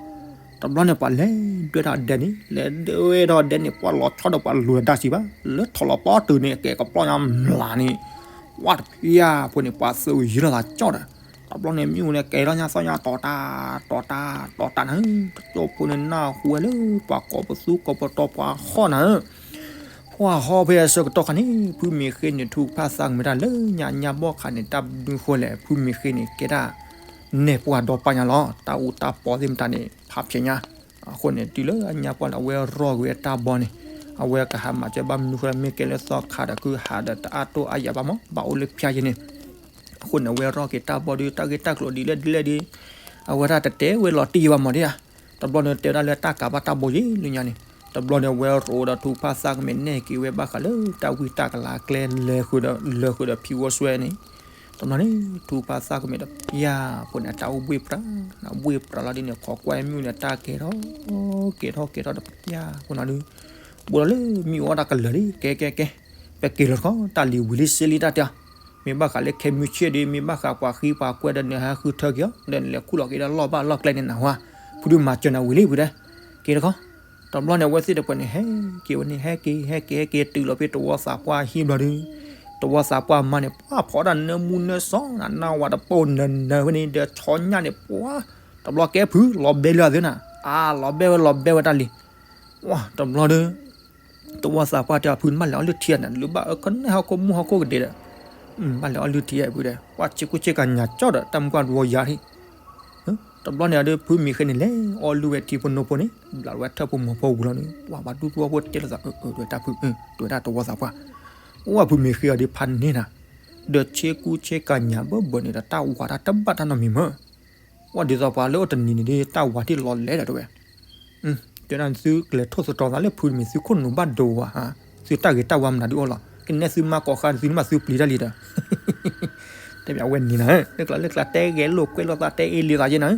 တဘျီန့ၣ်ပှၤလဲၤဒွဲၣ်ထီၣ်ဒဲန့ၣ် လဲၤဒွဲၣ်ထီၣ်ဒဲန့ၣ် ပှၤလီၤဆီဒီးပှၤလူၤတၢ်စံးဘၣ် လၢထီၣ်လီၤပီတုၤန့ၣ် အကဲကပျီညါမျးန့ၣ်, ဝါတဖျါဖိန့ၣ် ပှၤသုးယံၤလီၤသးကၠီဒီး တဘျီန့ၣ်မ့ၣ်အူန့ၣ် ကဲထီၣ်ညါသီၣ်ညါတီၤတၢ် တီၤတၢ် တီၤတၢ်န့ၣ် တကၠိဖိန့ၣ်နၢ်ဟူဝဲလၢ ပှၤကိးပသူကိးပတီၤပှၤဟီၣ်နၤဧၢ, ပှၤဟီၣ်ဖဲအဆၢကတီၢ်ခါန့ၣ် ဖုမံၤဃ့န့ၣ် ထုကဖၣ်သးကမ့ၢ်တၢ်လၢညါညါဘီၣ်ခါန့ၣ် တၢ်ဒုးဃိလဲၣ် ဖုမံၤဃ့န့ၣ် ကဲဒၣ် နဲၣ်ပှၢ်ဒီပာ်ညါလီၤ တၢ်အူတၢ်ပီသ့ၣ်မတၤန့ၣ် ဖးဖျဲးညါ, အဃိန့ၣ် တုၤလၢအညါပှၢ်လၢအဝဲရီၢ်ကွံာ်အတၢ်ဘီန့ၣ် အဝဲကဟးမၤစၢၤဘၣ်မနုၤဃိလၢ မ့ၢ်ကဲလၢသီခါဒီးကုဟးဒီးတအါတိၢ်အါယၤဘၣ်မး ဘၣ်အိၣ်လၢဖၠါယဲန့ၣ်, အဃိန့ၣ် အဝဲရီၢ်က့ၤတၢ်ဘီဒီး တၢ်ဂ့ၢ်တၢ်ကျိၤဒ်လဲၣ်ဒ်လဲၣ်ဒီး အဝဲဒၣ်တတဲဝဲလီၤတံၢ်ယံဘၣ်မးဒ်ဧါ, တဘျီန့ၣ်တဲဝဲဒၣ်လၢတၢ်ကးဘၣ်တၢ်ဘီယံၤလၢညါန့ၣ်, တဘျီန့ၣ် အဝဲရိးဒီးထုကဖၣ်သးကမ့ၢ်နဲၣ်က့ၤဝဲဘၣ်ဃးလၢတၢ်ဝံတၢ်ကလၤကျဲ လဲၤဃုာ်ဒီး လဲၤဃုာ်ဒီးဖံဝီဆွဲန့ၣ်, တဘျီန့ၣ် ထုကဖၣ်သးကမ့ၢ်ဒီး ပျၢ်ဖိန့ၣ် အတၢ်အိၣ်ဘှ့ၣ်ပြး, အဘှ့ၣ်ပြးလီၤဒ်န့ၣ် ခိးကွၢ်မ့ၣ်အူန့ၣ် တၢ်ကဲထီၣ် ကဲထီၣ်ကဲထီၣ်ဒီးပျၢ်ဖိန့ၣ်ဒီး ဘူးဒီးလၢမ့ၣ်အူအီၣ်တၢ်ကလၢာ်လံ ကဲကဲကဲ, ပက့ၤလီၤတခီ တၢ်လံၤဝံၤလံစ့လံတၢ်တဲအီၤ, မ့ၢ်ဘၣ်ဃးလၢခဲမုၢ်ဆ့ၣ်ဒီး မ့ၢ်ဘၣ်ဃးပှၤဃံပှၤကွဲဒီး နဟဲဃုထၢက့ၤအီၤ ဒီးနလဲၤခူၣ်လီၤက့ၤဒီးလီၢ်ဘၣ်လီၢ်ကျဲန့ၣ်နဟါ, ဖုဒုးမၤစၢၤနၤဝံၤလံဖုတဲ, က့ၤတခီ, တဘျီန့ၣ်အဝဲသ့ၣ်တဖၣ်န့ၣ် ဟဲက့ၤဝဲန့ၣ် ဟဲက့ၤ ဟဲက့ၤ ဟဲက့ၤတုၤလီၤဖဲတဝီသးပှၢ်ဟံၣ်ဘျီဒီး တဝီသးပှၢ်မါန့ၣ် ပှၢ်ဖီဒၣ်နၢမူနၢစီ နနၢ်ဝါတပိၢ်နၢနၢဖဲန့ၣ် ဒီးဆီညၣ်န့ၣ် ပှၢ်, တဘျီကဲဖု လီၤဘဲလၢအသ့နၤ, အါ လီၤဘဲဝဲလီၤဘဲဝဲတၢ်လံ, ဝါ တဘျီဒီး တဝီသးပှၢ်တဲအီၤ ဖုနဘၣ်လဲၤအီၣ်လုၢ်ထံဧါန့ၣ် နလုၢ်ဘၣ်အၢခီနဲၣ်ဟီၣ်ခိၣ်မူဟီၣ်ခိၣ်ကဒဲဒီး, ဘၣ်လဲၤအီၣ်လုၢ်ထံဧါဖုဒီး ပှၢ်ဆ့ကူဆ့ကၤညါကၠီဒီး တၢ်မုၢ်ပှၢ်တဝီယါထံၣ် တဘျီန့ၣ်ဒီး ဖုမံၤဃ့န့ၣ် လဲၤအီၣ်လုၢ်ဝဲထံဖိနိဖိန့ၣ် ဘျးဝဲထၢၣ်ဖိမီၤဖိဝံၤလီၤန့ၣ် ပှၤဘၣ်ဒူသဝီဖိတဲလိာ်သး အၢ အၢ တဝဲတၢ်ဖု တဝဲဒၣ်တဝီသးပှၢ်, အိၣ်ဝဲဖုမံၤဃ့အီၤဒီးဖးန့ၢ်နၤ, ဒီးဆ့ကူဆ့ကၤညါဘၢဘၢန့ၣ်ဒီး တၢ်ဝၤတၢ်တဘၣ်တၢ်နီတမံၤမး, ဝဲဒ်သိးပှၤလၢအိၣ်တနံၤန့ၣ်ဒီး တၢ်ဝၤထံၣ်လီၤလဲၤဒီးတဝဲ တဲဒၣ်သုကလဲၤထိၣ်သတြီၤသးလၢဖုတမံၤ သုခိၣ်နူာ်ဘၣ်ဒိဝဲဧါ, သုတၢ်ဂ့ၤတၢ်ဝါမနုၤဒုးအိၣ်လီၤ, ကနဲၣ်သုမါကိးဃါန့ၣ် သုန့ၣ်ဘၣ်သုပျံၤတၢ်လံဒီး, တဲဘၣ်ဝဲန့ၣ်နၤ, လၢကျါလၢကျါတဲဂဲၤလိာ်ကွဲလိာ်သးတဲအ့လံသးယဲနၤ,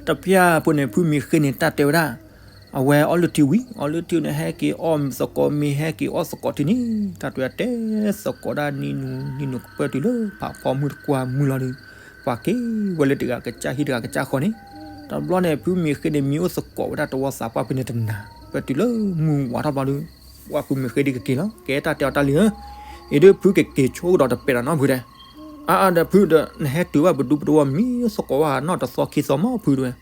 တပျၢ်ဖိန့ၣ် ဖုမံၤဃ့န့ၣ် တၢ်တဲဝဲဒၣ်, အဝဲအီၣ်လုၢ်ထံဝံၤ အီၣ်လုၢ်ထံန့ၣ် ဟဲက့ၤအီၣ်သကိးမ့ၤ ဟဲက့ၤအီၣ်သကိးထံန့ၣ် တၢ်တဲဝဲဒၣ်တဲသကိးဒၣ်နံၤနူၤနံၤနူၤကပၢၢ်တုၤလၢဖးဖီမုၢ်တကွၢ်မုၢ်လီၤဒီး ပှၤက့ၤဝဲလၢတဂၤကစၢ်ဟံၣ်တဂၤကစၢ်ဃီန့ၣ်, တဘျီန့ၣ် ဖုမံၤဃ့န့ၣ် မံအိၣ်သကိးဝဲဒၣ်တဝီသးပှၢ်ဖဲန့ၣ်တနၤ, ပတုၤလၢမုၢ်ဝါထီၣ်ဘျီဒီး, ပှၢ်ဖုမံၤဃ့ဒ်ကက့ၤလီၤ ကဲတၢ်တဲအီၤတၢ်လံဧၢ, အံၤဒုးဖုကက့ၤဆိကဒီးတပဲာ်ဒီးနီတဖုဒဲး, အါအါဒီးဖုဒီး နဟဲတုၤဘၣ်ပဒူပတဝီ မံသကိးဝဲနီၢ်တသီခံသီမးဖုဒဲး,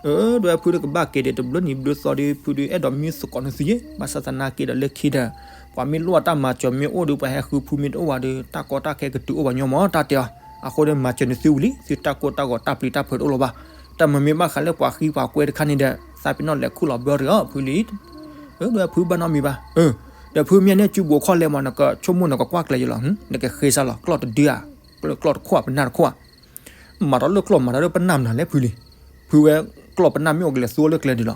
အၢ ဒဲးဖုဒုးကဘၣ်က့ၤဒီးတဘျုးနံၤဘျုးသီဒီး ဖုဒုးအဲၣ်ဒိးမံသကိးနသုယဲ, ဘၣ်ဆၣ်သနာ်က့ဒီးလၢခံဒီး ပှၤမ့ၢ်လိၣ်တၢ်မၤစၢၤမ့ၢ်အိၣ်ဒီး ပှၤဟဲဃုဖုမ့ၢ်တအိၣ်ဘၣ်ဒီး တၢ်ကီတၢ်ခဲကတုၤအိၣ်ဘၣ်ညီမး တၢ်တဲအီၤ, အဃိဒီးမၤစၢၤနသုဝံၤလံ သုတၢ်ကိၢ်တၢ်ဂီၤတၢ်ပျံၤတၢ်ဖုးတအိၣ်လၢၤဘၣ်, တၢ်မၤမ့ၢ်ဘၣ်ဃးလၢပှၤဃံပှၤကွဲတခါန့ၣ်ဒီး သးပ့ၤနီၣ်လဲၤခူၣ်လီၤဘၢတရံးအီၤဖုလံ, အၢ ဒီးဖုဘၣ်နီတမံၤဘၣ်, အၢ ဒီးဖုမ့ၢ်န့ၣ် စုဘူးခီၣ်လဲမး နကဆိကမိၣ်နကကွၢ်ကျဲယလီၤ, နကဃ့စၢ်လီၤ ကျီၢ်တဒုဧါ, ကျီၢ်တခိၣ်ဧါ ပနၢ်တခိၣ်ဧါ မၤထီၣ်လၢကျီၢ်မၤထီၣ်လၢပနၢ်မနုၤလဲၣ်ဖုလံ, ဖုဝဲကျီၢ်ပနၢ်မ့ၢ်အိၣ်ကလဲၤသူအီၤလၢကျဲဒံးလီၤ,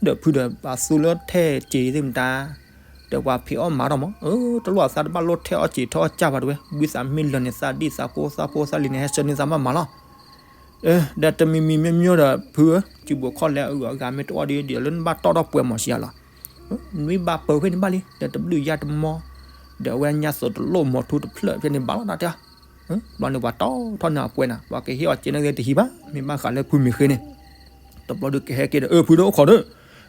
ဒီးဖုဒီးဘၣ်သူလၢထဲးစ့သ့ၣ်မတၤ, ဒီးပှၤဖံးအီၣ်မၤထီၣ်မး, တလိၣ်အသးတဘၣ်လိၣ်ထဲးအီၣ်စ့ထဲးအီၣ်ကၢ်ဘၣ်တဝဲ, ဘုသးမ့ၢ်လၢာ်န့ၣ် သးဒံၣ်သးဖိသးဖိသးလံၤန့ၣ် ဟဲဆှၢန့ၢ်သးမးမးလီၤ. ဒီးတမံၤမံၤမ့ၢ်မ့ၢ်ဒီးဖုဧၢ, စုဘိးခီၣ်လဲအဂၤမ့ၢ်တအီၣ်ဒီး ဒ်လၢနဘၣ်တီၢ်ထီၣ်ပှဲၤမီၤဆံးယၤလီၤ. နမ့ၢ်ဘၣ်ပၢဖဲန့ၣ်ဘၣ်လံ, ဒီးတဘျုးယါတမီ, ဒီးအဝဲညါသိးတလိၣ်မီၤထူတဖျၢၣ်ဖဲန့ၣ်ဘၣ်လီၤတၢ်တဲအီၤ. ဘျီန့ၣ်ပှၤတီၢ်ထီၣ်န့ၢ်အပှဲၤနၤ, ပှၤကဟ့ၣ်အီၤကဲန့ၣ်ဂ့ၤတဟံးဘၣ်, မ့ၢ်ဘၣ်ဃးလၢဖုမ့ၢ်ဃ့န့ၣ်, တဘျီဒီးကဟဲက့ၤဒီး အၢဖုဒီးအိၣ်ခိးဒီး,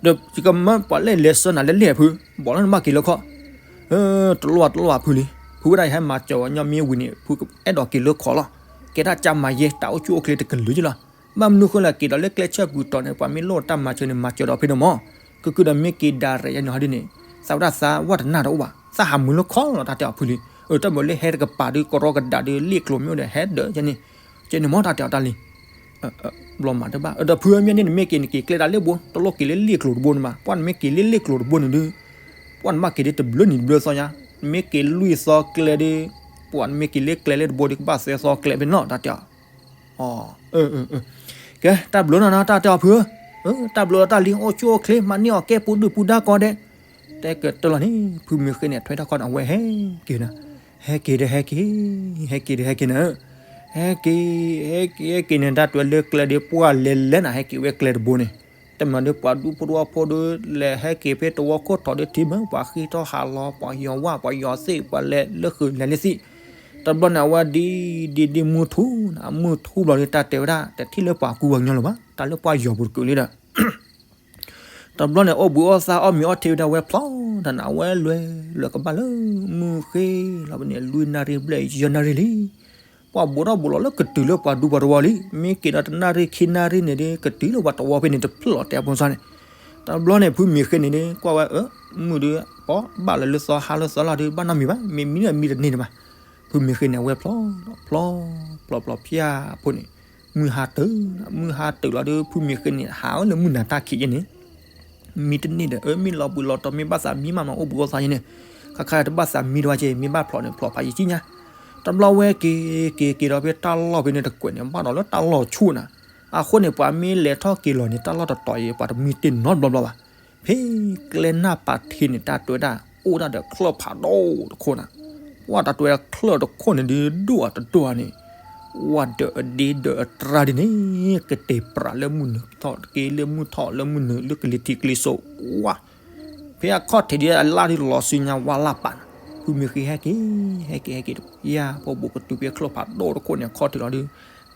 ဒီးယကမၢပှၤလဲၣ်လဲၤဆှၢနၤလဲၣ်လဲၣ်ဖု, ဘီၣ်လၢနဘၣ်က့ၤလၢခီၣ် တလိၣ်ဘၣ်တလိၣ်ဘၣ်ဖုလံ, ဖုဝဲဒၣ်ယဟဲမၤစၢၤဝဲညီမ့ၢ်ဝံၤန့ၣ် ဖုအဲၣ်ဒိးက့ၤလၢခီၣ်လီၤ. ကဲတၢ်ကၢ်မၤယဲ တၢ်အိၣ်ဆူၣ်အိၣ်ချ့တကလုာ်က့လီၤ. ဘၣ်မနုၤဃိလၢက့ၤဒီးလၢကျဲဆၢပူၤတီၤန့ၣ် ပှၤမ့ၢ်လိၣ်တၢ်မၤစၢၤန့ၣ် မၤစၢၤဒီးဖဲန့ၣ်မး, ကကုဒီးမ့ၢ်က့ၤဒၣ်ရဲၣ်ယဲန့ၣ်ဟီဒ်န့ၣ်, သးဝဲဒၣ်သးဝဲတနၢ်တအိၣ်ဘၣ်, သးဟးမုာ်လၢခီၣ်လီၤတၢ်တဲအီၤဖုလံ. တၢ်မၤလၢဟဲတကပၤဒီးကရီကဒးဒီးလ့ၣ်ကျိၤမ့ၢ်အိၣ်ဒီးဟဲဒၣ်ယဲန့ၣ်, ကဲန့ၣ်မးတၢ်တဲအီၤတၢ်လံ ဘျီမးတဘၣ်, ဒီးဖုမ့ၢ်န့ၣ်နမ့ၢ်က့ၤနက့ၤကျဲဒၣ်လၢဘိ, တလိၣ်က့ၤလၢလ့ၣ်ကျိၤတဘိန့ၣ်ဘၣ်, ပှၤနမ့ၢ်က့ၤလၢလ့ၣ်ကျိၤတဘိန့ၣ်ဒီး, ပှၤနဘၣ်က့ၤဒ်တဘျုးနံၤတဘျုးသီညါ, နမ့ၢ်က့ၤလွံၢ်သီကျဲဒီး, ပှၤနမ့ၢ်က့ၤလၢကျဲလၢတဘိဒီးကဘၣ်သၢသီကျဲဖဲန့ၣ်လီၤတၢ်တဲအီၤ. ကဲ တၢ်ဘျုးနီၤနီၤတၢ်တဲအီၤဖု, တၢ်ဘျုးလီၤတၢ်လံ အိၣ်ဆူၣ်အိၣ်ချ့ မၤန့ၢ်အီၤကဲပူၤဒုၣ်ပူၤဒါကိးဂၤဒဲး, တဲကတၢၢ်လီၤန့ၣ် ဖုမ့ၢ်ဃ့န့ၣ် ထွဲထီၣ်ခီန့ၣ် အဝဲဟဲက့ၤနၤ, ဟဲက့ၤဒီးဟဲက့ၤ, ဟဲက့ၤဒီးဟဲက့ၤနၤ, ဟဲက့ၤ, ဟဲက့ၤ ဟဲက့ၤန့ၣ် တၢ်တွဲလၢကျဲဒီးပှၢ်လဲၤလဲၤနၤ ဟဲက့ၤဝဲကျဲတဘိန့ၣ်, တမၤဒီးပှၤဒူဖိတဝီဖိဒီး လဲၤဟဲက့ၤဖဲတဝီခိၣ်ထီးဒီးထံမၢ ပှၤဃ့ထီၣ်ဟးလီၤ ပှၤယီၤဝၣ် ပှၤယီၤသ့ၣ် ပှၤလဲၤလၢဃုာ်လဲၤလၢသံၣ်, တဘျီန့ၣ် အဝဲဒ်ဒ်ဒ်မုၢ်ထူၣ်နၤ မုၢ်ထူၣ်ဘျီဒီးတၢ်တဲဝဲဒၣ် တထံၣ်လၢပှၤကူပှၤကညီလၢၤဘၣ် တၢ်လၢပှၢ်ယီၤပူၤတကုာ်လံဒီး တဘျီန့ၣ် အိၣ်ဘှံးအိၣ်သါအီၣ်မ့ၤအီထံဝဲဒၣ်ဝဲဖျီ, တၢ်န့ၣ် အဝဲလဲၤလၢကဘၣ်လၢမုၢ်ဃ့လီၤဖဲန့ၣ် လွံၢ်နၣ်ရံၣ်ဘျဲၣ်ယဲၢ်နၣ်ရံၣ်လံ. ပှၤဘူးထီၣ်ဘူးလီၤလၢကတုၤလၢပှၤဒူပှၤတဝီလံ. မ့ၢ်က့ၤဒီးတနၣ်ရံၣ်ခံနၣ်ရံၣ်န့ၣ်ဒီး ကတုၤလၢပှၤတဝီဖဲန့ၣ်တဖျၢၣ်လီၤ တဲအဖိစၢ်န့ၣ်. တဘျီန့ၣ် ဖုမ့ၢ်ဃ့န့ၣ်ဒီး ကွၢ်ဝဲ အၢ မုၢ်ဒီး ပှၤဘၣ်လၢလၢသီဟါလၢသီလီၤဒီး ဘၣ်နီတမံၤဘၣ်, မ့ၢ်မံန့ၣ်မံတန့ၢ်ဒံးဘၣ်. ဖုမ့ၢ်ဃ့န့ၣ် အဝဲဖျီ, ဖျီ, ဖျီဖျီဖျီဖျီအဖိန့ၣ် မုၢ်ဟါတုၤ, မုၢ်ဟါတုၤလီၤဒီး ဖုမ့ၢ်ဃ့န့ၣ် ဟးဝဲလၢမုၢ်နၤတၢ်ခံးယဲန့ၣ်, မံတန့ၢ်ဒီး အၢ မ့ၢ်လီၤဘှံးလီၤတီၤ မ့ၢ်ဘၣ်သးမံမးနီၤ အိၣ်ဘှံးအိၣ်သါယဲန့ၣ်, ခါခါတဘၣ်သးမံတဝါက့ မ့ၢ်ဘၣ်ဖျိးန့ၣ် ဖျိးဖးယံာ်ကံညါ. တဘျီဝဲက့ၤက့ၤက့ၤဒီးဖဲတၢ်လီၢ်ဖဲန့ၣ်တကွဲးန့ၣ် ဘၣ်ဒီးလၢတၢ်လီၢ်ဆူၣ်နၤ. အဃိန့ၣ် ပှၤမ့ၢ်လဲၤထီၣ်က့ၤလီၤန့ၣ် တၢ်လီၢ်တတီၤအံၤ ပှၤတမံတ့ၢ်နီတဘျီဘျီဘၣ်. ဖဲကျဲနၢ်ပာ်ထံးန့ၣ် တၢ်တွဲဒၣ် အိၣ်ဒၣ်ဒီးချၢၣ်ဖးဒိၣ်တခိၣ်နၤ. ပှၤတၢ်တွဲဒၣ်ချၢၣ်တခိၣ်န့ၣ်ဒုး ဒိၣ်အတဒိၣ်ဧါန့ၣ် ဝဲဒီးအဒ့ဒီးအတြၢ်ဒ်န့ၣ် ကတဲာ်ပြးလၢမုၢ်နုာ်ထီၣ်တက့ၢ် လၢမုၢ်ထီၣ်လၢမုၢ်နုာ် လၢကလံၤထံးကလံၤစိး ဝါ. ဖဲအခီၣ်ထံးဒ်အလၣ်ဒ်လီၤဆူညါဝါလၢ်ပာ်နၤ, ဖုမ့ၢ်ဃ့ဟဲက့ၤ ဟဲက့ၤဟဲက့ၤ ယါ ပှၤဘူးကတုၤဖဲချၢၣ်ဖးဒိၣ်တခိၣ်န့ၣ် အခီၣ်ထံးလီၤဒုး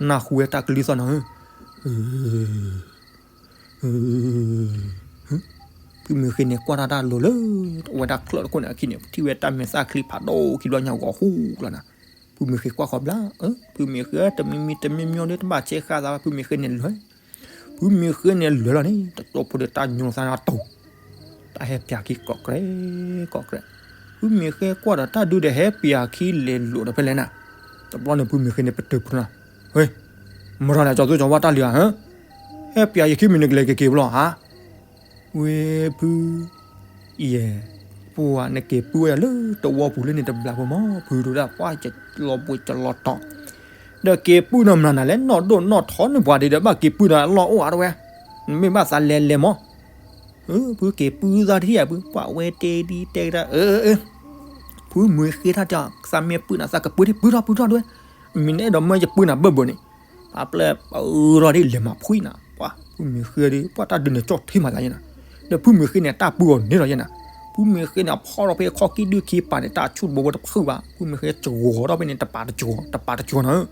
နၢ်ဟူဝဲတၢ်ကလုၢ်သီၣ်နၤဧၢ ဖုမ့ၢ်ဃ့န့ၣ် ကွၢ်တၢ်တၢ်လိၤလၢ အဝဲဒၣ်ချၢၣ်တခိၣ်န့ၣ်အခံန့ၣ် ထံၣ်ဝဲတၢ်မဲာ်သၣ်ချံဖးဒိၣ်ခံဘျီညါဂီၤဟူလီၤနၤ. ဖုမ့ၢ်ဃ့ကွၢ်ဃီဘျါ, အၢ ဖုမ့ၢ်ဃ့ တမံၤမံၤတမံၤမံၤဒီး တဘၣ်ဆဲးဃာ်သးဘၣ် ဖုမ့ၢ်ဃ့န့ၣ်လဲၤ, ဖုမ့ၢ်ဃ့န့ၣ်လဲၤလီၤန့ၣ် တကၠိဖိဒီးတၢ်ညိသးန့ၣ်အတီၤ တၢ်ဟဲပၠးခံကိးကြဲး ကိးကြဲး, ဖုမ့ၢ်ဃ့ကွၢ်ဒီးတၢ်ဒုးဒီးဟဲပၠးခံလဲၤလိာ်ဒီးဖဲလဲၣ်နၤ. တဘျီန့ၣ် ဖုမ့ၢ်ဃ့န့ၣ် ပတုာ်ဖုနၤ, ဝဲ, မရၤန့ၣ် ကၠီၤသူကၠီၤဝါတၢ်လံဧါ, ဟဲပၠးယခံမံၤန့ၣ် ကလဲၤက့ၤက့ၤဘျီဧါ. ဝဲဖု ယဲၢ်, ပှၤနက့ၤပုၢ်ဝဲဒၣ်လၢတဝီပူၤလၢန့ၣ်တဘျီဖိမး ဖုဒိၣ်ဒၣ်ပှၢ်ကလီၤဘှံးကလီၤတီၤ, ဒီးက့ၤပုၢ်နီၢ်မနုၤနၤလဲၣ် နီၢ်ဒိၣ်နီၢ်ထီန့ၢ်ပှၤဒံးဒီး ဘၣ်က့ၤပုၢ်နၤလီၢ်အိၣ်အါတဝဲ, နမ့ၢ်ဘၣ်သးလဲၤလဲၤမး, ဖုက့ၤပုၢ်သးတထံၣ်ဧါ ဖု ပှၤဝဲတဲဒ်တဲကဒါ အၢ အၢ ဖုမ့ၢ်ဃ့ထီၣ်တဲ သးမ့ၢ်ပုၢ်နၤ သးကပုၢ်ဒံး ပုၢ်ထီၣ်ပုၢ်ထီၣ်တဝဲ, မ့ၢ်နအဲၣ်ဒိးမၢယပုၢ်နၤဘၢၣ်ဘၢၣ်န့ၣ် ဖးပျဲၢ်ပၢထီၣ်ဒ်လဲၤမၤဖှံနၤ, ပှၤဖုမ့ၢ်ဃ့ဒီး ပှၤတၢ်ဒုးန့ၣ်ကၠီၣ်ထံမးယၤယဲနၤ, ဒီးဖုမ့ၢ်ဃ့န့ၣ် တၢ်ပုၢ်အီၤန့ၣ်လီၤယဲနၤ, ဖုမ့ၢ်ဃ့န့ၣ် အဖီၣ်ထီၣ်ဖဲခီၣ်ကံၣ်ဒုၣ်ခံပၤန့ၣ် တၢ်ဆူၣ်တဘိဝဲတဖုဘၣ်, ဖုမ့ၢ်ဃ့စှီၤထီၣ်ဖဲန့ၣ် တပၤတစှီၤ တပၤတစှီၤနၤဧၢ,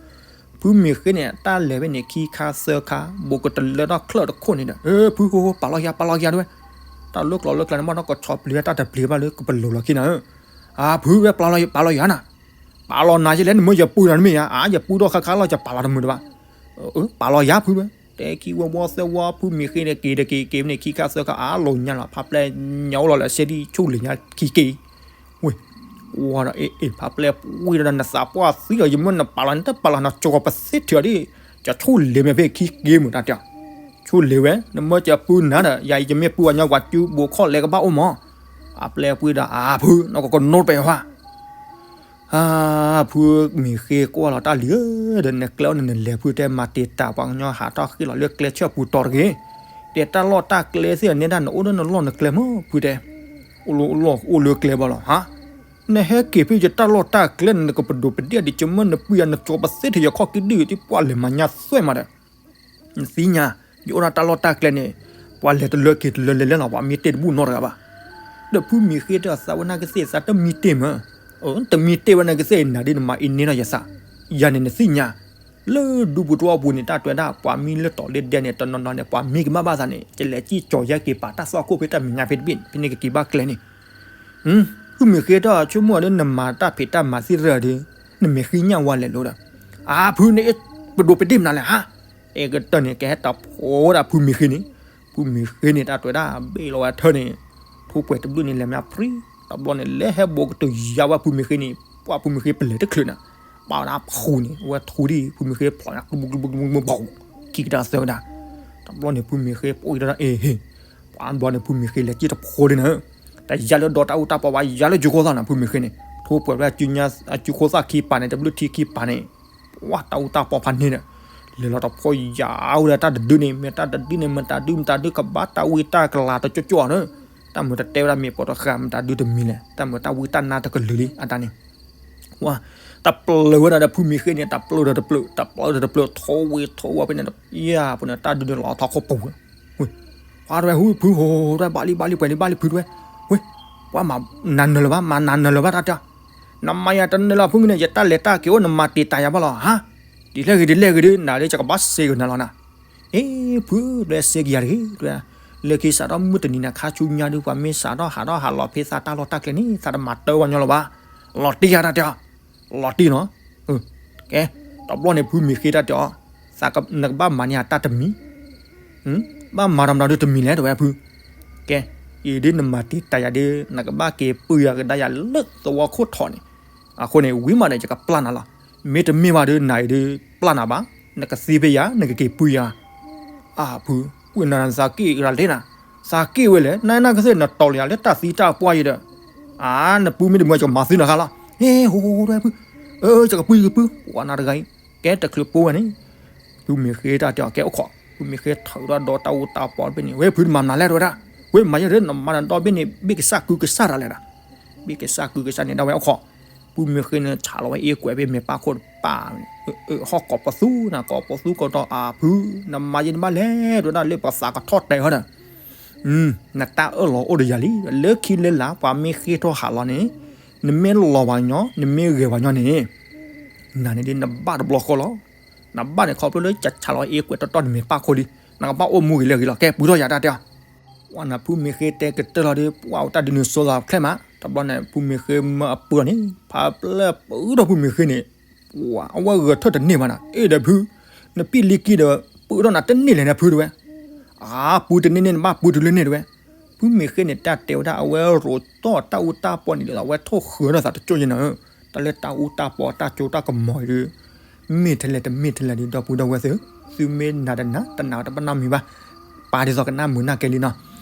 ဖုမ့ၢ်ဃ့န့ၣ် တၢ်လဲၤဖဲန့ၣ် ခံခါသၢခါ ဘူးကတလၢထီၣ်ချၢၣ်တခိၣ်န့ၣ်ဒီး အၢ ဖုဟိဟိ ပာ်လီၤယၤ ပာ်လီၤယၤတဝဲ, တၢ်လၢကျိၤလၢကျဲန့ၣ် ဘၣ်နီၢ်ကဆီပျံၤဝဲတၢ်တပျံၤဘၣ်လၢကပလိၤလီၤခံနၤဧၢ, အါ ဖုဝဲ ပာ်လီၤယၤ ပာ်လီၤယၤနၤ ပာ်လီၤနၤယလဲၣ် နမၢယပုၢ်နၤတမ့ၢ်ဧါ, အါ ယပုၢ်ထီၣ်ခါခါလီၤ ယပာ်လီၤတမုာ်တဘၣ်, အၢ ပာ်လီၤယၤဖုဝဲ, တဲခံဝီဝီသၢဝီ ဖုမ့ၢ်ဃ့န့ၣ် က့ၤဒီးက့ၤ က့ၤဖဲန့ၣ် ခံခါသၢခါ အါ လိာ်ညါလီၤ ဖးပျဲၢ်ညါအိၣ်လီၤလၢစဲဒံး ဆူၣ်လ့ၤညါခံက့ၤ, ဝဲ, ဝါဒီး အ့ အ့ ဖးပျဲၢ်ဝံၤဒီးနသးပှၢ်သံဒီး ယမၢနပာ်လီၤ နတပာ်လီၤ နစှီၤပသ့ထံၣ်အီၤဒ်, ယဆူၣ်လ့ၤမ့ၢ်ဖဲခံက့ၤမုၢ်တၢ်တဲ, ဆူၣ်လ့ၤဝဲ နမၢယပုၢ်နၤဒီး ယၤယမ့ၢ်ပုၢ်အညီ ပှၤကၠူဘိးခီၣ်လဲကဘၣ်အိၣ်မး, ဖးပျဲၢ်ဝံၤဒီး အါ ဖု နကကနိပှဲၤဟါ အါ ဖုမ့ၢ်ဃ့ကွၢ်လီၤတၢ်လံၤဧၢ, ဒီးနကျဲအိၣ်န့ၣ် နလဲၤဖုတဲမၤတံာ်တာ်ပှၤကညီဟးထီၣ်ဃ့ၢ်လီၤလၢကျဲဆၢပူၤတီၤတဂ့ၤ, တဲတၢ်လီၢ်တၢ်ကျဲသ့ၣ်န့ၣ်ဒၣ် နအိၣ်ဒီးနလီၢ်နကျဲမ့ၢ်ဖုတဲ, အိၣ်လၢ အိၣ်လၢကျဲဘၣ်လီၤဟါ, နဟဲက့ၤဖဲယတၢ်လီၢ်တၢ်ကျဲန့ၣ် နကပဒိးပဒ့ၣ်ဒံးကမၢၢ် နပှံၤယၤနကၠီၤပသ့ၣ်ထဲယခီၣ်က့ဒုၣ် တပှၢ်လဲၤမၤညါသွဲၣ်မးဒီး နသ့ၣ်ညါ, ယအိၣ်ဒၣ်တၢ်လီၢ်တၢ်ကျဲန့ၣ် ပှၤလဲၤတလၢက့ၤတလၢလဲၤလဲၣ်လီၤ ပှၤမ့ၢ်တ့ၢ်တဘူၣ်နီတဂၤဘၣ်. ဒီးဖုမံၤဃ့တၢ်သးဝဲနၢ်ကသ့ၣ်သးတမံတ့ၢ်မး, တမံတ့ၢ်ဝဲနၢ်ကသ့ၣ်နၤဒ်နမၤအ့န့ၢ်နီၢ်ယသး, ယၤန့ၣ်နသ့ၣ်ညါ, လၢဒူပူၤတဝီပူၤန့ၣ် တၢ်တဲဝဲဒၣ် ပှၤမံလၢတီၤလၢဒဲန့ၣ် တနီၤနီၤန့ၣ် ပှၤမံကမၣ်ဘၣ်သးန့ၣ် ကလဲၤစံၣ်ကၠီၤယဲက့ၤပာ်တၢ်သွၣ်ခိၣ်ဖဲတၢ်မဲာ်ညါဖဲတဘ့ၣ်န့ၣ် ဖဲန့ၣ်ကက့ၤဘၣ်ကျဲန့ၣ် ဖုမံၤဃ့တၢ်ဆိကမိၣ်ဒီး နမၤတၢ်ဖံးတၢ်မၤသ့ၣ်တဖၣ်ဒီး နမ့ၢ်ဃ့ညၣ်ဝဲလဲၤလိၤဒီး, အါဖုန့ၣ် ပဒိးပဒ့ၣ်မနုၤလဲၣ်ဟါ, အဲကတၢၢ်န့ၣ် ကဟဲတၢ်ဖိဒၣ်ဖုမံၤဃ့န့ၣ်, ဖုမံၤဃ့န့ၣ် တၢ်တဲဝဲဒၣ် ဘ့ၣ်လီၤဝဲထၢန့ၣ်, ထိၣ်ပှဲၤတဘျုးန့ၣ် လဲၤမ့ၢ်ဖှံ, တဘျီန့ၣ် လဲၤဟဲဘိးကတုၤယါဝဲဖုမံၤဃ့န့ၣ် ပှၤဖုမံၤဃ့ပလဲၤတချုးနၤ, ပာ်ဝဲဒၣ်ဖှူန့ၣ် အဝဲထူဒံး ဖုမံၤဃ့ဖျိးညါ ကျူဘူကျူဘူကျူဘူဘီၣ်, ခံကတၢၢ်သၢကတၢၢ်, တဘျီန့ၣ် ဖုမံၤဃ့ပိာ်အံၤတၢ်အ့ၣ်ဟ့ၣ်, ပှၤဘျီန့ၣ် ဖုမံၤဃ့လဲၤက့ၤတဖိဒ်န့ၣ်, တယါလၢဒီတၢ်အူတၢ်ပီ ပှၤယါလၢယိၤခိၣ်သၣ်နၤ ဖုမံၤဃ့န့ၣ်, ထိၣ်ပှဲၤဝဲအစုခိၣ်သၣ်ခံပာ်န့ၣ် တဘျုးထံခံပာ်န့ၣ်, ပှၤတၢ်အူတၢ်ပီဖးန့ၣ်ဒီး, လဲၤလီၤတဖိယါဝဲဒၣ်တၢ်တဒုန့ၣ် မ့ၢ်တၢ်တဒုန့ၣ် မတၤဒု မတၤဒု ကဘၣ်တၢ်ဝံတၢ်ကလၤတကၠီကၠီန့ၣ်, တၢ်မုာ်တတဲဝဲဒၣ်မ့ၢ်ပိာ်တဃာ် မတၤဒုတမံၤလဲၣ် တၢ်မုာ်တၢ်ဝံတၢ်နါတကလုာ်လံ အတၢ်န့ၣ် ဝါ, တပျၢၤဝဲဒၣ်ဒီးဖုမံၤဃ့န့ၣ် တပျၢၤဒီးတပျၢၤ တပျၢၤဒီးတပျၢၤ ထိၣ်ဝံထိၣ်ဝါဖဲန့ၣ်, ယါပူၤန့ၣ် တၢ်ဒုန့ၣ်လီၤထီၣ်ခိၣ်ပူၤ, ဝဲ, ပှၤတဝဲ ဟူဖုဟိ တဝဲ ဘၣ်လံဘၣ်လံ ပှဲၤလံဘၣ်လံဖုတဝဲ, ဝဲ, ပှၤမၤနၤနၢၤလၢၤဘၣ် မၤနၤနၢၤလၢၤဘၣ်တၢ်တဲ, နမၤယၤတနၢၤလၢၤဖုကန့ၣ် ယတၢ်လဲၤတၢ်က့ၤအိၣ် နမၤတ့ၢ်တၢ်ယၤဘၣ်လီၤဟါ, ဒ်လဲၣ်ဂ့ၤဒ်လဲၣ်ဂ့ၤဒ် နၤဒ်ယကဘၣ်စ့ကနၤလီၤနၤ, အ့ ဖုတဝဲ စ့ကယၤတဂ့ၤ တဝဲ, လၢခံစးထီၣ်မုၢ်တနံၤန့ၣ် ခါဆူညါဒု ပှၤမ့ၢ်စးထီၣ်ဟးထီၣ်ဟးလီၤဖဲသးတၢ်လီၢ်တၢ်ကျဲန့ၣ် သးတမၤတၢ်ဝဲညီလၢၤဘၣ်, လီၤတံၢ်ယၤတၢ်တဲ, လီၤတံၢ်နီၤ, ကဲ, တဘျီန့ၣ် ဖုမံၤဃ့တၢ်တဲအီၤ, နကဘၣ်မၤန့ၢ်ယၤတၢ်တမံၤ, ဘၣ်မၤတမၤဒုတမံၤလဲၣ် တဝဲဖု, ကဲ, အံၤဒ်နမၤတ့ၢ်တၢ်ယၤဒ် နကဘၣ်က့ၤပုၢ်ယၤကဒါယၤလၢသဝီခိၣ်ထီၣ်န့ၣ်, အဃိန့ၣ် ဝံၤမးဒီး ယကပျၢ်နၤလီၤ, မ့တမ့ၢ်ဘၣ်ဒီး နၤအံၤဒ်ပျၢ်နၤဘၣ်, နကသံဖဲယၤ နကက့ၤပုၢ်ယၤ, အါဖု, ဝံၤနၤနသးက့ၣ်ရၤလဲၣ်နၤ, သးက့ၣ်ဝဲလဲၣ် နနၢ်ကသ့ၣ် နတီၤလီၤယၤလၢတၢ်သံတၢ်ပှၢ်ယံၤဒီး, အါ နပုၢ်မ့ၢ်တမုာ် ယကမၤသံနၤဃါလီၤ, ဟ့ ဟိ တဝဲဖု, အၢ ယကပုၢ်ယကပုၢ် ပှၤနၤတဂၤအံၤ, ကဲတချုးပိၢ်ဝဲန့ၣ် ဖုမံၤဃ့တၢ်တဲအီၤ ကဲအိၣ်ခိး, ဖုမံၤဃ့ထုးဒီးဒီတၢ်အူတၢ်ပီဖဲန့ၣ်, ဝဲဖုတမၤမနုၤလဲၣ် တဝဲဒၣ်, ဝဲမၤယဲဒၣ် နမၤနဒီဘ့ၣ်န့ၣ် ဘ့ၣ်ကစၢ်ကုကစၢ်တၢ်လဲၣ်ဒၣ်, ဘ့ၣ်ကစၢ်ကုကစၢ်န့ၣ် ဒၣ်ဝဲအိၣ်ခိး, ဖုမံၤဃ့န့ၣ် ဆးလီၤဝဲအ့ကွဲးဖဲမဲာ်ပၢ်ခိၣ်တပၢ်, ဟီၣ်ကိးပသူနၤ ကိးပသူကိးတီၤ အါဖု, နမၤယဲန့ၣ်ဘၣ်လဲၣ် တဝဲဒၣ် လၢပသးကထီၣ်တဲာ်ဟီဒီး နတၢ်အၢၣ်လီၤအိၣ်ဒီးယၤလံ, လၢခံလၢလာ် ပှၤမ့ၢ်ဃ့ထီၣ်ဟးလီၤန့ၣ်, နမ့ၢ်လီၤပှၤညီ နမ့ၢ်ဂဲၤပှၤညီန့ၣ်, နၤန့ၣ်ဒ်နဘၣ်တဘျီဃီလီၤ, နဘၣ်န့ၣ်ခီဖျိလၢကဆးလီၤအ့ကွဲးတီတီန့ၣ် မ့ၢ်ပၢ်ခိၣ်လံ, နကဘၣ်အိၣ်မူဂ့ၤလၢအဂ့ၤလီၤ, ကဲပှ့ၤထီၣ်ယၤတၢ်တဲအီၤ, ပှၤနၤဖုမံၤဃ့တဲကတၢၢ်လီၤဒီး ပှၤအိၣ်တၢ်ဒုးနုာ်စိသးချဲမး, တဘျီန့ၣ် ဖုမံၤဃ့မၢအပုၢ်အီၤန့ၣ် ဖးပျဲၢ်ပုၢ်ထီၣ်ဖုမံၤဃ့န့ၣ်, ပှၤအဝဲဂဲၤထၢၣ်တန့ၢ်ဘၣ်နၤ, အ့ၣ်ဒီးဖု, နပံၣ်လံကံဒီး ပုၢ်ထီၣ်နၤတန့ၢ်လဲၣ်န့ၣ်ဖုတဝဲ, အါ ပုၢ်တန့ၢ်န့ၣ် နဘၣ်ပုၢ်တုၤလၢန့ၣ်တဝဲ, ဖုမံၤဃ့န့ၣ် တၢ်တဲဝဲဒၣ်အဝဲရိးတီၢ်တၢ်အူတၢ်ပီန့ၣ်လီၤ, အဝဲထိၣ်ဃၢၤထီၣ်သးတကၠိယဲၢ်နၤဧၢ, တၢ်လၢတၢ်အူတၢ်ပီတၢ်ကၠိတၢ်ကမီၤအံၤဒီး မ့ၢ်ထဲလဲၣ်တမ့ၢ်ထဲလဲၣ်ဒီး ဒီပုၢ်ဒီဝဲၢ်သ့ၣ်, သုမ့ၢ်နာ်တနာ် တနာ်တပနၢ်မံၤဘၣ်, ပာ်ဒ်သိးကနၣ်မုာ်နၢ်ကဲလံနီၤ,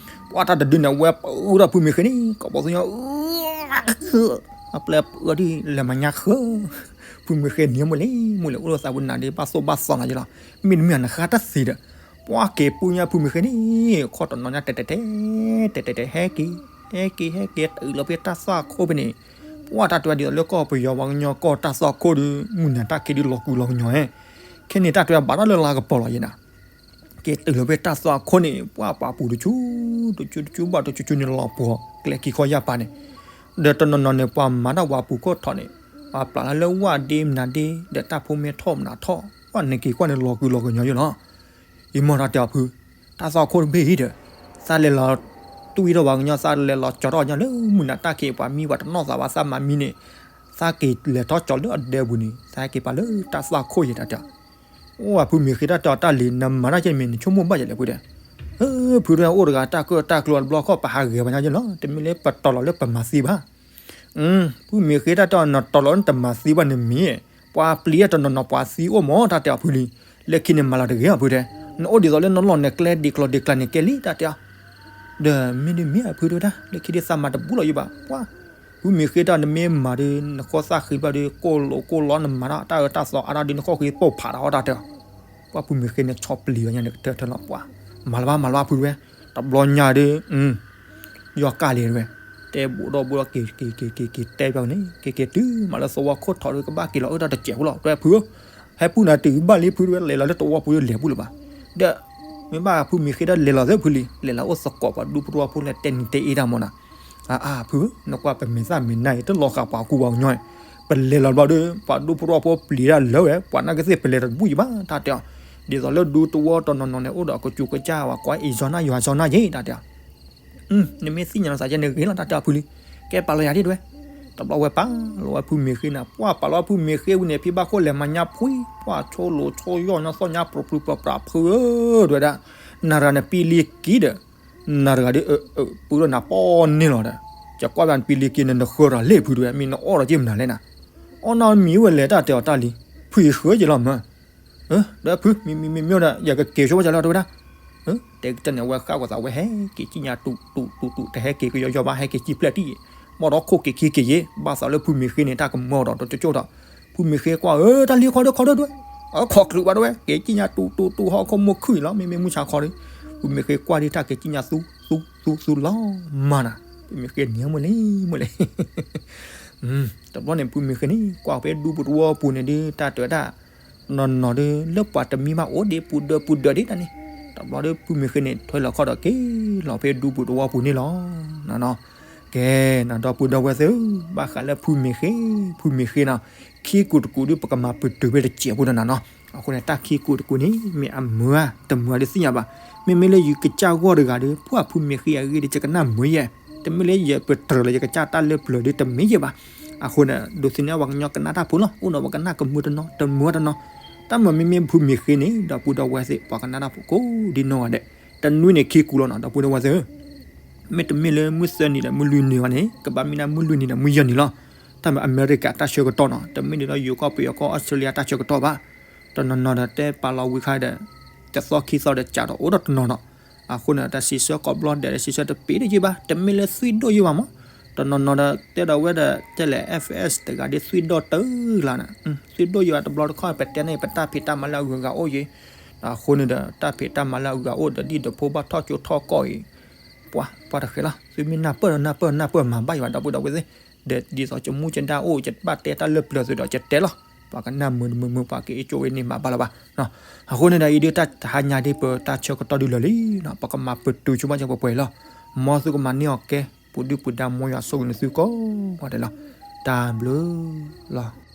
ပှၤတၢ်တဒုန့ၣ် အဝဲပုၢ်ထီၣ်ဖုမံၤဃ့န့ၣ် ကိးပသူညီ, အပျဲၢ်ပုၢ်အီၤဒ်လဲၤမၤညါဃၢၤ, ဖုမံၤဃ့န့ၣ် မုၢ်လ့ၤ မုၢ်လ့ၤ အိၣ်လၢသးပူၤနၤဒီး ဘၣ်သိၣ်ဘၣ်သီနၤယလီၤ, မ့တမ့ၢ်နဃါတၢ်သံဒီး ပှၤက့ၤပုၢ်ညါဖုမံၤဃ့န့ၣ် ခီၣ်တနီၤညါတဲာ်တဲာ်တဲာ် တဲာ်တဲာ်တဲာ် ဟဲက့ၤ ဟဲက့ၤ ဟဲက့ၤ တုၤလီၤဖဲတၢ်သွၣ်ခိၣ်ဖဲန့ၣ်, ပှၤတၢ်တဲဝဲဒ်သိးလၢကီၢ်ပယီၤပှၤကညီကီၢ်တၢ်သွၣ်ခိၣ်ဒီး မုၢ်နၤတၢ်ခံးဒုးလီၤကူလီၤကညီၤ, ခဲန့ၣ်တၢ်တဲဝဲဘၣ်ထီၣ်လၢလါကပီၤလီၤယဲနၤ, က့ၤတုၤလီၤဖဲတၢ်သွၣ်ခိၣ်န့ၣ် ပှၤပာ်ပူၤတဆူ တဆူတဆူဘၣ်တဆူဆူန့ၣ်လီၤပှီၤ ကျဲခံခီယၢ်ပၤန့ၣ်, ဒီးတနီၤနီၤန့ၣ် ပှၤမၤတၢ်ဝၤပူၤခိၣ်ထီၣ်န့ၣ်, ပှၤပျၢ်လၢလၢဝၣ်ဒ့မနုၤဒ့ ဒီးတၢ်ဖိမ့ၢ်ထီၣ်မနုၤထီၣ် ပှၤနက့ၤကွၢ်န့ၣ်လီၤကူလီၤကညီၤယဲလီၤ. အံၤမ့ၢ်တၢ်တဲအီၤဖု, တၢ်သွၣ်ခိၣ်တဘ့ၣ်အံၤဒီး, သးလဲၤလီၤတွံၢ်ထီၣ်ပှၤကညီ သးလဲၤလီၤကၠီၤထီၣ်ပှၤကညီလၢမုၢ်နၤတၢ်ခံး ပှၤမံပှၤတနီၣ်သးဘၣ် သးမၤမံန့ၣ်, သးက့ၤလဲၤထီၣ်ကၠီၤလၢအဒဲပူၤန့ၣ် သးဟဲက့ၤပာ်လၢတၢ်သွၣ်ခိၣ်ယဲတၢ်တဲအီၤ. အိၣ်ဖုမံၤဃ့တၢ်တဲအီၤတၢ်လံၤ နမၤတၢ်ကဲမ့ၢ်နဆိကမိၣ်ဘၣ်ယဲလဲၣ်ဖုတဲ, ဖုတဲအိၣ်တဂၤတၢ်ကၢၣ်တၢ်ကျိၤတဘျီခီၣ် ပဟးဂဲၤပှၤညီယဲလီၤ တမ့ၢ်လၢပတီၤလီၤလၢပမၤသံဘၣ် ဖုမံၤဃ့တၢ်တဲအီၤ နတီၤလီၤနတမၤသံဘၣ်န့ၣ်မ့ၢ်, ပှၤပျံၤတနီၤနီၤပှၤသံအိၣ်မ့ၢ်တၢ်တဲအီၤဖုလံ, လၢခံန့ၣ်မၤလီၤတဂ့ၤအီၤဖုတဲ, နအိၣ်ဒ်သိးလၢနလီၢ်နကျဲဒ်ကျီၤဒ်ကျါန့ၣ်ကဲလံတၢ်တဲအီၤ, ဒီးမ့တမ့ၢ်အဖုတဲဝဲဒၣ် လၢခံဒုးသးမၤတဘူၣ်လီၤယဘၣ်, ပှၤ, ဖုမံၤဃ့တၢ်နမ့ၢ်မၤဒီး နခိၣ်သၣ်ဃံဘၣ်ဒီး ကိၢ်လိာ်ကိၢ်လီနမၤတၢ်တၢ်အၢတၢ်သီအါတၢ်ဒီး နခိၣ်ဃံပိၢ်ဖးတၢ်အီၣ်တၢ်တဲအီၤ, ပှၤဖုမံၤဃ့န့ၣ်ဆီပျံၤဝဲညါန့ၣ်ကတၢၢ်ထၢလီၤပှၤ, မ မၤလၢၤဘၣ် မၤလၢၤဘၣ်ဖုတဲဝဲ, တဘျီညါဒီး ယီၢ်ကၢ်လံတဲဝဲ, တဲဘူးဒီးဘူးဒီးက့ၤက့ၤက့ၤက့ၤက့ၤတဲဘၣ်န့ၣ် က့ၤက့ၤတုၤမးလၢသဝီခိၣ်ထီၣ်ဒီး ကဘၣ်က့ၤလီၤအၢတၢ်တစဲးဖိလီၤ တဲဝဲဖုဧၢ, ဟဲပုၢ်နၤတုၤဘၣ်လံဖုတဲဝဲ လဲၤလီၤလၢသဝီပူၤဒီးလဲၤဘူးလၢၤဘၣ်, ဒီး မ့ၢ်ဘၣ်ဖုမ့ၢ်ဃ့ဒီးလဲၤလီၤသၢဖုလံ လဲၤလီၤအိၣ်သကိးပှၤဒူဖိတဝီဖိလၢတဲနံၤတဲအ့တၢ်မီၤနၤ, အါအါဖုဧၢ နကွၢ်ပမ့ၢ်သၣ်မ့ၢ်နါအံၤ တလီၤဃာ်ပှၤကူပှၤကညီ, ပလဲၤလီၤဘျီဒီး ပှၤဒူဖိတဝီဖိပျံၤတၢ်လၢာ်ဝဲ ပှၤနာ်ကသ့ၣ်ပလဲၤတဘူၣ်ယံၤဘၣ် တၢ်တဲအီၤ, ဒ်သိးလၢဒူတဝီတနီၤနီၤန့ၣ် အိၣ်ဒီးကစူးကစၢ်ဝဲ ကွၢ်အံၤစီနၢ်ယွၤစီနၢ်ယ့ တၢ်တဲအီၤ နမ့ၢ်သ့ၣ်ညါလီၤသးကဲန့ၣ်ဂ့ၤလီၤ တၢ်တဲအီၤဖုလံ, ကဲပာ်လီၤယၤဒ်တဲဝဲ, တဘျီဝဲပာ်လီၤဝဲဖုမ့ၢ်ဃ့န့ၣ် ပှၢ်ပာ်လီၤဝဲဖုမ့ၢ်ဃ့ဝံၤန့ၣ် ဖံဘၣ်ခိၣ်လဲၤမၤညါဖှံ ပှၢ်ဆိလိာ်ဆိယီၢ်ညါသီၣ်ညါပြူၤပြူၤပြးပြးဖုဧၢ တဲဝဲဒၣ်, နၤတဂၤန့ၣ်ပံလံက့ၤဒီး နၤတဂၤဒီး ပုၢ်ဒီးနၤပီၢ်န့ၢ်လီၤဒီး, ယကွၢ်ဘၣ်နပံလံက့ၤန့ၣ် နဃၢၤဒီးလ့ၣ်ဖုတဲဝဲ မ့ၢ်နအီၣ်ဒီးက့ၤမနုၤလဲၣ်နၤ, အီၣ်နီတမံၤဝဲလဲၣ် တၢ်တဲအီၤတၢ်လံ, ဖုယဃၢၤက့ၤလီၤမး ဒီးဖု မ့မ့မ့မ့ၢ်ဒီး ယကက့ၤဆိဘၣ်ကလီတဲဝဲဒၣ်, တဲကတၢၢ်န့ၣ် အဝဲဃၣ်ကီၤသးဝဲဟဲက့ၤကံၣ်ညါတူာ်တူာ်တူာ်တူာ် တဟဲက့ၤကယီယီဘၣ် ဟဲက့ၤကံၣ်ဖျဲၣ်တံၢ်, ဘၣ်ဒီးခိၣ်က့ၤခံက့ၤယ့ၣ် ဘၣ်သးလၢဖုမ့ၢ်ဃ့န့ၣ် တၢ်ကမၢဒီးတကၠိၣ်ဒီး, ဖုမ့ၢ်ဃ့ကွၢ်ဧၢ တၢ်လံခီဒၢခီဒၢတဲဝဲ, အခီၣ်ချုးဘၣ်တဲဝဲ က့ၤကံၣ်ညါတူာ်တူာ်တူာ်ဟီၣ်ခိၣ်မူခုၣ်အံၤလီၤ မ့မ့ၢ်မုၢ်ဆါခီဒီး, ဖုမ့ၢ်ဃ့ကွၢ်ဒ်တၢ်က့ၤကံၣ်ညါသူသူသူသူလီၤမးနၤ, ဖုမ့ၢ်ဃ့န့ၣ်မုၢ်လံမုၢ်လံ တဘျီန့ၣ် ဖုမ့ၢ်ဃ့န့ၣ် ကွၢ်ဖဲဒူပူၤတဝီပူၤန့ၣ်ဒီး တၢ်တဲဝဲဒၣ်, နီၢ်နီၢ်ဒီး လၢပှၤတမံဘၣ်အိၣ်ဒံးပူၤဒၢးပူၤဒၢးဒ်တၢ်န့ၣ်, တဘျီဒီးဖုမ့ၢ်ဃ့န့ၣ် ထွဲလီၤခီၣ်ဒီးက့ၤလီၤဖဲဒူပူၤတဝီပူၤန့ၣ်လီၤ. ကဲ နဒီပုၢ်ဒီဝဲၢ်သ့ၣ်ဧၢ, ဘၣ်ဃးလၢဖုမ့ၢ်ဃ့, ဖုမ့ၢ်ဃ့နီၤ, ခံကူတကူဒီး ပကမၤပတုာ်ဖဲတစဲးဖိဒီးနၤနီၤ. အဃိန့ၣ် တၢ်ခံကူတကူန့ၣ် မ့ၢ်အမုာ်ဧါ တမုာ်ဧါဒုးသ့ၣ်ညါဘၣ်. မ့မ့ၢ်လၢယကစၢ်ဂီၢ်တဂၤဒီး ပှၢ်ဖုမ့ၢ်ဃ့အဂ့ၢ်ဒီး ယကနၣ်မုာ်ယဲ, တမ့ၢ်လၢယပတြၢၤလၢယကစၢ်တၢ်လၢပျၢၤဒီးတမ့ၢ်ယဲဘၣ်. အဃိန့ၣ် ဒိးသန့ၤပှၤကညီကနၣ်တၢ်ဖိလီၤ. အိၣ်ဒီးပှၤကနၣ်ကမုာ်တနီၤ တမုာ်တနီၤ. တၢ်မၤမ့မ့ၢ်ဖုမ့ၢ်ဃ့န့ၣ် ဒီပုၢ်ဒီဝဲၢ်သ့ၣ် ပှၤကနၣ်တၢ်ဖိကိးဒ်နီၢ်ဂၤဒဲး, တနွံန့ၣ်ခံကူလီၤနီၤ ဒီပုၢ်ဒီဝဲၢ်သ့ၣ်ဧၢ. မ့တမ့ၢ်လၢမုၢ်သၢနံၤဒီးမုၢ်လွံၢ်နံၤဘၣ်န့ၣ် ကဘၣ်မ့ၢ်ဒၣ်မုၢ်လွံၢ်နံၤဒီးမုၢ်ယဲၢ်နံၤလီၤ. တၢ်မၤအမဲရကၤတၢ်ဆၢကတီၢ်နီၤ တမ့ၢ်ဒ်သိးယိၤကီၢ်ပယီၤကီၢ် အီစထြ့လယါတၢ်ဆၢကတီၢ်ဘၣ်. တနီၤနီၤဒီးတဲပာ်လီၤဝံၤခါဒီး တသီခံသီဒီးကးဒီးအိၣ်ဒီးတနီၤနီၤ. အဃိန့ၣ် တၢ်စံးဆၢကိးဘျီဒဲးဒီးစံးဆၢတပ့ၤဒၣ်ယဲဘၣ် တမ့ၢ်လၢသွံၣ်ဒိၣ်ယဲဘၣ်မး. တနီၤနီၤဒီးတဲဒီးဝဲဒီး တဲလဲၣ် FS တဂၤဒ်သွံၣ်ဒိၣ်တၢ်လၢန့ၣ် သွံၣ်ဒိၣ်ယဲဘၣ် တဘျီတခီၣ် ပတဲန့ၣ် ပတၢ်ဖံးတၢ်မၤလၢအဂုၤအဂၤအိၣ်ယဲ. အဃိန့ၣ်ဒီး တၢ်ဖံးတၢ်မၤလၢအဂုၤအဂၤအိၣ်ဒီး ဒ်ဒီးဖိဘၣ်ထီၣ်ကၠိထီၣ်ကီၢ်အံၤ ပှၤ ပှၤတဃဲၤလီၤ. သုမ့ၢ်နၢ်ပၢၢ်ဒီးနၢ်ပၢၢ် နၢ်ပၢၢ်မၤဘၣ်ယဲဘၣ် ဒီပုၢ်ဒီဝဲၢ်သ့ၣ်. ဒီးဒ်သိးကမူကဒါအိၣ် ယဘၣ်တဲတၢ်လၢပျၢၤသုးဒီး ယတဲလီၤ. ပှၤကနၣ်မုာ်တမုာ်မုာ် ပှၤကအ့ၣ်ကၠိဝဲန့ၣ်မၤဘၣ်လၢၤဘၣ်. အဃိန့ၣ်ဒီး အံၤဒုးတၢ်တဟါညါဒ်ပတၢ်ဆၢကတီၢ်ဒုးလၢာ်လံနီၤ ပကမၤပတုာ်ဆိဘၣ်ကပှဲၤပှဲၤလီၤ. မ်သုကမၤန့ၢ်အီၤကဲ ပူၤဒုၣ်ပူၤဒါ မ်ယွၤဆိၣ်ဂ့ၤနသုကိးဂၤဒဲးလီၤ. တၢ်ဘျုးလီၤ.